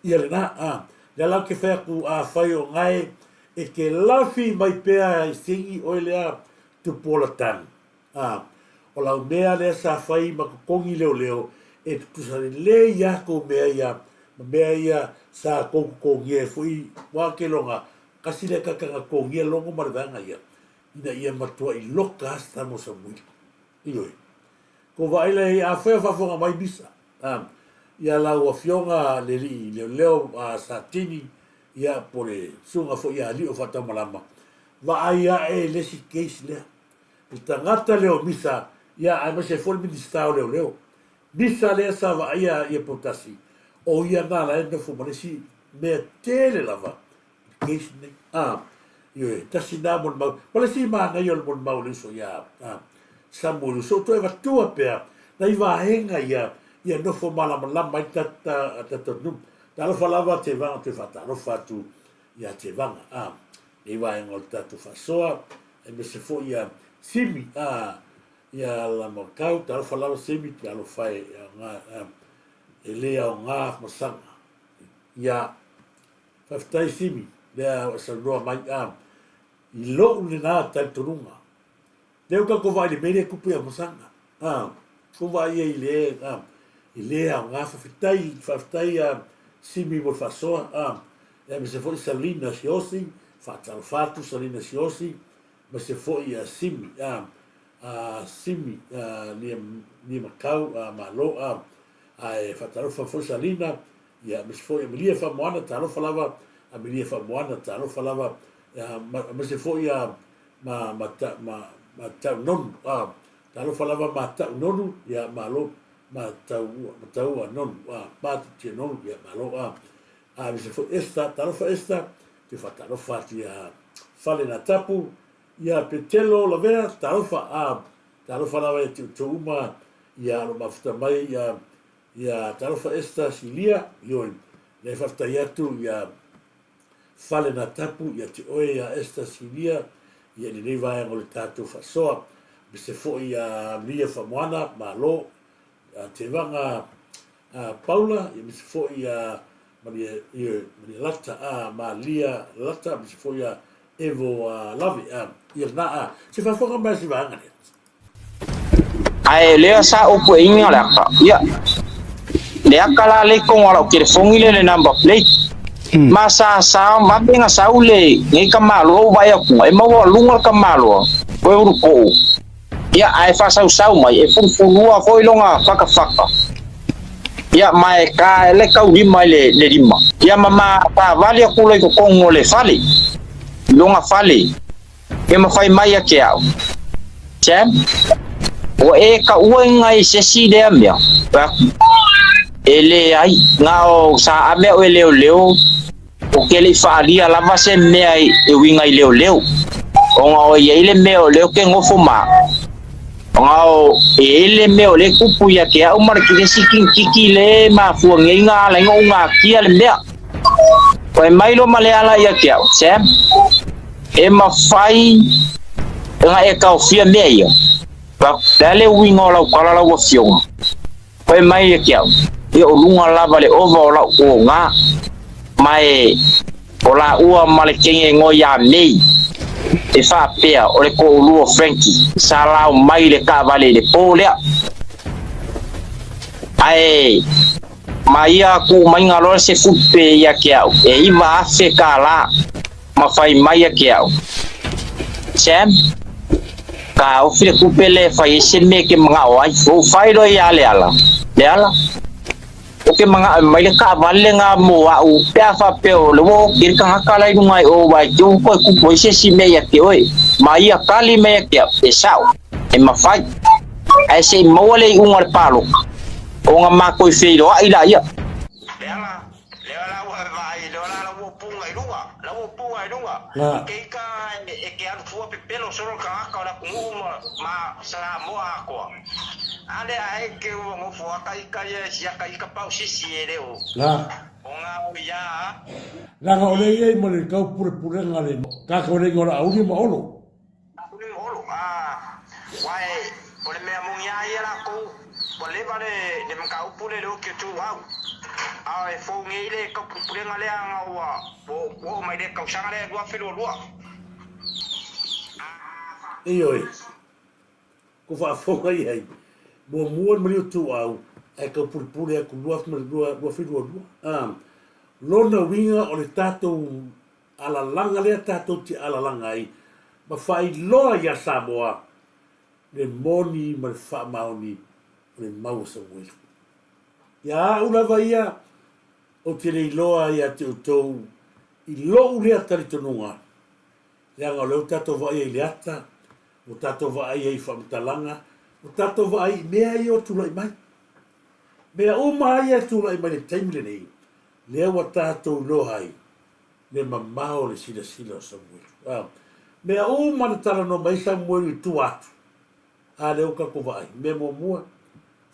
ia lena, a, lea la ou te fai atu, afai o gae e te lafi mai pea i singi oe lea tupu ola tanu, a, o lau mea lea sa fai ma totogi leoleo e tutusa lelei lava kou mea ia ma mea ia sa kou totogia ai foi, aua ou te iloa tasi lea tagata na totogia logo ma le vaega ia, ina ia matuai loka lava se tama o Samuili. Ioe. Kou vaai la i ai, afai o faafofoga mai Misa, a, ia lau afioga le alii leoleo a Satini, ia po o le susuga foi ia Alii o Faataumalama, vaai ae i le isi case lea. Le tagata lea o Misa, ia aemaise ai foi le Minisita o Leoleo. Misa lea sa vaaia ia Poutasi, o ia na la e nofo ma le isi mea tele lava i le case lenei. A, ioe, tasi na molimau. Ma le isi manaia o le molimau o le uso ia Samuel, uso toe avatua pea nai vaega ia, ia nofo malamalama ai tatou atunuu. Talofa lava Tevaga, toe faatalofa atu ia Tevaga. A, nei vaega o le tatou faasoa, aemaise foi ia Simi, a, ia Lamakau, talofa lava Simi, te alofa e, e le aoga masaga. Ia, faafetai Simi, lea ua e saunoa mai, a, i lou lena talitonuga, lea ua tatou vaai i le mea lea e tupu ia Masaga, a, ua vaai ai i le, a, e le aoga, faafetai, faafetai ia Simi mo le faasoa, a, aemaise foi Salina Siosi, faatalofa atu Salina Siosi, aemaise foi ia Simi, a, a, Simi, a, Lia, Lia Makau, a, malo, a, ae faatalofa foi Salina, ia, aemaise foi Amelia Faamoana, talofa lava, Amelia Faamoana, talofa lava, ia, aemaise foi ia, ma, ma, ta, ma, ma tau nonu, a, talofa lava ma tau nonu, ia, malo, ma tau, ma tau a nonu, a, ma tia nonu, ia, malo, a, aemaise foi Esther, talofa Esther, te faatalofa atu ia Fale na Tapu, ia Petelo Lavea, talofa, a, talofa lava ia te outou uma, ia alo mafuta mai, ia, ia talofa Esther Silia, ioe, lea faafetai atu ia Fale na Tapu, ia te oe ia Esther Silia, ia i lenei vaega o le tatou faasoa, aemaise foi ia Lia Famoana, malo, Tevaga Paula, ia aemaise foi ia Maria, ioe, Maria Lata, a, Malia Lata, aemaise foi ia Evo Lave, a, ia lena, a, se faafofoga mai se vaega lea. Ae lea sa ou pueina le aka, ia, le aka la le i totonu o lau telefoni lea le number plate. Ma sa sa vave ona sau lenei tamaloa ou vaai atu, e maualuga le tamaloa, o e ulutou. Ia, ae faasausau mai, e fulufulua foi lona fatafata. Ia, ma e ta le taulima i le, le lima. Ia, ma ma taavale atu loa i totonu o le fale, i lona fale. Ia, ma fai mai ia te au, Sam, ua e taua i nai se isi lea mea? Fai atu, E leai, na o sa ave au e leoleo, ou te le i faaalia lava se mea e uiga i leoleo, ona o e i ai le mea o lea ou te nofo ma au. Ona o e i ai le mea o lea e tupu ia te au ma le kesi kinititi lea e mafua nei na ala ai ona ou natia le mea. Fai mai loa ma le ala ia te au, Sam, e mafai ona e taofia mea ia. Fai atu, O le a le uiga o lau tala lau afioga? Fai mai ia te au, Ia o luga lava le ova o la'u ogā, ma e o laua ma le kege igoa iā Mei, e faapea o le to'ulua o Frankie sa lao mai i le taavale i le pō lea. Ae ma ia tuu maiga loa se fupe ia te a'u e 9,000 tālā ma fai mai ia te a'u, Sam, taofi le tupe lea e fai ai se mea e te mana'o ai. Ua ou fai loa iā Leala, Leala, ou te mana'o e mai le taavale lena mo a'u pe a faapea o le ua oti ai le tagata la i luga i o aua e te ua toe tupu ai se isi mea ia te oe. Ma ia tali mai ia te a'u, e sa'o, e mafai, ae se i maua le iuga o le palota, ona matou i feiloa'i laia. Leala, Lea la ua vaai, lea la la ua punga i luga, la ua punga i luga. La. Ke ika e ke alu fua pepelo solo le tagata o le atunuu ma, ma Samoa atoa. A lea ae ke ua nofo aka ika ia e siaka ika pau sisi e le o. La. O nga o ia. Leaga o lea i ai ma le tau pulepulega le tatou le igoa o Laauli ma Olo. Laauli ma Olo, a, wa e, o le mea moni a ia lakou, ua leva le, le mataupu lea i le oki o Tuuau. A e fou nei le tau pulepulega lea ana ua, ua, ua oo mai le tausaga lea 2022. A Ioe, ko faafofoga i ai, muamua le maliu Tuuau ae tau pulepule atu 2022. A, lona uiga o le tatou alalaga lea tatou te alalaga ai ma faailoa iā Samoa le moni ma le faamaoni o le mau a Samuelu. Ia a'u lava ia, ou te le iloa ia te outou i lo'u lea talitonuga, leaga o lea ua tatou vaaia i le ata, ua tatou vaaia i faamatalaga, ua tatou vaai i mea ia ua tulai mai. Mea uma lava ia e tulai mai i le taimi lenei, lea ua tatou iloa ai le mamao o le silasila o Samuelu. A, mea uma na talanoa mai ai Samuelu i tua atu, a lea ua tatou vaai. Mea muamua,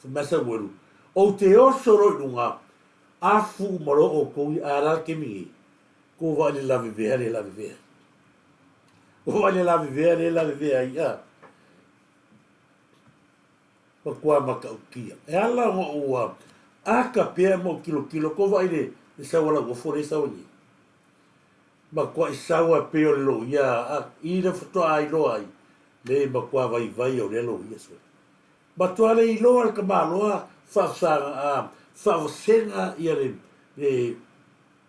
fai mai Samuelu, Ou te oso loa i luga, afu uma loa outou ia, a la le taimi nei, kou vaai le lavevea le lavevea. Kou vaai le lavevea le lavevea ai, a. Matua matautia. E ala ona ua aka pea ma ou tilotilo, kou vaai le sau a Lauofo lea e sau ai nei. Matuai sau a pei o le loia a i le faatoa iloa ai le matua vaivai o lea loia sole. Matua le iloa le tamaloa faafesaga a faavasega ia le le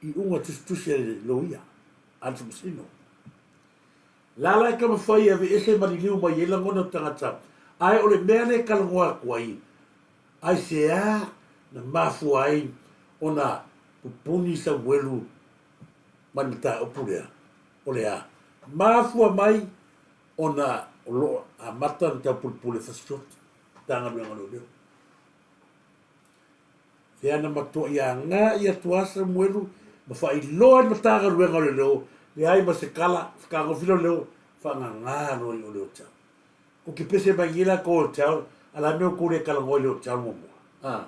iuga tusitusi a le loia a le faamasino. Lala e taumafai e aveese ma liliu mai ai lagona o tagata, ae o le mea lea e talanoa atu ai, aisea na mafua ai ona pupuni Samuelu ma le mataupu lea? O le a? Mafua mai ona o lo o amata ona taupulepule Fasitoti, Matagaluega o Leoleo. Lea na matuai agai atu lava Samuelu ma faailoa i le Matagaluega o Leoleo, leai ma se kala, fetagofi leoleo, faagaga loa i o Leochao. Ko ke pese mai nei la ko Leochao, a la mea o kou le talanoa i Leochao muamua. A.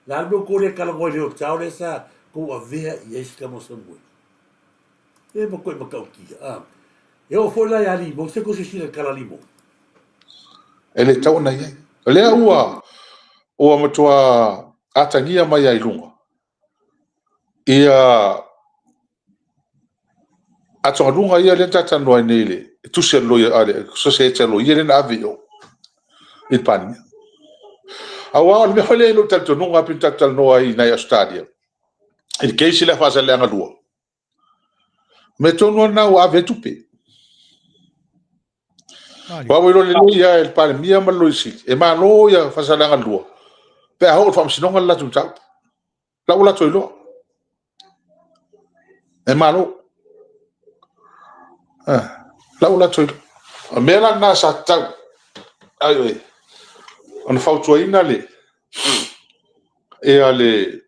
Le a le mea o kou le talanoa i Leochao lea sa kou avea i ai se tama o Samuelu. E matuai matautia. A. E oo foi la ia Limou, se ko silasila i le kala Limou. E le tatau ona i ai. O lea ua, ua matua atagia mai ai luga ia atugaluga ia lea na talanoa ai nei le tusi a le loia a le sosiaete a loia lea na ave i o i le Palemia. Aua o le mea foi lea i lou talitonuga pei ona tatou talanoa ai i nai Ausetalia i le case lea Faasaleleaga 2. Mea tonu lava lena ua ave ai tupe. Ua ave loa lelei ia e le Palemia ma le Loia Sili, e malo ia Faasaleleaga 2 pe a oo i le Faamasinoga le latou mataupu. La ua latou iloa. E malo. Eh, la ua latou iloa. O mea la lena sa tatau ai oe ona fautuaina le ia le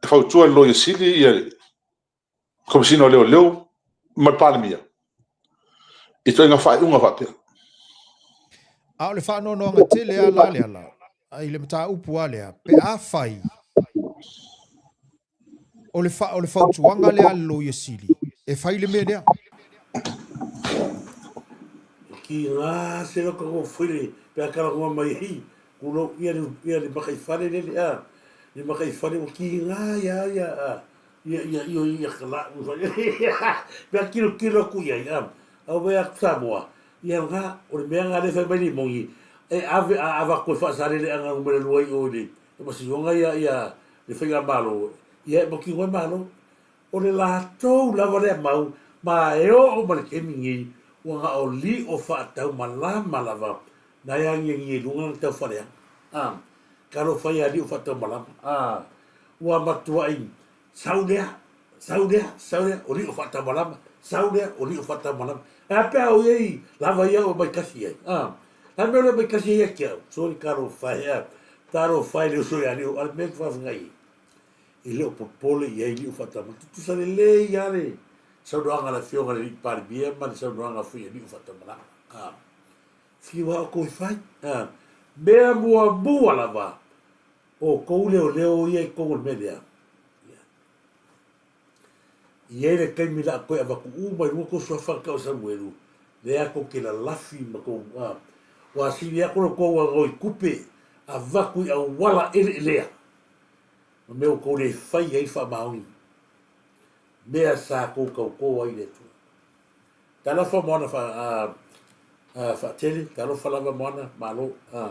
fautua le Loia Sili ia le Komesina o Leoleo ma le Palemia i ituaiga faaiuga faapea. A o le faanoanoaga tele lava la Leala i le mataupu lava lea, pe afai o le, fa, o le fautuaga lea a le Loia Sili e fai le mea lea. E kiga se loko ko fili pe a talanoa mai ai tulou ia le ia le makaifale lele a. le makaifale ua kiga ia ia ia ia ia ia ka la'u pe a tilotilo atu i ai a a ua atu Samoa ia lena o le mea lena lea e fai mai le moni e ave a avatu e faasaleleaga numera lua i o i le faamasinoga ia ia le faigamalo ia e mautinoa e malo o le latou lava lea mau ma e oo ma le taimi nei ua na o lio faataumalama lava na e agiagi ai i luga na tau faleaga a talofa ia lio faataumalama a ua matuai sau lea sau lea sau lea o lio faataumalama sau lea o lio faataumalama e a pe a o iai lava ia o mai kasi ai a la mea o le mai kasi ai ia te au soli talofa e a talofa e le uso ia lio a le mea faafegai e le o popole i ai lio faataumalama tutusa lelei lava le saunoaga a le afioga i le alii Palemia ma le saunoaga foi a lio faataumalama a fiu a outou e fai a mea muamua lava o outou leoleo ia i totonu o le mea lea e i ai le taimi o le a toe avatu uma i luga tou suafa na tau e Samuelu lea tou te lalafi ma tou a ua sili atu lo tou anoi tupe avatu i auala eleelea ma mea ua tou le fai ai faamaoni mea sa tou tauto ai i le Atua. Talofa Moana fa, a, a, faatele, talofa lava Moana, malo, a,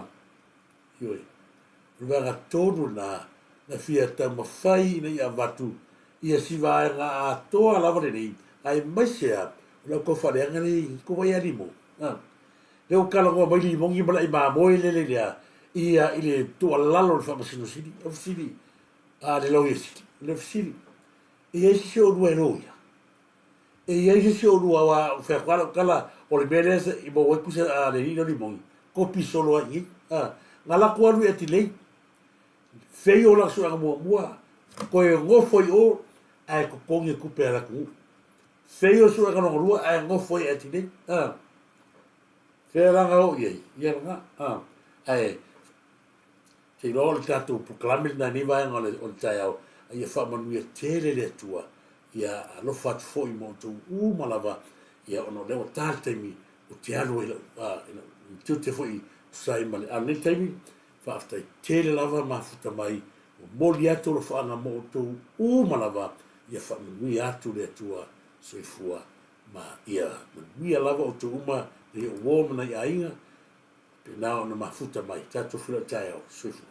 ioe. O le vaega tonu lena na fia taumafai ina ia avatu ia si vaega atoa lava lenei, aemaise a o lau tau faaleaga lea i kou ai a limo. A, lea ua talanoa mai limogi ma lai mamoe lele lea ia i le tuualalo o le Faamasino Sili, o fesili a le Loia Sili, o le fesili, e i ai se isi o oulua e loia? E i ai se isi o oulua aua ua fai atu lava lau tala, o le mea lea i maua ai tusa a le alii lea o Limogi, kopi solo ai i i. A, na latou alu i Atilei, feio lana sueaga muamua, toe nofo i o, ae totogi le tupe a le atunuu. Feio le sueaga lona lua, ae nofo ai i Atilei. A, fea la na oo i ai? Ia lena. A, ae te iloa o le tatou polokalame lena i lenei vaega o le taeao, a ia faamanuia tele le Atua ia alofa atu foi ma outou uma lava, ia ona o lea ua ta le taimi ou te alu ai i lau, i lau tiute foi e tusa ai ma le, a o lenei taimi, faafetai tele lava mafuta mai, momoli atu alofaaga mo outou uma lava, ia faamanuia atu le Atua soifua ma ia manuia lava outou uma, nai ou uo ma nai aiga, pena ona mafuta mai. Tatou feiloai taeao. Soifua.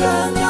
Pena